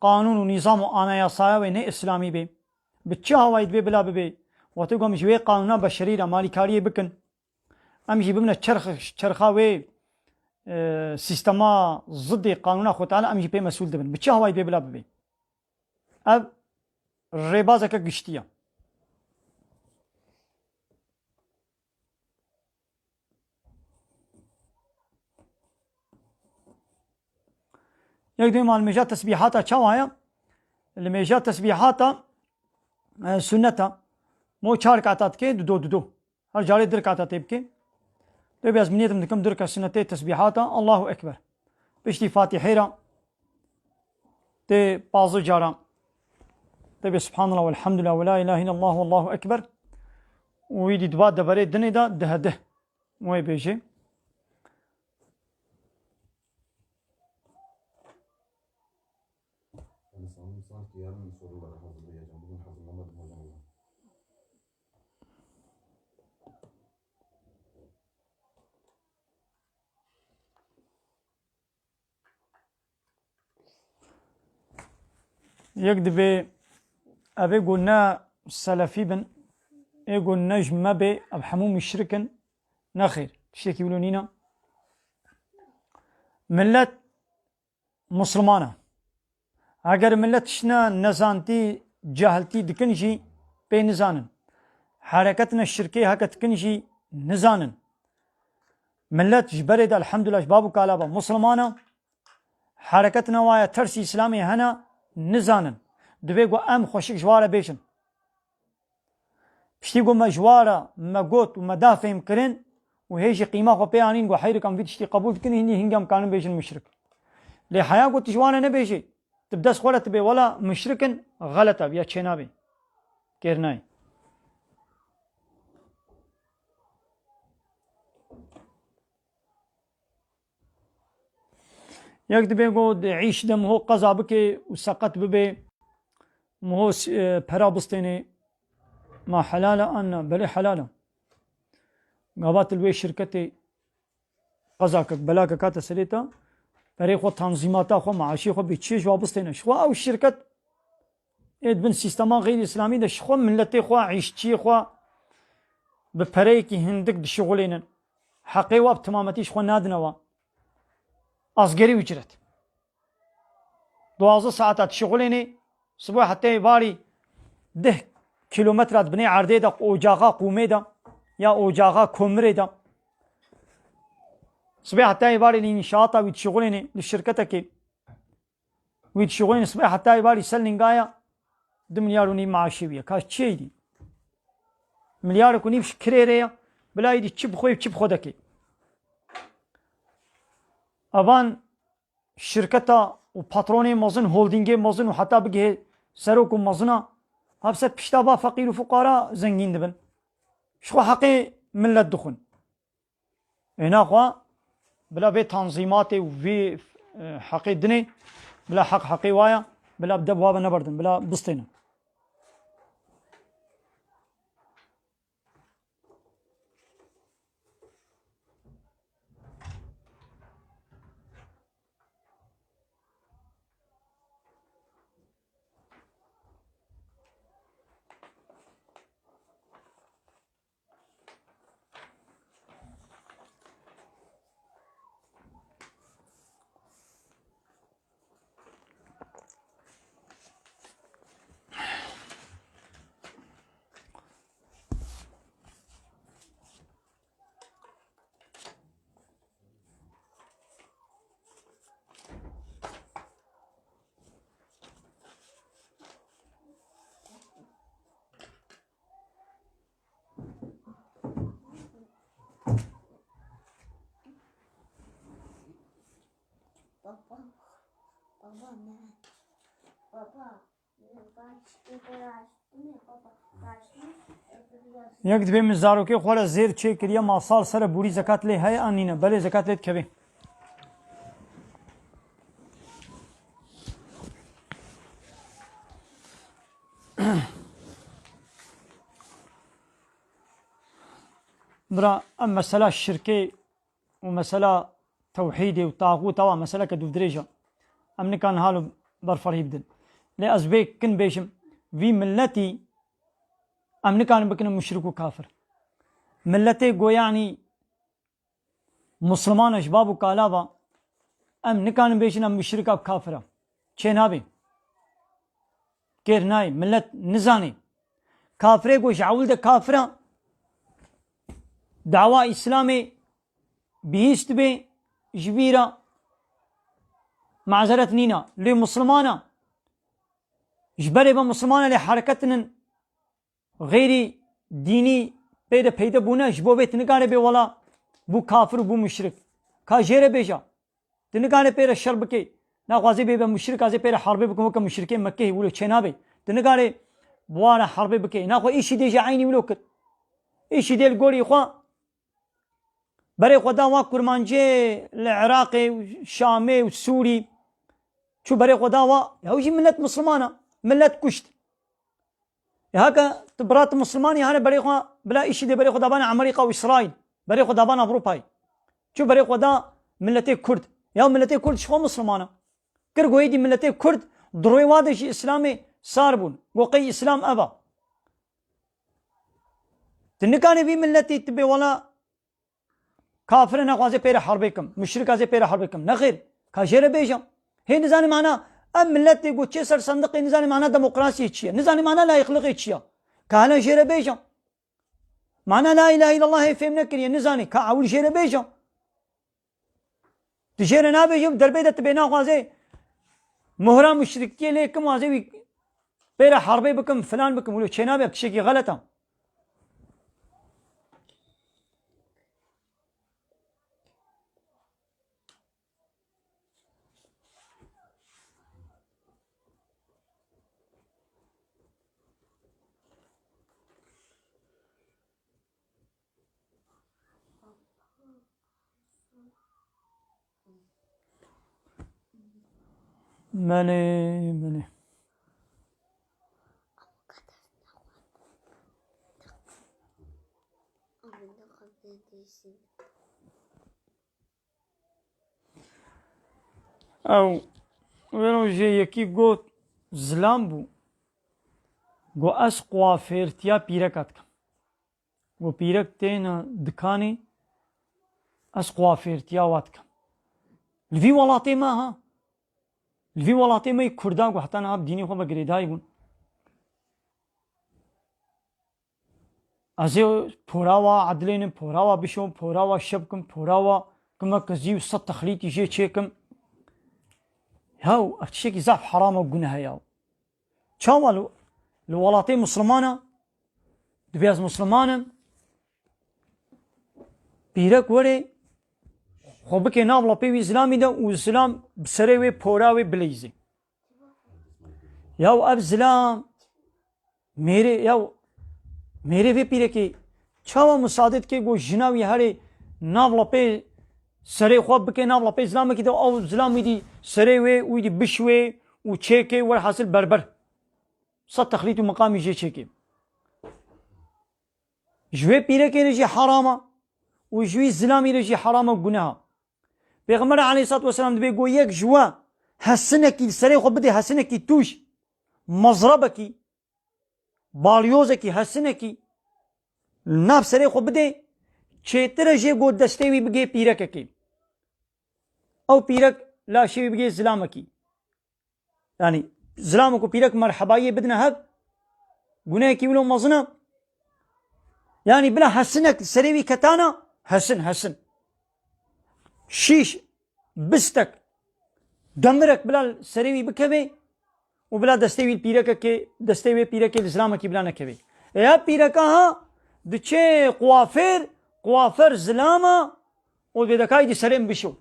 qanûn û nîzam û anayasaya wê ne îslamî bê, bi çi hawayî divê bila bibê? Wextê ku em ji wê qanûna beşerî re malîkariyê bikin, em jî bibine çerx-, çerxa wê, e, sîstema zidê qanûna Xwe Teala, em jî pê mesûl dibin. Bi çi hawayî divê bila bibê? Ev rêbazeke giştî ye. Yek dibê ma li mêja tesbîhata çawa ye? Li mêja tesbîhata, e, sunneta. Mo çar kata dike, dido, dido. Her carê di rikata tê bike. Tê bê ez bi niyetim dikim du rika sunnetê tesbîhata. Allahu Ekber. Piştî Fatihê re tê pazdeh cara. Tê bê Subhanallah velhamdülillah ve la ilahe illallah vallahu ekber. Û wî dî diba deverê dinê de dihedih. Wê bêjê. Yani sanırım sanki yarın soruları hazırlayacağım. Bugün hazırlamadım hocam. Yek dibê ev ê ku ne selefî bin, ê ku ne ji me bê, ev hemû muşrik in. Nexêr, tiştekî wilo nîne. Millet Musulman e. Eger millet tiştine nezantî, cehiltî dikin jî pê nizanin. Hereketine şirkê heke dikin jî nizanin. Millet ji berê de elhamdulillah ji bab û kala ve Musulman e. Hereketine waye tersî Îslamê hene nizanin. Divê ku em xweşik ji wa re bêjin. Piştî ku me ji wa re me got û me da fêhm kirin û hê jî qîma xwe pê anîn ku heyrikan vî tiştî qebûl dikin, hînî hingê em karin bêjin muşrik. Lê heya ku tu ji wan re nebêjî, tu bi dest xwe re tu bê wela muşrik in, xelet e, ya çênabê. Kêr nayê. Yek dibê ku di îş de miho qeza bike û seqet bibe, miho s-, e, pera bistêne, ma helal e an na? Belê helal e. Gava tu li wê şirketê qezakek, belakek hate serê te, perê xwe, tanzîmata xwe, maaşê xwe bê çiyê ji wa bistêne. Ji xwe ew şirket Ê di bin sîstema xeyrî îslamî de ji xwe miletê xwe, îşçiyê xwe bi pereyekî hindik dişixulênin. Heqê wa bi timametî ji xwe nadine wa. Asgerî ucret. Duwazdeh saeta dişixulênê, sibê heta êvarî deh kîlometre di binê erdê de, ocaxa qûmê de ya ocaxa komirê de. Sibê heta êvarî li înşaata wî dişixulênê, li şirketekê. Wî dişixulîn sibê heta êvarî ser lingaya du milyar û nîv maaşê wî ye. Ka çi ye dî? Milyarek û nîv ji kirê re ye. Bila êdî çi bixwe çi bixwe deke. Evan şirketa û patronê mezin, holdîngê mezin û heta bigihê serok û mezina, ha bi ser pişta va feqîr û fuqara zengîn dibin. Ji xwe heqê milet dixwin. Êna xwe bila vê tanzîmatê û vê e, heqê dinê, bila heq heqê wa ya, bila bi deb wa ve neberdin, bila bistêne. Baba, baba ne? Baba, ne? Yek dibê min zarokê xwe re zêr çêkiriye, ma sal sere borî zekat lê heye an nîne? Belê, zekat lê dikeve. Bira, em mesela şirkê û mesela tewhîdê û taxût, ewa meseleke dûvdirêj e. Em nikarin hal û berferhî bidin. Lê ez vê kin bêjim, vî milletî em nikarin bikinin muşrik û kafir. Milletê go yanî Musliman e ji bab û kala ve, em nikarin bêjin em muşrik a, kafir a. Çênabê. Kêr nayê, millet nizanê. Kafirê ku ji ewil de kafir a, dawa Îslamê bihîst bê, ji vî re mazeret nîne. Lê Musliman e. Ji berê ve Musliman e, lê hereketinin xeyrî dînî pê de peyde bûne, ji bo vê tu nikarê bê wela bû kafir û bû muşrik. Ka jê re bêje. Tu nikarê pê re şer bikê. Naxwazê bê be muşrik, azê pê re herbê bikin weke muşrikê Mekkeyê, wilo çênabê. Tu nikarê bi wan re herbê bikê. Naxwe îşî dê jî eynî wilo kir. Îşî dê li gorî xwe berê xwe da wa kurmancê li Iraqê û Şamê û Sûrî. Çû berê xwe da wa, ya ew jî millet Musliman e. Millet kuşt. Ya heke tu birat Muslimanî hane berê xwe, bila îşî dê berê xwe da bana Amerîka û Îsraîl. Berê xwe da bana Ewropayê. Çû berê xwe da milletê Kurd. Ya milletê Kurd ji xwe Musliman e. Kir ku êdî milletê Kurd di rûyê wa de jî Îslamê sar bûn. Go qey Îslam ev e. Tu nikarî vî milletî tu bê wela kafir e, naxwazê pê re herbê kim. Muşrik azê pê re herbê kim. Nexêr. Ka jê re bêje. Hê nizanî mana, em milletê ku çê ser sendiqê nizanî mana demokrasiyê çi ye. Nizanî mana layîqlixê çi ye. Ka hela jê re bêje. Mana la îlahe îllallahê fêm nekiriye, nizanî. Ka ewil jê re bêje. Tu jê re nabêjî, derbê de tu bê naxwazê mohra muşrikiyê lê kim, wazê wî pê re herbê bikim, filan bikim, wilo çênabe, tiştekî xelet e. Belê, belê. Ew, wê rojê yekî got, zilam bû. Got, ez quafêrtiya pîreka dikim. Got, pîrek têne dikanê, ez quafêrtiya wa dikim. Li vî welatê me ha. Li vî welatê me yê Kurda ku heta niha bi dînê xwe ve girêdayî bûn. Ez ê pora wa edilênim, pora wa bişom, pora wa şev kim, pora wa kim ve qizî û sed texlîtî jê çêkim. Yaw, ev tiştekî zaf heram e û guneh e yaw. Çawa li, li welatê Muslimana, dibê ez Musliman im, pîrek were, xwe bike nav lapê wî zilamî de û zilam bi serê wê pora wê bileyzê. Yaw ev zilam, mêrê, yaw mêrê vê pîrekê çawa musade dike ku jina wî herê nav lapê serê xwe bike nav lapê zilamekî de, ew zilam wî dî serê wê, wî dî biş wê û çêkê, werhasil berber. Sed texlît û miqamî jê çêkê. Ji wê pîrekê re jî heram e û ji wî zilamî re jî heram e, guneh e. Pêxember aleyhissalatu vesselam dibê got, yek ji we hesinekî li serê xwe bidê, hesinekî tûj, mezrebekî, balyozekî, hesinekî li nav serê xwe bidê, çêtir e jê got destê wî bigê pîrekekê. Ew pîrek laşê wî bigê zilamekî. Yanî zilamek û pîrek merhebayiyê bidine hev, gunehekî wilo mezin e. Yanî bila hesinek li serê wî ketana, hesin, hesin. Şîş, bistek, demirek bila li serê wî bikeve û bila destê wî li pîrekekê, destê wê pîrekê li zilamekî bila nekeve. E ya pîreka ha diçe quafêr, quafêr zilama û vê dekayî di serê min bişo.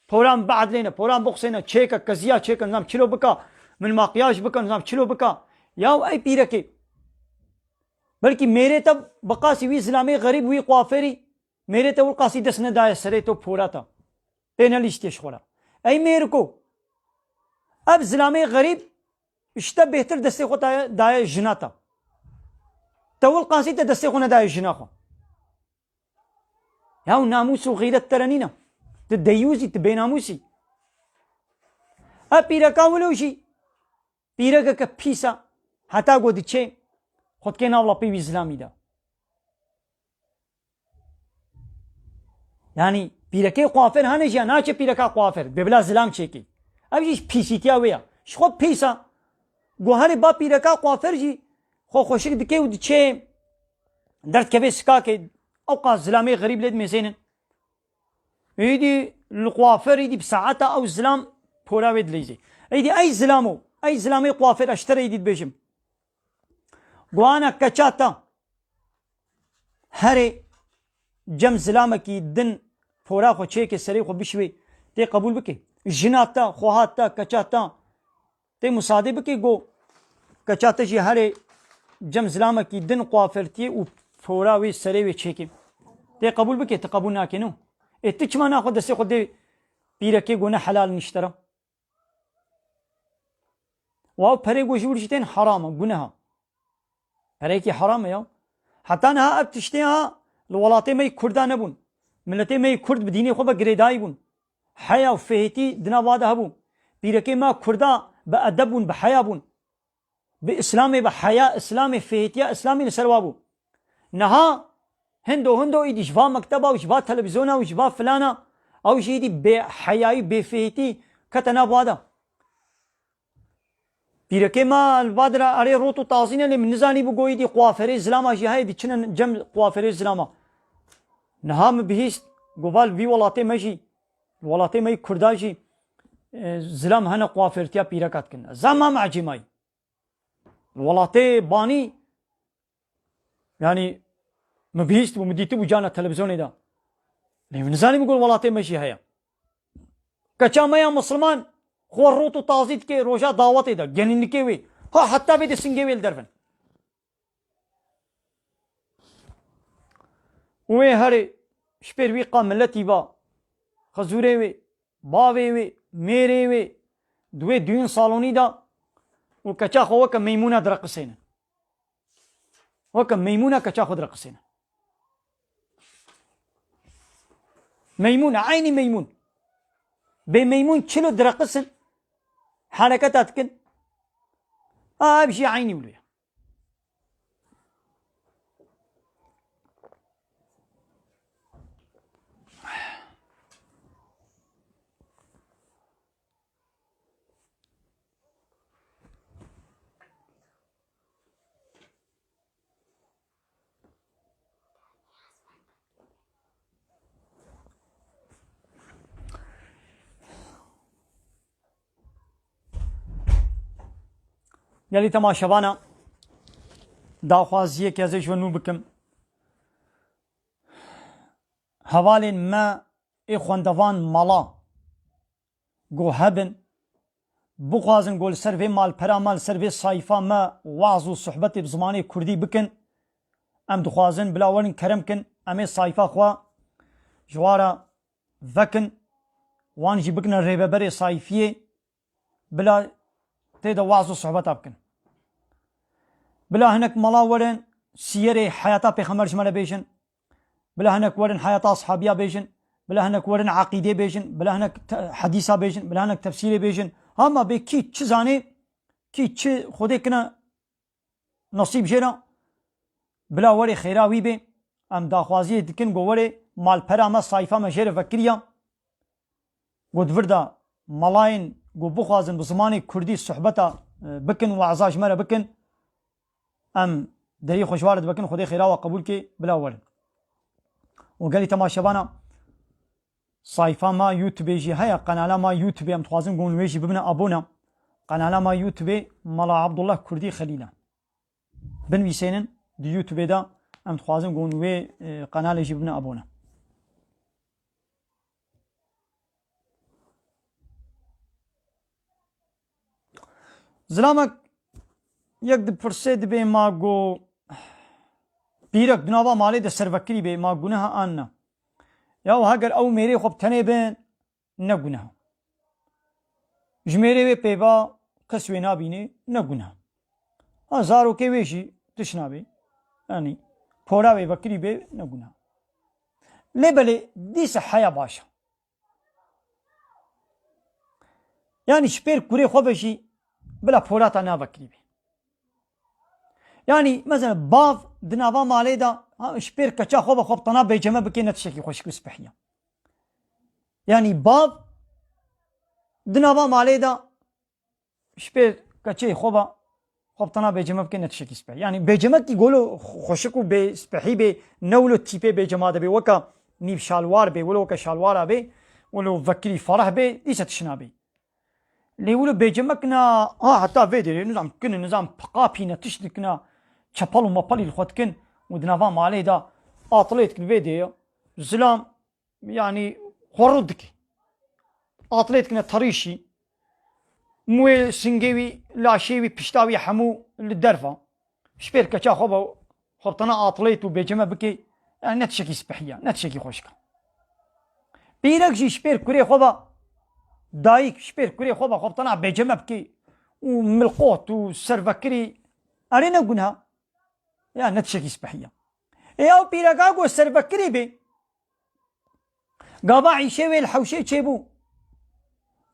Poran biedlêne, poran bixusêne, çêke, keziya çêke, nizam çilo bika, min makyaj bika, nizam çilo bika. Ya ey pîrekê. Belkî mêrê te bi qasî wî zilamê xerîb, wî quafêrî, mêrê te wir qasî dest nedaye serê te û pora te. Pê nelîştiye ji xwe re. Ey mêriko. Ev zilamê xerîb, ji te bêhtir destê xwe daye, daye jina te. Te wir qasî te destê xwe nedaye jina xwe. Ya namûs û xîret te re nîne. Tu deyûz î, tu bênamûs î. Ev pîreka wilo jî pîrekeke pîs e. Heta ku diçe xwe dikê nav lapê wî zilamî de. Yanî pîrekê quafêr hane jî ya naçe pîreka quafêr. Bê bila zilam çêkê. Ev jî pîsîtiya wê ya. Ji xwe pîs e. Guherê ba pîreka quafêr jî xwe xweşik dike û diçe derdikeve sikakê. Ew qas zilamê xerîb lê dimêzênin. Êdî li quafêr êdî bi saeta ew zilam pora wê dileyzê. Êdî ey zilamo, ey zilamê quafêr ez ji te re êdî dibêjim. Guhana keça te herê cem zilamekî din pora xwe çêke serê xwe bişwê, tê qebûl bike. Jina te, xweha te, keça te, tê musadê bike ku keça te jî herê cem zilamekî din quafêrtiyê û pora wê serê wê çêke. Tê qebûl bike, tu qebûl nake no. Ê tu çima naxwe destê xwe dê pîrekê ku ne helal nîştera? Û ew perê ku ji wir jî tên heram e, guneh e. Pereyekî heram e ya. Heta niha ev tiştê ha li welatê me yê Kurda nebûn. Miletê me yê Kurd bi dînê xwe ve girêdayî bûn. Heya û fêhêtî di nav wa de hebû. Pîrekê me Kurda bi edeb bûn, bi heya bûn. Bi Îslamê, bi heya Îslamê, fêhêtiya Îslamê li ser wa bû. Niha hindo hindo îdî ji va mekteba û ji va televîzyona û ji va filana, ew jî îdî bê heyayî, bê fêhêtî kete nav wa de. Pîrekê me li va dira erê rot û tazî ne, lê min nizanî bû ku îdî quafêrê zilama jî heye, diçine cem quafêrê zilama. Niha min bihîst, ku va li vî welatê me jî, li welatê me yê Kurda jî, e, zilam hene quafêrtiya pîreka dikin. Zama me ecêmayî. Li welatê banî, yanî, min bihîst bû, min dîtibû cana televîzyonê de. Lê min nizanî bû ku li welatê me jî heye. Keça me ya misilman xwe rot û tazî dike roja dawetê de, genînikê wê. Ha heta vê de singê wê li dervin. Û wê herê ji pêr wî qa miletî va, xizûrê wê, bavê wê, mêrê wê, di wê duyûn salonî de û keça xwe weke meymûna direqisêne. Weke meymûna keça xwe direqisêne. Meymûn, eynî meymûn. Bê meymûn çilo direqisin, hereketa dikin. A, ev jî eynî wilo ye. Gelî temaşevana, daxwaziyek ez ê ji we nû bikim. Hevalên me ê xwendevan mala ku hebin, bixwazin ku li ser vê malpera me, li ser vê sayfa me waz û sohbetê bi zimanê kurdî bikin. Em dixwazin bila werin kerem kin, em ê sayfa xwe ji wa re vekin, wan jî bikine rêveberê sayfiyê, bila tê de waz û sohbeta bikin. Bila hinek mala werin siyerê heyata Pêxember ji me re bêjin. Bila hinek werin heyata ashabiya bêjin. Bila hinek werin eqîdê bêjin. Bila hinek te-, hedîsa bêjin. Bila hinek tefsîrê bêjin. Hema bê kî çi zanê, kî çi Xwedê kine nasîb jê re, bila werê xêra wî bê. Em daxwaziyê dikin ku werê malpera me, sayfa me jê re vekiriya. Ku di vir de malayên ku bixwazin bi zimanê kurdî sohbeta, e, bikin, we'za ji me re bikin. Em derî xwe ji wan re dibikin, Xwedê xêra we qebûl kê, bila werin. Û gelî temaşevana, sayfa ma YouTube jî heye, qenala ma YouTube, em dixwazin ku hûn wê jî bibine abone. Qenala ma YouTube Mala Abdullah Kurdî Xelîl e. Binivîsênin di YouTube de, em dixwazin ku hûn wê, e, qenalê jî bibine abone. Zilamek yek dipirse, dibê ma ku pîrek di nava malê de servekirî bê, ma guneha an ne? Ya heger ew mêrê xwe bi tenê bin, ne guneha. Ji mêrê wê pê ba, kes wê nabînê, ne guneha. Ha, zarokê wê jî tişt nabê. Yanî pora wê vekirî bê, ne guneha. Lê belê dîsa heya baş e. Yanî ji pêr kurê xwe ve jî bila porata navekirî bê. Yanî mesela bav di nava malê de, ha, ji pêr keça xwe ve xwe bi tena bêceme bikê, ne tiştekî xweşik û spehî ye. Yanî bav di nava malê de ji pêr keçeyê xwe ve xwe bi tena bêceme bike, ne tiştekî spehî. Yanî bêcemekî golo xweşik û bê spehî bê, ne wilo tîpê bêcema de bê, weke nîv şalwar bê, wilo weke şalwara bê, wilo vekirî fereh bê, dîsa tişt nabê. Lê wilo bêcemek ne, ha, heta vê derê, nizam kin, nizam piqapî ne, tişt dikine, çepel û mepelî li xwe dikin û di nava malê de atilê dikin vê derê. Zilam, yanî xwe rû dike. Atilê dikine terîşî. Mûyê, singê wî, laşê wî, pişta wî hemû li derve. Ji pêr keça xwe ve xwe bi tena atilê tu bêceme bikê. Yanî ne tiştekî spehî ye, ne tiştekî xweşik e. Pîrek jî ji pêr kurê xwe ve, dayik ji pêr kurê xwe ve xwe bi tena bêceme bikê û milqot û servekirî, erê ne guneha. Ya ne tiştekî spehî ye. Ê ew pîreka ku servekirî bê, gava îşê wê li hewşê çêbû.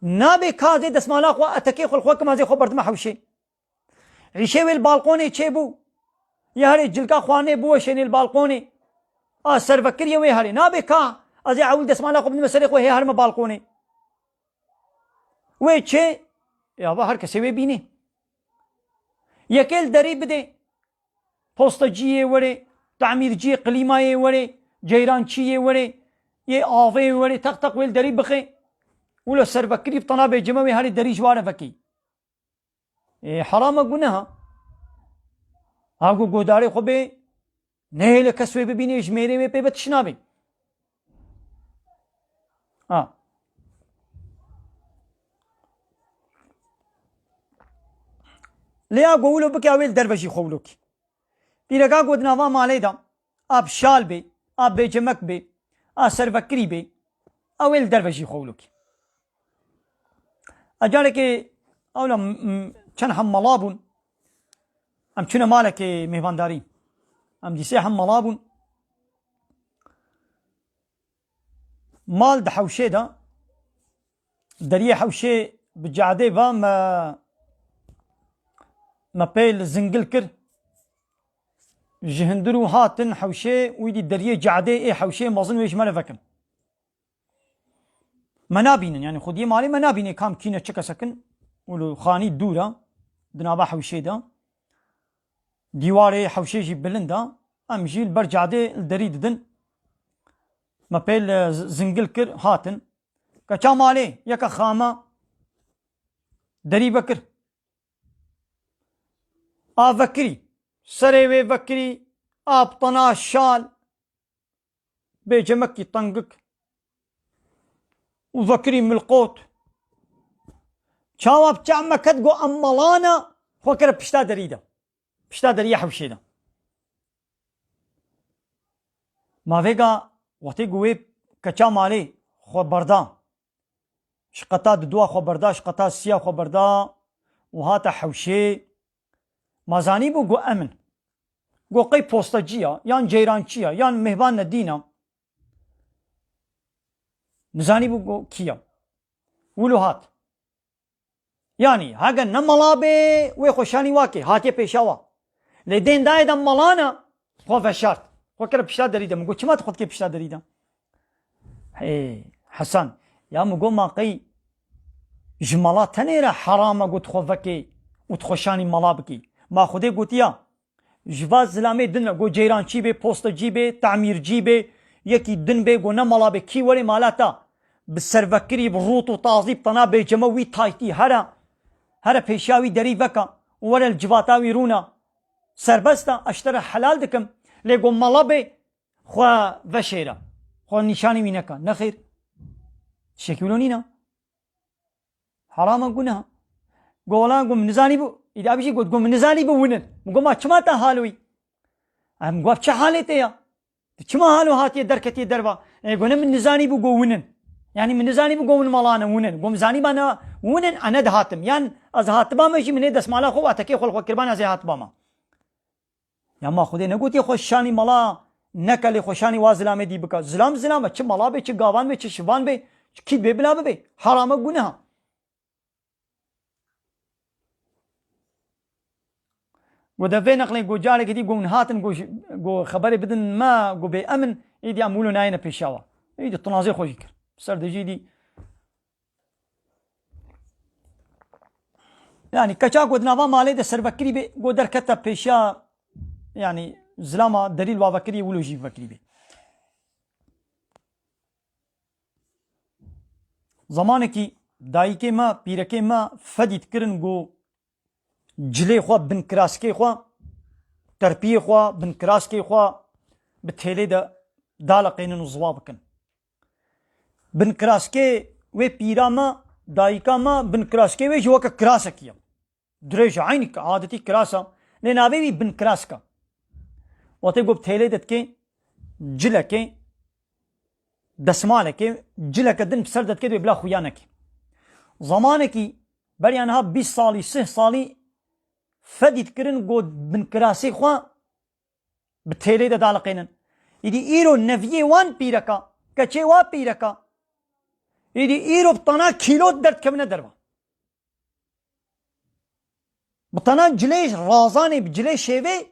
Nabê ka zê desmala xwe, etekê xwe li xwe kima zê xwe berdime hewşê. Îşê wê li balqonê çêbû. Ya herê cilka xwarinê biweşênê li balqonê. A servekiriyê wê herê. Nabê ka ez ê ewil desmala xwe bidime serê xwe hê herime balqonê. Wê çê, ya va her kesê wê bînê. Yekê li derî bidê. Postaciyê were, tamîrciyê klîmayê were, ceyrançiyê were, yê avê were, teq teq wê li derî bixê. Wilo servekirî bi tena bêceme wê herê derî ji ware vekê. Ê, heram e, guneha. Ha ku guhdarê xwe bê, nehêle kes wê bibînê, ji mêrê wê pê ve tişt nabê. Ha. Lê ya ku wilo bike, wê li derve jî xwe wilo kî. Pîreka ku di nava malê de a bi şal bê, a bêcemek bê, a servekirî bê, ew ê li derve jî xwe wilo kî. A carekê ewla m-, m-, çend hemmala bûn. Em çûne malekê mêvandarî. Em dîsê hemmala bûn. Mal di hewşê de, deriyê hewşê bi cadê ve me, me pê li zingil kir. Ji hundir û hatin hewşê, wî dî deriyê cadê ê hewşê mezin wê ji me re vekin. Me nabînin, yanî xwediyê malê me nabînê kam kîne çi kesekin. Wilo xanî dûr e, di nava hewşê de. Dîwarê hewşê jî bilind e. Em jî li ber cadê li derî didin. Me pê li z-, zingil kir, hatin. Keça malê, yeke xama derî vekir. A vekirî, serê wê vekirî, a bi tena şal, bêcemekî tengik û vekirî milqot. Çawa bi çav me ket, got, em malana xwe kire pişta derî de. Pişta deriyê hewşê de. Ma vêga wextê ku wê keça malê xwe berda. Ji qeta dudua xwe berda, ji qeta siya xwe berda û hate hewşê. Ma zanîbû got emin. Got qey postacî ya, yan ceyrançî ya, yan mêhvan nedîn a. Nizanîbû got kî ya. Wilo hat. Yanî, hege ne mala bê, wê xweşanî wa kê, hatiye pêşa wa. Lê dên dayê de mala ne, xwe veşart. Xwe kire pişta derî de. Min got, çima tu xwe dikê pişta derî de? Hey, Hesan, ya min got, ma qey ji mala tenê re heram e got xwe vekê û tu xweşanî mala bikî? Ma Xwedê gotiya, ji va zilamê din ve, got ceyrançî bê, postacî bê, tamîrcî bê, yekî din bê, got ne mala bê, kî werê mala te bi servekirî, bi rût û tazî, bi tena bêceme wî taytî here, here pêşiya wî derî veke û were li civata wî rûne. Serbest e, ez ji te re helal dikim. Lê got mala bê, xwe veşêre. Xwe nîşanî wî neke. Nexêr. Tiştekî wilo nîne. Heram e, guneh e. Got, wela, got, min nizanîbû. Îdî ev jî got, got, min nizanîbû win in. Min got, ma çima te haloyî? Em got, çi halê te ya? Tu çima halo hatiye derketiye derva? E, got, ne min nizanîbû got win in. Yanî min nizanîbû got win mala ne, win in. Got, min zanîba ne win in, e, nedihatim. Yan ez hatibame jî, min ê desmala xwe û etekê xwe li xwe kiribane, ez ê hatibama. Ya ma Xwedê negotiye xweşanî mala neke, lê xweşanî wa zilamê dî bike. Zilam zilam e, çi mala bê, çi gavan bê, çi şivan bê, çi kît bê bila bibe. Heram e, guneh e. Got de vê neqlê, got carekê dî got hûn hatin, got ji, got xeberê bidin me, got bê emin, îdî em wilo nayêne pêşiya wa. Îdî tinazê xwe jî kir. Ser de jî dî Yanî keça ku di nava malê de servekirî bê, ku derkete pêşiya, yanî zilama delîl wa vekirî, wilo jî vekirî bê. Zamanekî dayikê me, pîrekê me fedî dikirin ku cilê xwe, binkiraskê xwe, terpiyê xwe, binkiraskê xwe bi têlê de daliqênin û ziwa bikin. Binkiraskê wê pîra me, dayika me, binkiraskê wê jî weke kirasekî ye. Dirêj e, eynî adetî kiras e. Lê navê wî binkirask e. Wextê ku bi têlê de dikê, cilekê, desmalekê, cileke din bi ser de dikê, dê bila xuya nekê. Zamanekî beriya niha bîst salî, sih salî fedî dikirin ku binkirasê xwe bi têlê de daliqênin. Îdî îro neviyê wan pîreka, keçê wa pîreka, îdî îro bi tana kîlot derdikevine derva. Bi tana cilê razanê, bi cilê şêvê,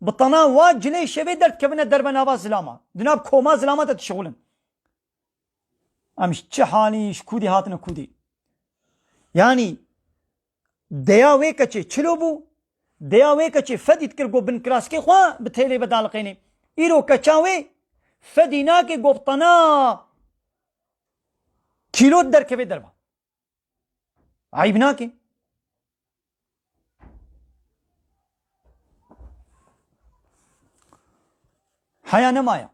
bi tana wa cilê şêvê derdikevine derve nava zilama. Di nav koma zilama de dişixulin. Em ji çi halî, ji kûdî hatine kûdî? Yanî deya wê keçê çilo bû, deya wê keçê fedî dikir ku binkiraskê xwe bi têlê vedaliqênê. Îro keça wê fedî nake ku bi tana kîlot derkeve derva. Eyb nake. Heya nemaye.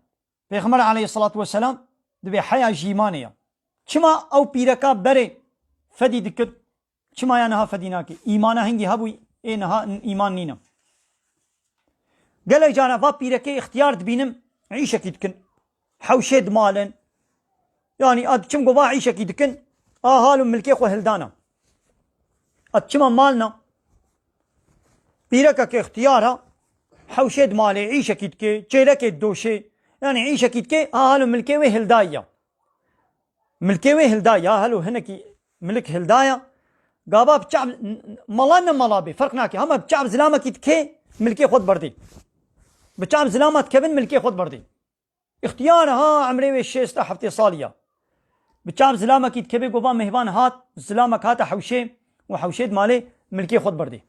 Pêxember aleyhissalatu vesselam dibê heya ji îmanê ye. Çima ew pîreka berê fedî dikir, çima ya niha fedî nake? Îmana hingî hebû, ê niha îman nîne. Gelek cara va pîrekê îxtiyar dibînim, îşekî dikin. Hewşê dimalin. Yanî, a diçim ku va îşekî dikin, a hal û milkê xwe hildana. A diçima malna. Pîrekek îxtiyar ha, hewşê dimalê, îşekî dike, çêlekê didoşê. Yanî, îşekî dike, a hal û milkê wê hildaye ya. Milkê wê hilda ya, helo hinekî milik hilda ya. Gava bi çav, mala ne mala bê, ferq nake. Hema bi çav zilamekî dikê, milkê xwe diberdê. Bi çav zilama dikevin, milkê xwe diberdê. Îxtiyar ha, emrê wê şêst heftê salî ya. Bi çav zilamekî dikevê, gova mêhvan hat, zilamek hate hewşê û hewşê di malê, milkê xwe diberdê.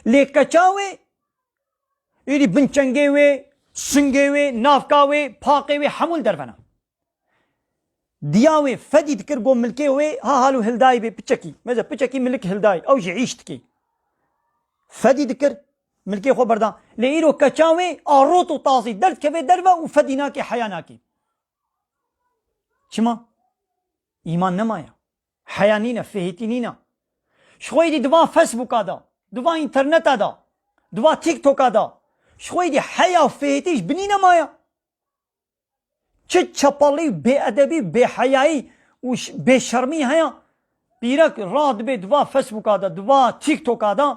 Lê keça wê, êdî bin çengê wê, singê wê, navka wê, paqê wê, hemû li derve ne. Diya wê fedî dikir, got milkê wê ha halo hildayî bê piçekî. Meze piçekî milik hildayî. Ew jî îş dikê. Fedî dikir, milkê xwe berda. Lê îro keça wê a rot û tazî derdikeve derve û fedî nake, heya nake. Çima? Îman nemaye. Heya nîne, fihêtî nîne. Ji xwe êdî di va Facebooka de, di va înterneta de, di va TikToka de, ji xwe êdî heya û fihêtî ji binî nemaye. Çi çapalî, bêedebî, bêheyayî û ş-, bêşermî heye? Pîrek radibe di va Facebooka de, di va TikToka de,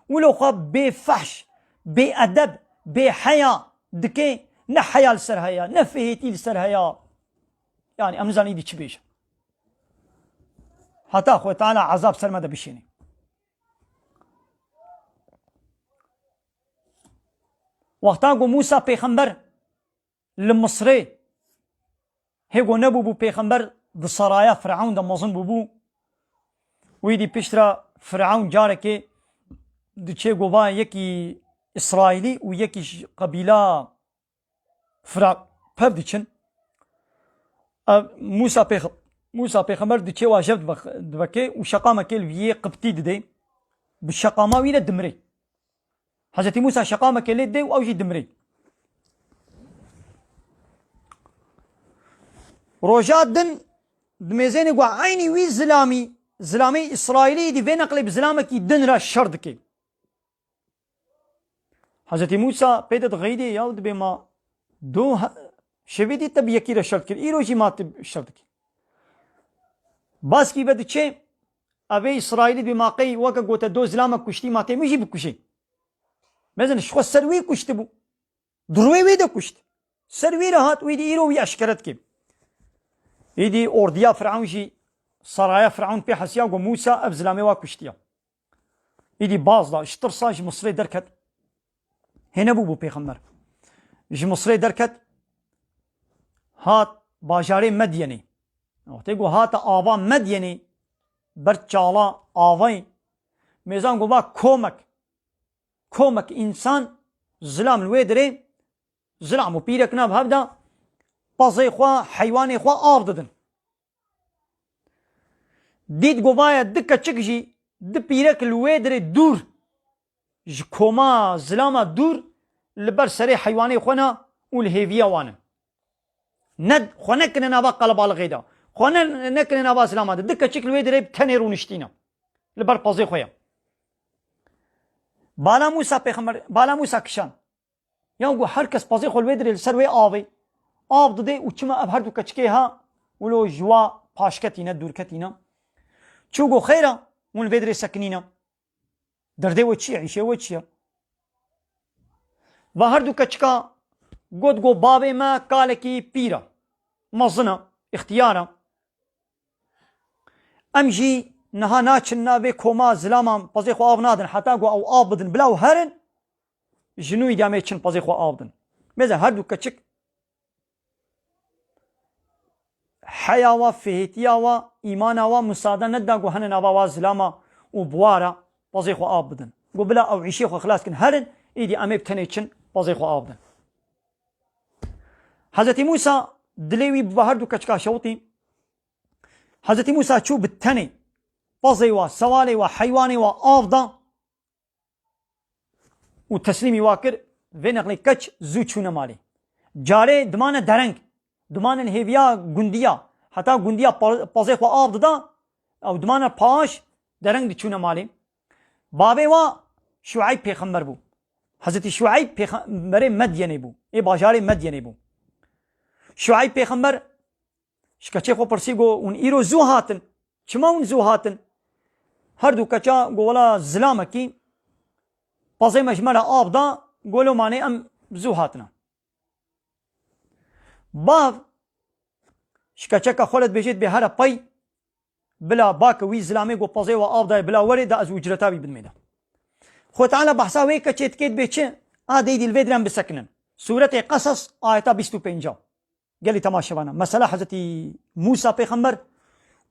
wilo xwe bêfehş, bêedeb, bêheya dike, ne heya li ser heye, ne fihêtî li ser heye. Yani em nizanin îdî çi bêje. Heta Xwedê Teala ezab ser me de bişêne. Wexta ku Mûsa pêxember li Misrê, hê ku nebûbû pêxember, di saraya Firewn de mezin bûbû. Wî dî piştre Firewn carekê diçê gova yekî Îsraîlî û yekî ji qebîla Fira pev diçin. Ev Mûsa pêx-, Mûsa pêxember diçê wa jev dibek-, dibekê û şeqamekê li vî yê qibtî didê. Bi şeqama wî de dimirê. Hezretî Mûsa şeqamekê lê didê û ew jî dimirê. Roja din dimêzênê ku eynî wî zilamî, zilamê Îsraîlî dî vê neqlê bi zilamekî din re şer dike. Hezretî Mûsa pê de dixeyidê ya û dibê ma do he-, şevê dî te bi yekî re şer dikir, îro jî ma tu şer dikî. Baskî ve diçê, evê Îsraîlî dibê ma qey weke gote do zilama kuştî ma tê min jî bikuşê. Mezin ji xwe ser wî kuştibû. Durwê wê de kuşt. Ser wî re hat, wî dî îro wî eşkere dike. Îdî ordiya Firewn jî, saraya Firewn pê hesiya ku Mûsa ev zilamê wa kuştiya. Îdî baz da, ji tirsa ji Misrê derket. Hê nebûbû pêxember. Ji Misrê derket, hat bajarê Medyenê. Wextê ku hate ava Medyenê, ber çala avayê, mêzan ku va komek, komek însan zilam li wê dirê, zilam û pîrek nav hev de pezê xwe, heywanê xwe av didin. Dît ku vaye du keçik jî, du pîrek li wê dirê dûr ji koma zilama dûr li ber serê heywanê xwe ne û li hêviya wan in. Ne, xwe nekine nava qelebalixê de. Xwe ne, nekine nava zilama de. Du keçik li wê dirê bi tenê rûniştîne. Li ber pezê xwe ye. Bala Mûsa pêxember, bala Mûsa kişan. Ya ku her kes pezê xwe li wê dirê li ser wê avê. Av didê û çima ev her du keçikê ha wilo ji wa paşketîne, dûrketîne. Çû ku xeyra hûn li vê dirê sekinîne. Derdê we çi ye? Îşê we çi ye? Va her du keçika got ku bavê me kalekî pîr e. Mezin e, îxtiyar e. Em jî niha naçin navê koma zilaman pezê xwe av nadin. Heta ku ew av bidin bila û herin, ji nû îdî em ê çin pezê xwe av din. Mêze her du keçik heya wa, fihêtiya wa, îmana wa misade neda ku hene nava wa zilama û buwara pezê xwe av bidin. Ku bila ew îşê xwe xilas kin herin, îdî em ê bi tenê çin pezê xwe av din. Hezretî Mûsa dilê wî bi her du keçika şewitî. Hezretî Mûsa çû bi tenê pezê wa, sewalê wa, heywanê wa av da û teslîmî wa kir. Vê neqlê keç zû çûne malê. Carê dimane dereng, dimane li hêviya gundiya, heta gundiya pa-, pezê xwe av dida, ew dimane paş dereng diçûne malê. Bavê wa Şueyb pêxember bû. Hezretî Şueyb pêxemberê Medyenê bû. Ê bajarê Medyenê bû. Şueyb pêxember ji keçê xwe pirsî, got, hûn îro zû hatin. Çima hûn zû hatin? Her du keça got, wela zilamekî pezê me ji me re av da, got, lo manê em zû hatine. Bav ji keçeka xwe re dibêje, dibê here pey, bila bake wî zilamê ku pezê we av daye bila were, da ez ucreta wî bidimê de. Xwe Teala behsa wê keçê dikê dibê çi? A deydî li vê diren bisekinin. Sûretê Qesas, ayeta bîst û pênc. Gelî temaşevana. Mesela Hezretî Mûsa pêxember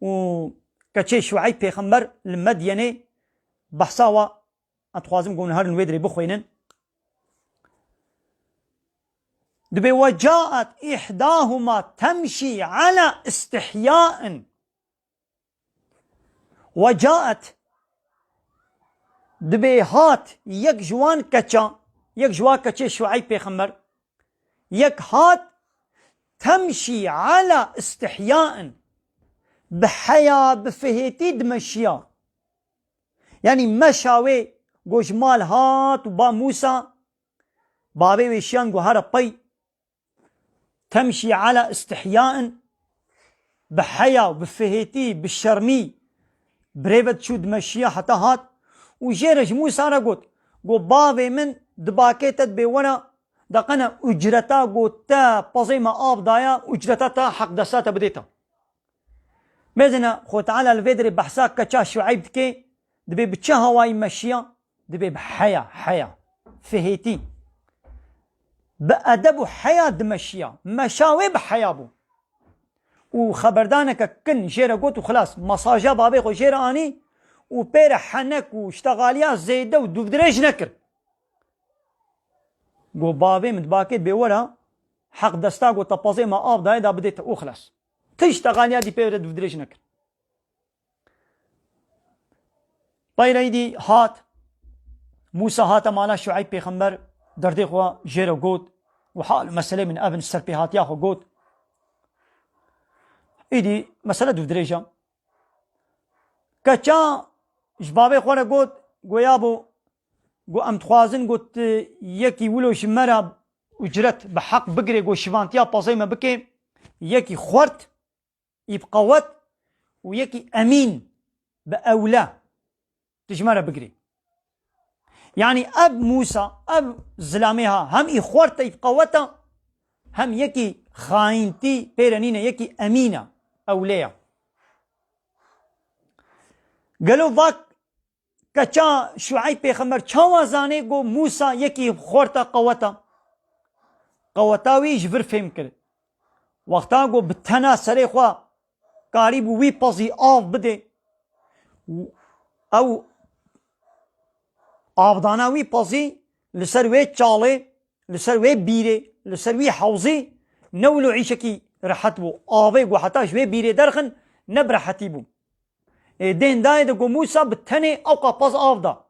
û keçê Şueyb pêxember li Medyenê behsa wa, ez dixwazim ku hûn herin wê dirê bixwînin. Dibê, "Ve caet ihdahuma temşî ala istihyain." Ve caet, dibê hat yek ji wan keça, yek ji wan keçê Şueyb pêxember, yek hat temşî ala istihyain, bi heya, bi fihêtî dimeşiya. Yanî meşa wê, got, ji mal hat û ba Mûsa, bavê wê şiyan, got, here pey, temşî ala istihyain, bi heya û bi fihêtî, bi şermî, bi rê ve diçû dimeşiya heta hat û jê re ji Mûsa re got, got, bavê min dibakê te dibê were, deqene ucreta got te pezê me av daya, ucreta te heq desta te bidê te. Mêzine Xwe Teala li vê derê behsa keça Şueyb dike, dibê bi çi hawayî meşiya? Dibê bi heya, heya. Fihêtî. Bi edeb û heya dimeşiya. Meşa wê bi heya bû. Û xeberdaneke kin jê re got û xilas. Mesaja bavê xwe jê re anî û pê re henek û ştexaliya zêde û dûvdirêj nekir. Got, bavê min dibakê dibê were, heq desta got te pezê me av dayê da bidê te û xilas. Tişt texaliya dî pê re dûvdirêj nekir. Peyre îdî hat, Mûsa hate mala Şueyb pêxember, derdê xwe jê re got û hal û meselê min ev in, serpêhatiya xwe got. Îdî mesele dûvdirêj e. Keça ji bavê xwe re got, got, yabo, got, em dixwazin, got, yekî wilo ji me re ucret bi heq bigirê, got, şivantiya pezê me bike, yekî xwert, î bi qewet û yekî emîn bi ewle tu ji me re bigirê. Yanî ev Mûsa, ev zilamê ha, hem î xwert e, î bi qewet e, hem yekî xayîntî pê re nîne, yekî emîn e, ewle ye. Gelo vak keça Şueyb pêxember çawa zanê ku Mûsa yekî xorta qeweta? Qeweta wî ji vir fêm kir. Wexta ku bi tena serê xwe karîbû wî pezî av bidê, ew avdana wî pezî li ser wê çalê, li ser wê bîrê, li ser wî hewzî ne wilo îşekî rehet bû. Avê ku heta ji wê bîrê derxin ne bi rehetî bû. Ê, dên dayê de ku Mûsa bi tenê ewqa pez av da.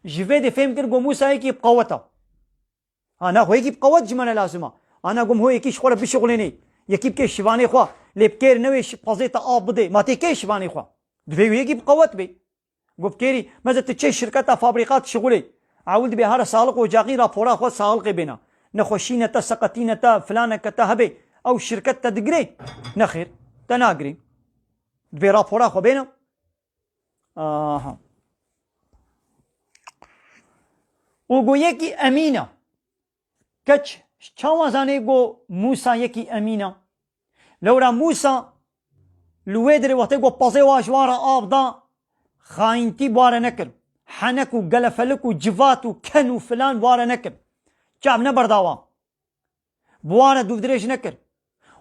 Ji vê de fêm kir ku Mûsa yekî bi qewet e. Ha, na xwe yekî bi qewet ji me ne lazim e. Ana gom ho yekî ji xwe re bişixulênê. Yekî bikê şivanê xwe. Lê bikêr newê şi-, pezê te av bidê. Ma tê kê şivanê xwe? Divê wê yekî bi qewet bê. Got kêrî, meze tu çê şirketa fabrîka dişixulê. Ewil dibê hara sağlık ocağî rapora xwe sağlıkê bêna. Nexweşî ne te, seqetî ne te, filaneke te hebe. Ew şirket te digirê? Nexêr, te nagirê. Divê rapora xwe bêne. Aha. Û got yekî emîn e. Keç çawa zanê got Mûsa yekî emîn e? Lewra Mûsa li wê dirê wextê got pezê wa ji wan re av da, xayîntî bi wan re nekir. Henek û gelefelik û civat û ken û filan bi wan re nekir. Çav neberda wan. Bi wan re dûvdirêj nekir.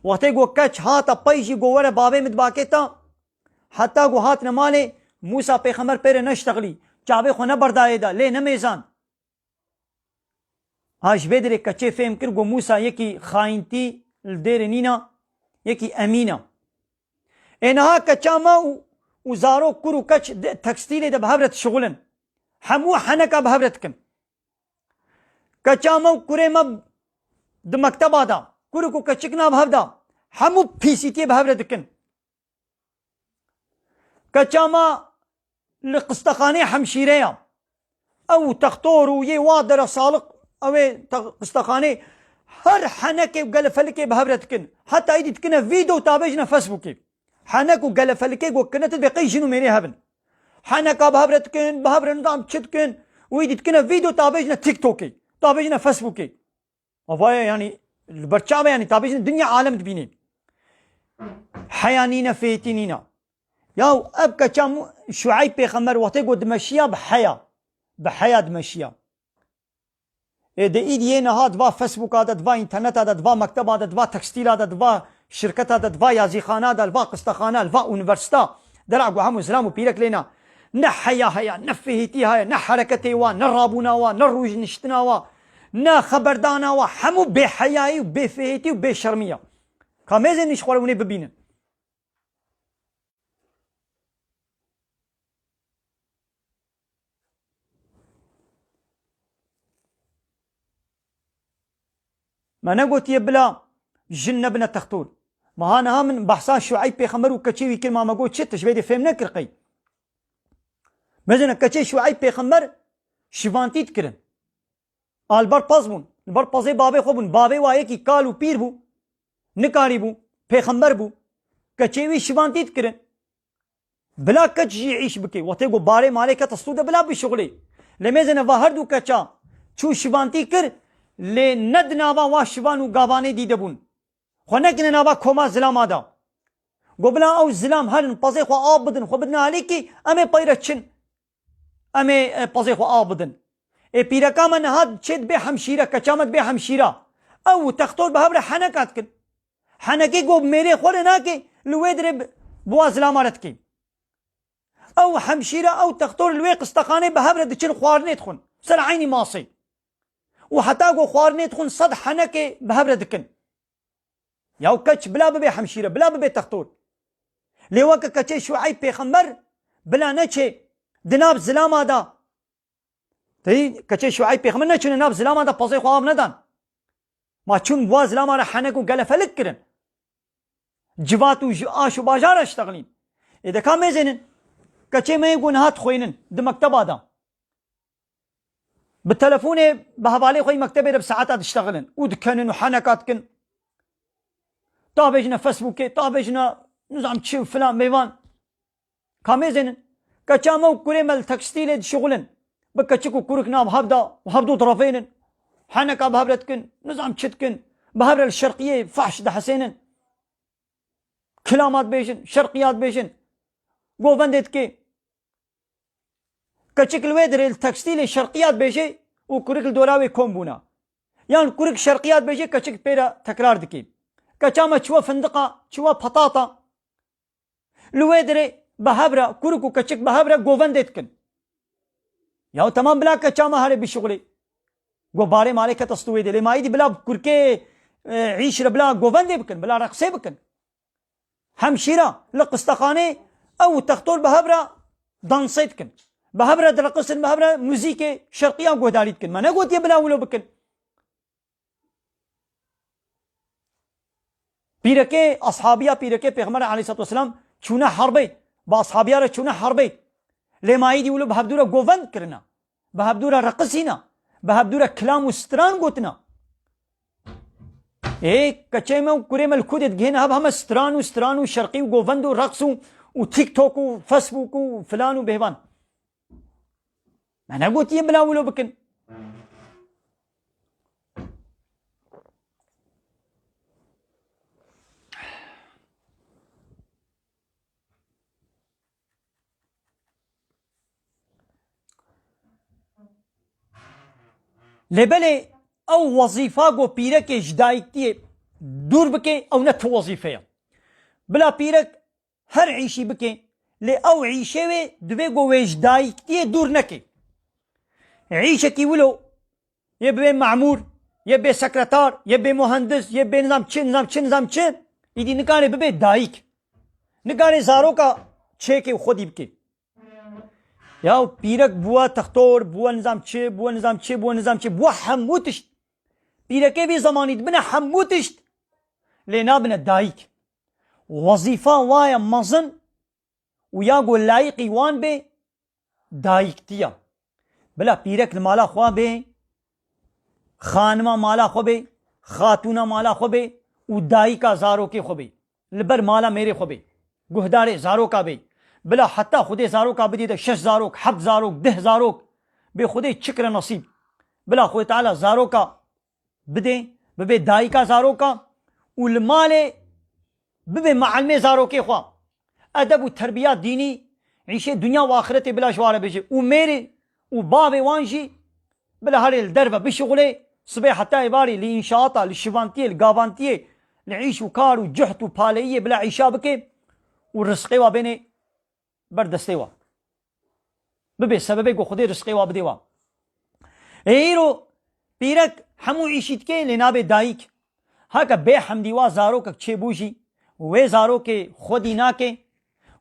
Wextê ku keç hate pey jî ku were bavê min dibakê te, heta ku hatine malê, Mûsa pêxember pê re neştexilî. Çavê xwe neberdayê de, lê nemêzan. Ha, ji vê dirê keçê fêm kir ku Mûsa yekî xayîntî li dêrê nîna, yekî emîn e. Ê niha keça me û, û zarok, kur û keç di tekstîlê de bi hev re dişixulin. Hemû heneka bi hev re dikin. Keça me û kurê me di mekteba de, kurik û keçik nav hev de, hemû pîsîtiyê bi hev re dikin. Keça me li qistexanê hemşîre ye. Ew textor û yê wa dere saliq, ew ê te-, qistexanê her henekê û gelefelikê bi hev re dikin. Heta êdî dikine vîdeo tabêjine Facebookê. Henek û gelefelikê ku kirine tu dibê qey jin û mêrê hev in. Heneka bi hev re dikin, bi hev re nizam çi dikin û êdî dikine vîdeo tabêjine TikTokê, tabêjine Facebookê. Avaye yanî li ber çav e yanî tabêjine dinya alem dibînê. Heya nîne, fêtî nîne. Yaw ev keça Mû-, Şueyb pêxember wextê ku dimeşiya bi heya. Bi heya dimeşiya. Ê, de îdî yê niha di va Facebooka de, di va înterneta de, di va mekteba de, di va tekstîla de, di va şirketa de, di va yazîxana de, li va qistexana, li va unîversîta, dera ku hemû zilam û pîrek lêna. Ne heya heye, ne fihêtî heye, ne hereketê wa, ne rabûna wa, ne rûniştina wa, ne xeberdana wa, hemû bêheyayî û bêfihêtî û bêşermî ye. Ka mêzên ji xwe re hûn ê bibînin. Me negotiye bila jin nebine textor. Ma ha niha min behsa Şueyb pêxember û keçê wî kir, ma me got çi, tu ji vê dê fêm nekir qey. Mezine keçê Şueyb pêxember şivantî dikirin. A li ber pez bûn. Li ber pezê bavê xwe bûn. Bavê wa yekî kal û pîr bû. Nikarîbû. Pêxember bû. Keçê wî şivantî dikirin. Bila keç jî îş bike. Wextê ku barê malê kete stû de bila bişuxulê. Lê mêzene va her du keça çû şivantî kir, lê ne di nava wa şivan û gavanê dî de bûn. Xwe nekine nava koma zilama da. Go bila ew zilam herin, pezê xwe av bidin, xwe bidin alîkî, em ê peyre çin. Em ê, e, pezê xwe av bidin. Ê pîreka me niha çê dibê hemşîre, keça me dibê hemşîra. Ew û textor bi hev re heneka dikin. Henekê go mêrê xwe re nake, li wê dirê bi, bi wa zilama re dikê. Ew hemşîre, ew textor li wê qistexanê bi hev re diçin xwarinê dixwin. Ser eynî masê. Û heta go xwarinê dixwin sed henekê bi hev re dikin. Ya keç bila bibe hemşîre, bila bibe textor. Lê weke keçê Şueyb pêxember bila neçê di nav zilama da. Tey keçê Şueyb pêxember neçûne nav zilama da pezê xwe av nedan. Ma çûn wa zilama re henek û gelefelik kirin. Civat û ji aş û bajar re ştexilîn. Ê de ka mêzênin. Keçê me yê ku niha dixwînin di mekteba de. Bi telefonê bi hevalê xwe yî mektebê de bi saeta diştexilin û dikenin û heneka dikin. Ta bêjine Facebookê, ta bêjine nizam çi û filan mêvan. Ka mêzênin. Keça me û kurê me li tekstîlê dişixulin. Bi keçik û kurik nav hev da û hevdu direvênin. Heneka bi hev re dikin, nizam çi dikin. Bi hev re li şerqiyê fahş dihesênin. Kilamat bêjin, şerqiyat bêjin. Govendê dikê. Keçik li wê dirê li tekstîlê şerqiyat bêjê û kurik li dora wê kom bûna. Yan kurik şerqiyat bêjê, keçik pê re tekrar dikê. Keça me çiwe findiqa, çiwe patata. Li wê dirê bi hev re, kurik û keçik bi hev re govendê dikin. Ya temam bila keça me here bişuxulê. Go barê malê kete stû wê de. Lê ma îdî bila kurkê, e, îş re bila govendê bikin, bila reqsê bikin. Hemşîra li qistexanê ew û textor bi hev re dansê dikin. Bi hev re direqisin, bi hev re muzîkê şerqiyan guhdarî dikin. Me negotiye bila wilo bikin. Pîrekê, ashabiya pîrekê Pêxember aleyhissalatu vesselam çûne herbê. Bi ashabiya re çûne herbê. Lê ma îdî wilo bi hevdû re govend kirine. Bi hevdû re reqisîne. Bi hevdû re kilam û stran gotina. Ê, keçê me û kurê me li ku de digihêne hev heme stran û stran û şerqî û govend û reqs û, û TikTok û Facebook û filan û bêhvan. Me negotiye bila wilo bikin. Lê belê ew wezîfa ku pîrekê ji dayiktiyê dûr bike, ew ne tu wezîfe ye. Bila pîrek her îşî bike, lê ew îşê wê divê ku wê ji dayiktiyê dûr neke. Îşekî wilo, yê bibê memûr, yê bê sekretar, yê bê muhendis, yê bê nizam çi, nizam çi, nizam çi, îdî nikare bibe dayik. Nikare zaroka çêke û xwedî bike. Ya pîrek bûwe textor, bûwe nizam çi, bûwe nizam çi, bûwe nizam çi, bûwe hemû tişt. Pîrekê vî zemanî dibine hemû tişt. Lê nabine dayik. Wezîfa wa ye mezin û ya ku layiqî wan bê, dayiktiya. Bila pîrek li mala xwe bê, xanima mala xwe bê, xatûna mala xwe bê û dayika zarokê xwe bê. Li ber mala mêrê xwe bê. Guhdarê zaroka bê. Bila heta Xwedê zaroka bidê de şeş zarok, heft zarok, deh zarok. Bê Xwedê çi kire nesîb. Bila Xwedê Teala zaroka bidê, bibe dayika zaroka û li malê bibe mealimê zarokê xwe. Edeb û terbiya dînî, îşê dinya û axiretê bila ji wa re bêje. Û mêrê û bavê wan jî bila herê li derve bişixulê, sibê heta êvarê li înşaata, li şivantiyê, li gavantiyê, li îş û kar û cuht û paleyiyê bila îşa bike û rizqê wa bênê ber destê wa. Bibe sebebê ku Xwedê rizqê wa bidê wa. Ê îro pîrek hemû îşî dike lê nabe dayik. Heke bê hemdî wa zarokek çêbû jî, wê zarokê xwedî nake,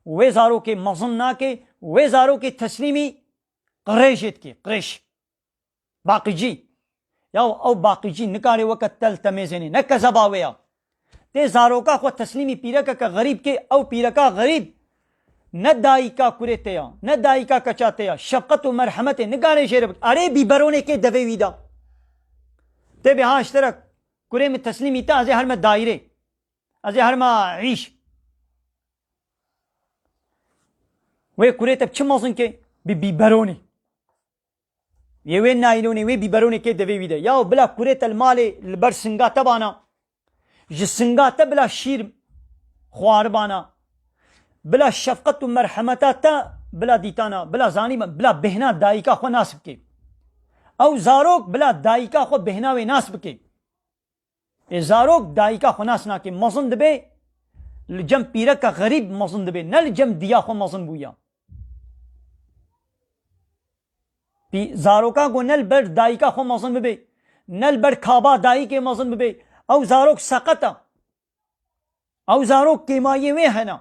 wê zarokê mezin nake, wê zarokê teslîmî qirêjê dike, qirêj. Baqicî. Ya ew baqicî nikare weke tel temêzênê. Ne kezeba wê ya. Tê zaroka xwe teslîmî pîrekeke xerîb kê, ew pîreka xerîb ne dayika kurê te ya, ne dayika keça te ya. Şefqet û merhemetê nikare jê re bik. Erê bîberonê kê devê wî da. Tê bê ha ji te re kurê min teslîmî te, ez ê herme dayîrê. Ez ê herma îş. Wê kurê te bi çi mezin ke? Bi bîberonê. Yê wê naylonê, wê bîberonê kê devê wî de. Yaw bila kurê te li malê li ber singa te bana. Ji singa te bila şîr xwaribana. Bila şefqet û merhemeta te bila dîtana. Bila zanî me, bila bêhna dayika xwe nas bike. Ew zarok bila dayika xwe bêhna wê nas bike. Ê zarok dayika xwe nas nake. Mezin dibe, li cem pîreka xerîb mezin dibe. Ne li cem diya xwe mezin bûya. Pî-, zaroka ku ne li ber dayika xwe mezin bibe, ne li ber kaba dayikê mezin bibe, ew zarok seqet e. Ew zarok kêmayiyê wê hene.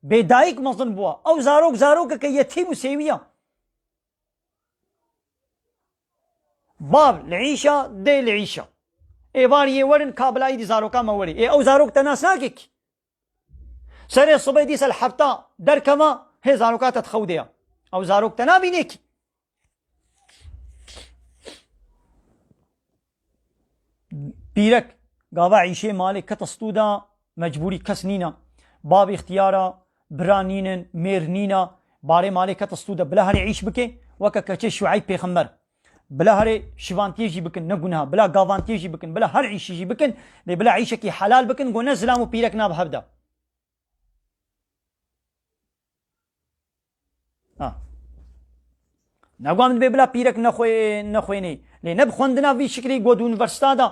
Bê dayik mezin bûa. Ew zarok zarokeke yetîm û sêwî ye. Bav li îşa, dê li îşa. Êvarî yê werin ka bila îdî zaroka me werê. Ê ew zarok te nas nake kî. Serê sibê dîsa li hefta derkeva, hê zaroka te di xew de ya. Ew zarok te nabîne kî. Pîrek, gava îşê malê kete stû de, mecbûrî kes nîne. Bav îxtiyara, bira nînin, mêr nîne. Barê malê kete stû de, bila herê îş bike, weke keçê Şueyb pêxember. Bila herê şivantiyê jî bikin, ne guneha. Bila gavantiyê jî bikin, bila her îşî jî bikin. Lê bila îşekî helal bikin, ku ne zilam û pîrek nav hev de. Ha. Ne ku em dibê bila pîrek nexwe-, nexwênê. Lê ne bi xwendina vî şiklî ku di unîversîta de.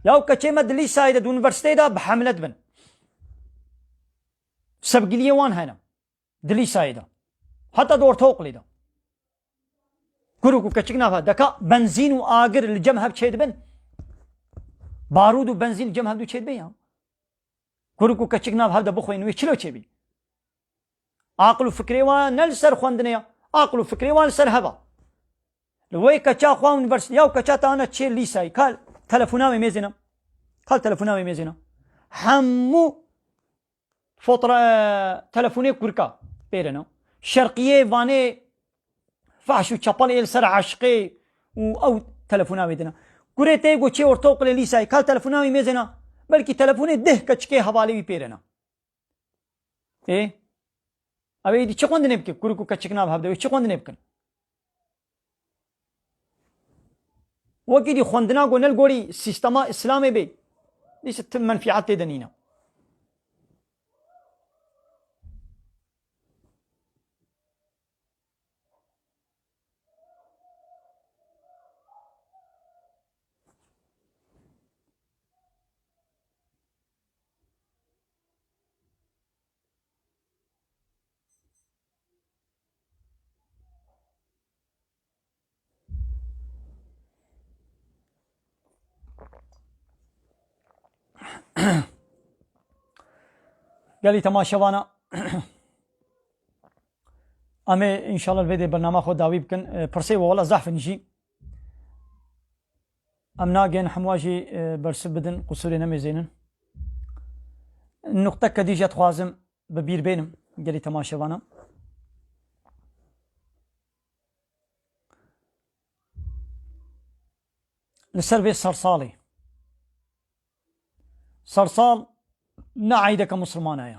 Ya û keçê me di lîsayê de, di unîversîteyê de bi hemle dibin. Sevgiliyê wan hene. Di lîsayê de. Heta di ortaokulê de. Kuruk û keçik nav hev. Deka benzîn û agir li cem hev çêdibin. Barûd û benzîn li cem hev du çêdibe ya. Kuruk û keçik nav hev de bixwên wê çilo çêbî. Aqil û fikrê wan ne li ser xwendinê ya. Aqil û fikrê wan li ser hev a. Li wê keça xwe unîversîte ya û keça te ana çê lîsayî. Kal telefona wê mêzêne. Kal telefona wê mêzêne. Hemû fotoğra-, e, telefonê kurka pêrena. Şerqiyê, vanê fahş û çapal ê li ser aşiqê û ew telefona wê dina. Kurê tê ku çê ortaokulê lîsayê, kal telefona wê mêzêna. Belkî telefonê deh keçikê hevalê wî pêrena. Ê? Ew ê dî çi xwendinê bike? Kurik û keçik nav hev de wê çi xwendinê bikin? Wekî dî xwendina ku ne li gorî sîstema Îslamê bê, dîse ti menfîat tê de nîne. Gelî temaşevana, em ê înşallah li vê dê bernama xwe dawî bikin. E, pirsê we wela zehf in jî. Em nagên hemwa jî, e, bersiv bidin, qusûrê nemêzênin. Nuqteke dî jî dixwazim bi bîr bênim gelî temaşevana. Li ser vê sersalê. Sersal ne eydeke misilmana ye.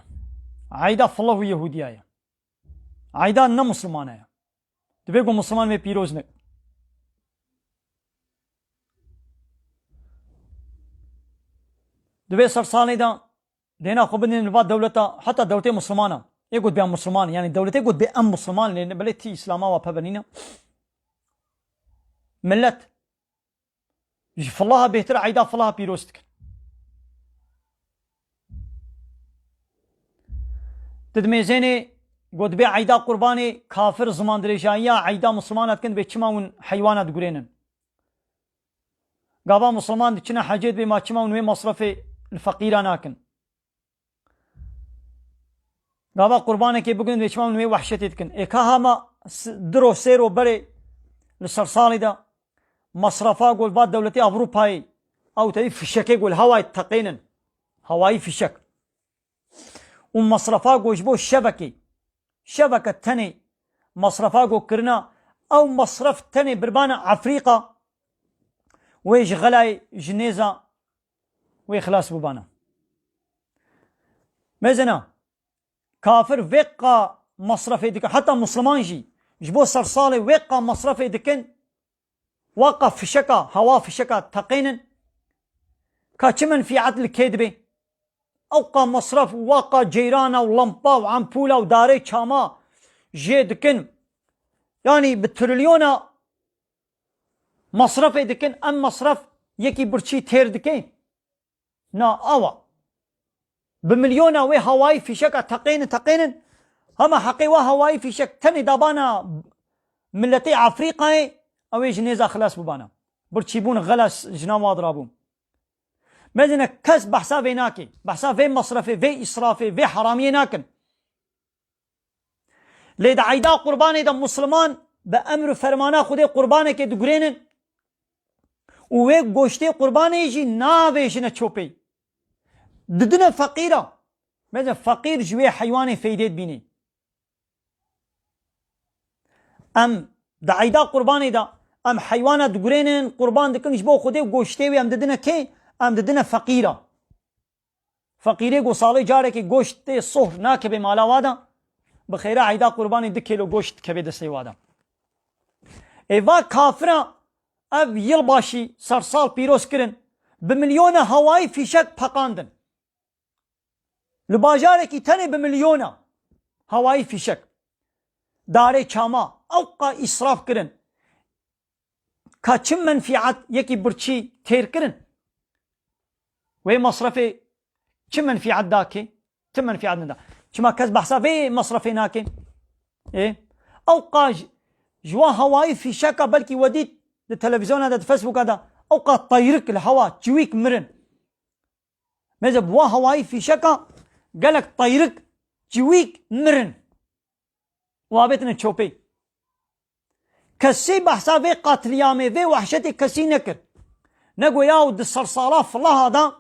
Eyda fileh û Yehûdiya ye. Eyda ne misilmana ye. Divê ku misilman vê pîroz ne. Di vê sersalê de dêna xwe bidin li va dewleta, heta dewletê misilmana. Ê ku dibê em misilman, yanî dewletê ku dibê em misilman, lê belê tî Îslama wa peve nîne. Millet ji filaha bêhtir eyda filaha pîroz dikin. Di dimêzênê got dibê eyda qurbanê kafir zimandirêjayiya eyda misilmana dikin, dibê çima hûn heywana digurênin? Gava misilman diçine hecê dibê ma çima hûn wê masrefê li feqîra nakin? Gava qurbanekê bigrin dibê çima hûn wê wehşetê dikin? Ê ka hema s-, du ro sê ro berê li sersalê de masrefa ku li va dewletê Ewropayê ew tevî fişekê ku li hewayê teqênin. Hewayî fişek. Û masrefa ku ji bo şevekê, şeveke tenê masrefa ku kirina, ew masref tenê birbana Efrîqa, wê ji xelayê ji nêza wê xilas bibana. Mezina, kafir vê qa masrafê dikin, heta musliman jî ji bo sersalê vê qa masrafê dikin, wa qa fişeka, hewa fişeka teqênin, ka çi menfîet li kê dibe? Ew qa masraf, wa qa ceyrana û lampa û empûla û darê çama jê dikin. Yanî bi trilyona masrafê dikin, em masraf yekî birçî têr dike? Na, awa. Bi milyona wê hawayî fîşeka teqênin, teqênin. Hema heqê wa hawayî fîşek tenê dabana miletê Efrîqayê, ew ê ji nêza xilas bibana. Birçîbûn xelas jina wa dirabû. Mezine kes behsa vê nake. Behsa vê masrafê, vê îsrafê, vê heramiyê nakin. Lê di eyda qurbanê de musliman bi emr û fermana Xwedê qurbanekê digurênin û wê goştê qurbanê jî navêjine çopê. Didine feqîra. Meze feqîr ji wê heywanê feydê dibînê. Em di eyda qurbanê de em heywana digurênin, qurban dikin ji bo Xwedê û goştê wê em didine kê? Em didine feqîra. Feqîrê ku salê carekê goşt tê sohr nakeve mala wa de, bi xêra eyda qurbanê du kêlo goşt dikeve destê wa de. Ê va kafira ev yilbaşî sersal pîroz kirin, bi milyona hawayî fîşek peqandin. Li bajarekî tenê bi milyona hawayî fîşek. Darê çama, ewqa îsraf kirin. Ka çi menfîet yekî birçî têr kirin? Wê masrafê çi menfîet da kê? Ti menfîet nida. Çima kes behsa vê masrafê nake? Ê? Ewqa ji, ji wa hawayî fîşeka belkî we dît di televîzyona de, di Facebooka de, ewqa teyrik li hewa çiwîk mirin. Meze bi wa hawayî fîşeka gelek teyrik çiwîk mirin. Û avêtine çopê. Kesî behsa vê qatliyamê, vê wehşetê kesî nekir. Nego yaw di sersala filaha de,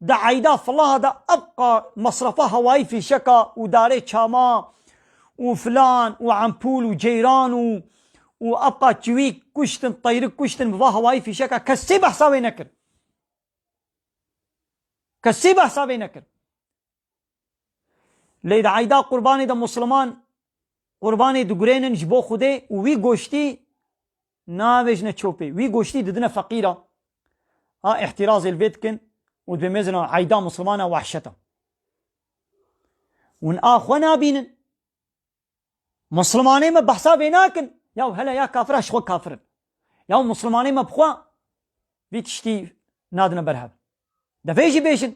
di eyda filaha de ewqa masrafa hawayî fîşeka û darê çama û filan û empûl û ceyran û, û ewqa çiwîk kuştin, teyrik kuştin bi va hawayî fîşeka kesî behsa wê nekir. Kesî behsa vê nekir. Lê di eyda qurbanê de musliman qurbanê digurênin ji bo Xwedê û wî goştî navêjine çopê. Wî goştî didine feqîra. Ha îhtirazê li vê dikin û dibê mezina eyda muslimana wehşet e. Hûn a xwe nabînin. Muslimanê me behsa vê nakin. Ya hele ya kafira ji xwe kafir in. Ya muslimanê me bi xwe vî tiştî nadine ber hev. De vê jî bêjin.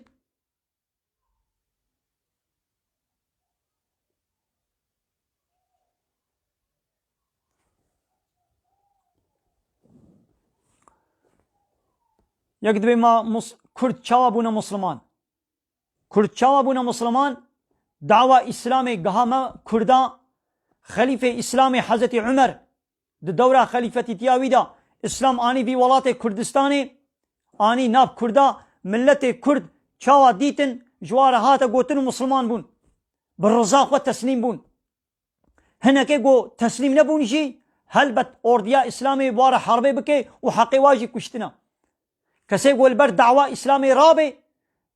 Yek dibê ma mus-, Kurd çawa bûne musliman? Kurd çawa bûne musliman? Dawa Îslamê giha me Kurda, Xelîfê Îslamê Hezretî Umer di dewra xelîfetîtiya wî de Îslam anî vî welatê Kurdistanê, anî nav Kurda, miletê Kurd çawa dîtin, ji wa re hate gotin û musliman bûn. Bi riza xwe teslîm bûn. Hinekê ku teslîm nebûn jî, helbet ordiya Îslamê bi wa re herbê bike û heqê wa jî kuştina. Kesê ku li ber dawa Îslamê rabe,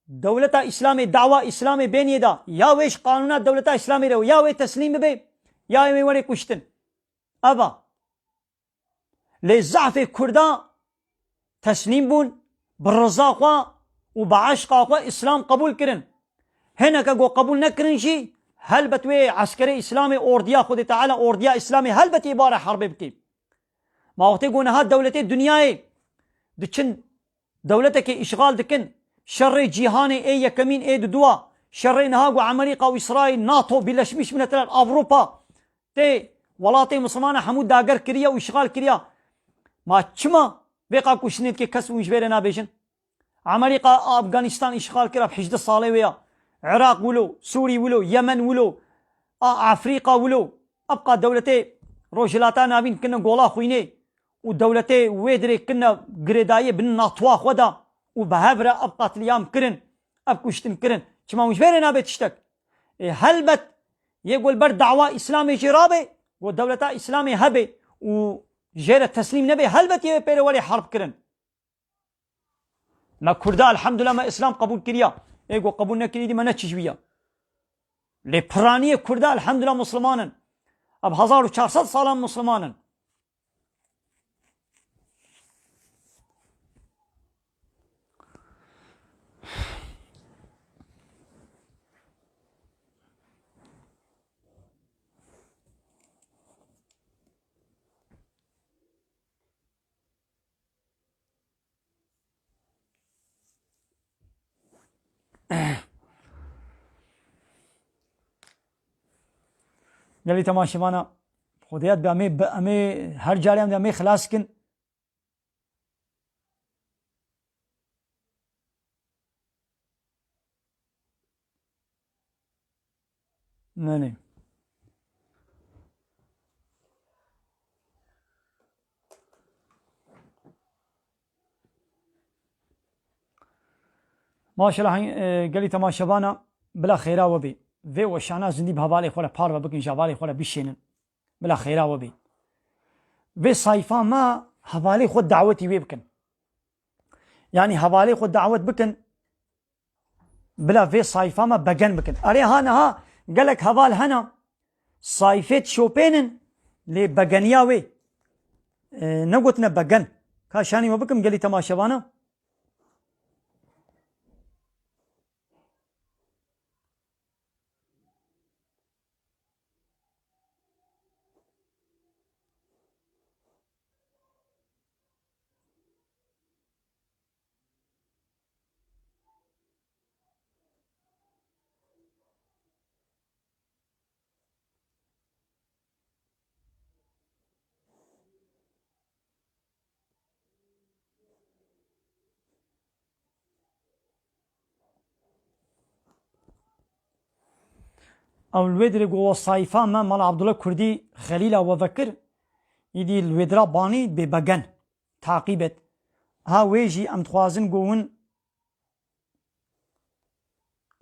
dewleta Îslamê, dawa Îslamê bêniyê de, ya wê ji qanûna dewleta Îslamê re ya wê teslîm bibe, ya wê were kuştin. Eva. Lê zehfê Kurda teslîm bûn, bi riza xwe û bi eşqa xwe Îslam qebûl kirin. Hineke ku qebûl nekirin jî, helbet wê eskerê Îslamê, ordiya Xwedê Teala, ordiya Îslamê helbet ê bare herbê bike. Ma wextê ku niha dewletê dinyayê diçin, dewletekê îşxal dikin, şerê cîhanê ê yekemîn, ê diduwa, şerê niha ku Amerîka û Îsraîl, NATO, Birleşmiş Milletler, Avrupa, tê welatê Misilmana hemû dager kiriye û îşxal kiriye. Ma çima vê qa kuştinê dike, kes hûn ji vê re nabêjin? Amerîka Afganîstan îşxal kira bi hejdeh salê wê ya. Iraq wilo, Sûrî wilo, Yemen wilo, a Afrîka wilo. Epqa dewletê Rojhilata Navîn kirine gola xwînê û dewletê wê dirê kirine girêdayiyê bin NATOa xwe de û bi hev re ev qatliyam kirin, ev kuştin kirin. Çima hûn ji vê re nabe tiştek? Ê, helbet yê ku li ber dawa Îslamê jî rabe, ku dewleta Îslamê hebe û jê re teslîm nebe, helbet yê pê re were herb kirin. Me Kurda, elhamdulillah, me Îslam qebûl kiriya. Ê ku qebûl nekirî dî me ne çi ji wî ya. Lê piraniyê Kurda elhamdülillah Musliman in. Ev hezar û çar sed salan Musliman in. Gelî temaşevana, Xwedê yad be em ê, em ê her carê em de em ê xilas kin. Belê. Maşallah, e, gelî temaşevana bila xêra we bê. Vê weşana zindî bi hevalê xwe re parve bikin, ji hevalê xwe re bişênin. Bila xêra we bê. Vê sayfa me hevalê xwe dawetî wê bikin. Yanî hevalê xwe dawet bikin. Bila vê sayfa me begen bikin. Erê ha niha gelek heval hene. Sayfê dişopênin lê begeniya wê, e, negotine begen. Ka şanî we bikim gelî temaşevana. Ew li wê dirê ku we sayfa me Mala Abdullah Kurdî Xelîla we vekir, îdî li wê dira banî bê begen. Taqîb et. Ha wê jî em dixwazin ku hûn,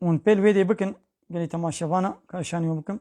hûn pêl wê dê bikin. Gelî temaşevana, ka şanî we bikim.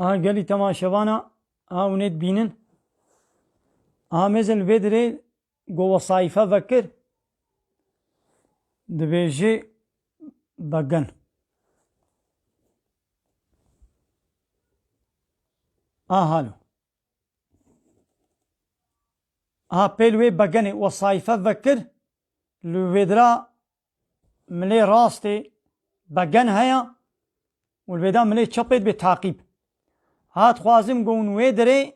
Aha gelî temaşevana, aha hûn ê dibînin. Aha mêze li vê dirê ku we sayfe vekir, dibêje begen. Aha lo. Aha pêl wê begenê we sayfe vekir, li wê dira milê rastê begen heye û li vê da milê çepê dibê taqîb. Ha dixwazim ku hûn wê dirê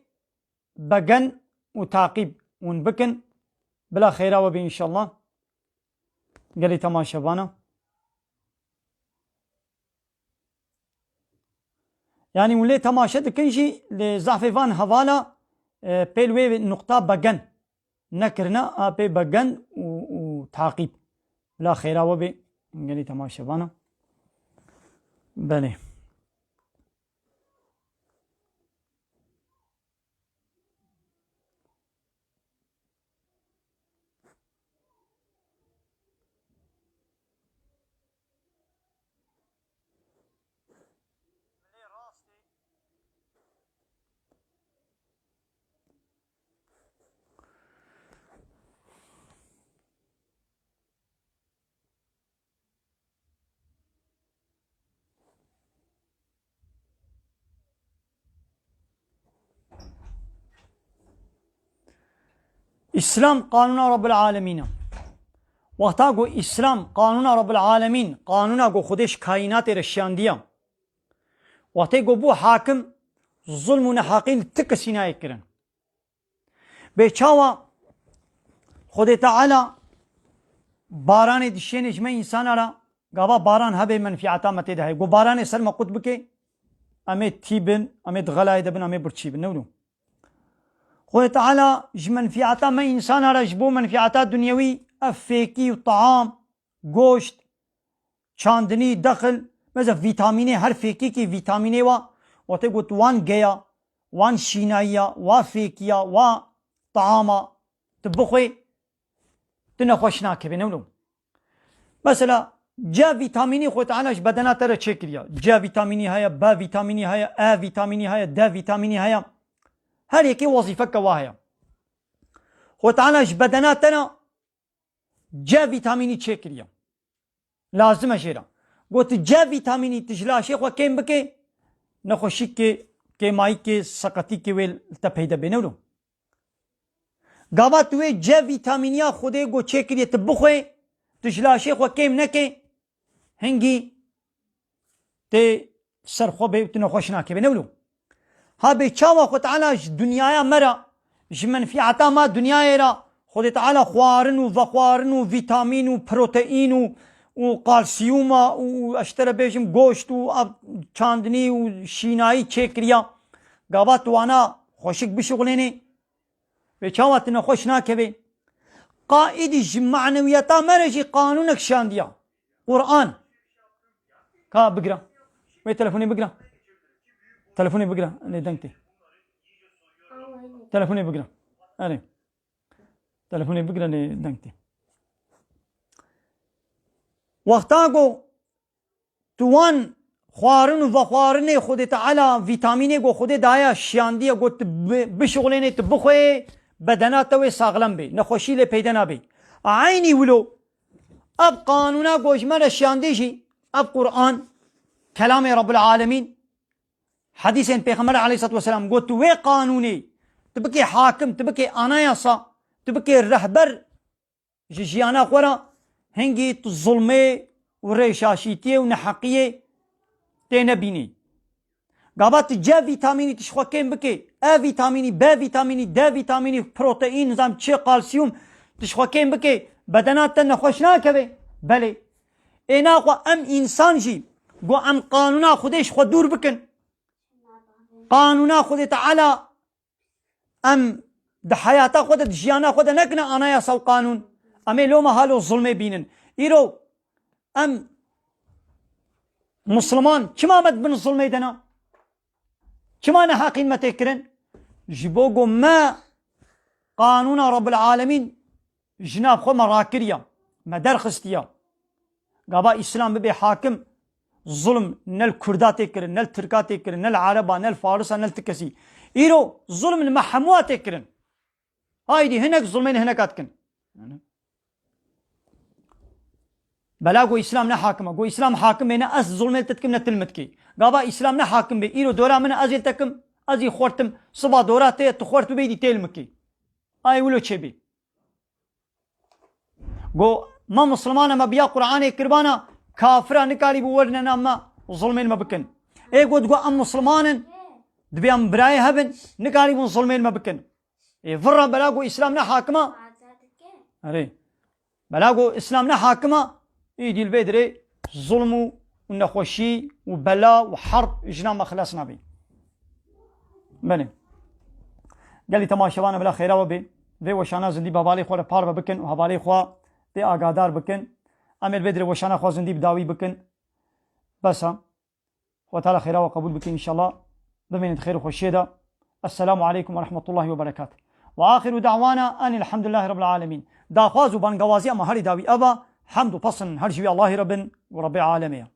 begen û taqîb hûn bikin. Bila xêra we bê înşallah. Gelî temaşevana. Yanî hûn lê temaşe dikin jî, lê zafê van hevala, e, pêl wê nuqta begen nekirine, a pê begen û, û taqîb. Bila xêra we bê, gelî temaşevana. Belê. Îslam qanûna Rabbil Alemîn e. Wexta ku Îslam qanûna Rabbil Alemîn, qanûna ku Xwedê ji kaînatê re şiyandiya, wextê ku bû hakim, zulm û neheqî li ti kesî nayê kirin. Bê çawa Xwedê Teala baranê dişênê ji me însana re, gava baran hebe menfîeta me tê de heye. Ku baranê ser me qut bike, em ê tî bin, em ê di xelayê de bin, em ê birçî bin. Ne wilo? Xwedê Teala ji menfîeta me însana re, ji bo menfîeta dunyewî, ev fêkî û taam, goşt, çandinî, dexil, mesela vîtamînê, her fêkîkî vîtamînê wa, wate got wan geya, wan şînayiya, wa fêkiya, wa taama, tu bixwê, tu nexweş nakevê, ne wilo? Mesela, C vîtamînî Xwedê Teala ji bedena te re çêkiriya. C vîtamînî heye, B vîtamînî heye, E vîtamînî heye, D vîtamînî heye. Her yekê wezîfeke wa heye. Xwedê Teala ji bedena te re C vîtamînî çêkiriye. Lazim e jê re. Got, tu C vîtamînî tu ji laşê xwe kêm bike, nexweşîkê, kêmayîkê, seqetîkê wê li te peyde bê, ne wilo? Gava tu wê C vîtamîniya Xwedê got çêkiriye tu bixwê, tu ji laşê xwe kêm neke, hingî tê ser xwe bê û tu nexweş nakevê, ne wilo? Ha bê çawa Xwedê Teala ji dinyaya me re, ji menfîeta ma dinyayê re, Xwedê Teala xwarin û vexwarin û vîtamîn û proteîn û, û kalsiyuma û, û ez ji te re bêjim goşt û av-, çandinî û şînayî çêkiriya. Gava tu wana xweşik bişuxulênê. Wê çawa tu nexweş nakevê? Qaîdî ji manewiyeta me re jî qanûnek şandiya. Quran. Ka bigira. Wê telefonê bigira. Telefonê bigira. Lê deng tê. Telefonê bigira. Erê. Telefonê bigira lê deng tê. Wexta ku tu wan xwarin û vexwarinê Xwedê Teala, vîtamînê ku Xwedê daye şiyandiye, got tu bi-, bişuxulênê, tu bixwê, bedena te wê saxlem bê, nexweşî lê peyde nabê. Eynî wilo, ev qanûna ku ji me re şiyandî jî, ev Quran, kelamê Rabbul Alemîn, hedîsên Pêxember aleyhissalatu vesselam, got tu wê qanûnê, tu bikê hakim, tu bikê anayasa, tu bikê rehber, ji jiyana xwe re hingî tu zulmê û rêşaşîtiyê û neheqiyê tê nebînî. Gava tu C vîtamînî tu ji xwe kêm bikê, E vîtamînî, B vîtamînî, D vîtamînî, proteîn, nizam çi, kalsiyum, tu ji xwe kêm bikê, bedena te nexweş nakeve. Belê. Ê naxwe em însan jî, ku em qanûna Xwedê ji xwe dûr bikin. Qanûna Xwedê Teala em di heyata xwe de, di jiyana xwe de nekine anayasa û qanûn. Em ê loma halo zulmê bînin. Îro em Musliman çima me di bin zulmê de ne? Çima neheqîn me tê kirin? Ji bo ku me qanûna Rabbil Alemîn ji nav xwe me rakiriya, me derxistiya. Gava Îslam bibe hakim, zulm ne li Kurda tê kirin, ne li Tirka tê kirin, ne li Ereba, ne li Farisa, ne li ti kesî. Îro zulm li me hemûa tê kirin. Haydî hinek zulmên hineka dikin. Bela go Îslam ne hakim e. Go Îslam hakim bê, ne ez zulmê li te dikim, ne tu li min dikî. Gava Îslam ne hakim bê, îro dora min e, ez ê li te kim, ez ê xwertim, siba dora te ye, tu xwert bibê, dî tê li min kî. Ay wilo çêbî. Go, me Muslimana, me biya Qur'anê kirbana, kafira nikarîbû werine nav me, zulmên me bikin. Ê go, digo em Musliman in, dibê em birayê hev in, nikarîbûn zulmên me bikin. Ê virra bela go Îslam ne hakima. Erê. Bela go Îslam ne hakima, îdî li vê dirê zulm û, û nexweşî û bela û herb jina me xilas nabî. Belê. Gelî temaşevana bila xêra we bê. Vê weşana zindî bi hevalê xwe re parve bikin û hevalê xwe pê agadar bikin. Em ê li vê dirê weşana xwe zindî bi dawî bikin. Bes e. Xwe Teala xêra we qebûl bike înşallah. Bimînin di xêr û xweşiyê de. Esselamu aleykum ve rahmetullahi ve berekatuh. Ve axiru da'wana enil hamdulillahi rabbil alemin. Daxwaz û bangawaziya me herî dawî ev e. Hemd û pesn her ji wî Allahî re bin û Rebbê alemê ye.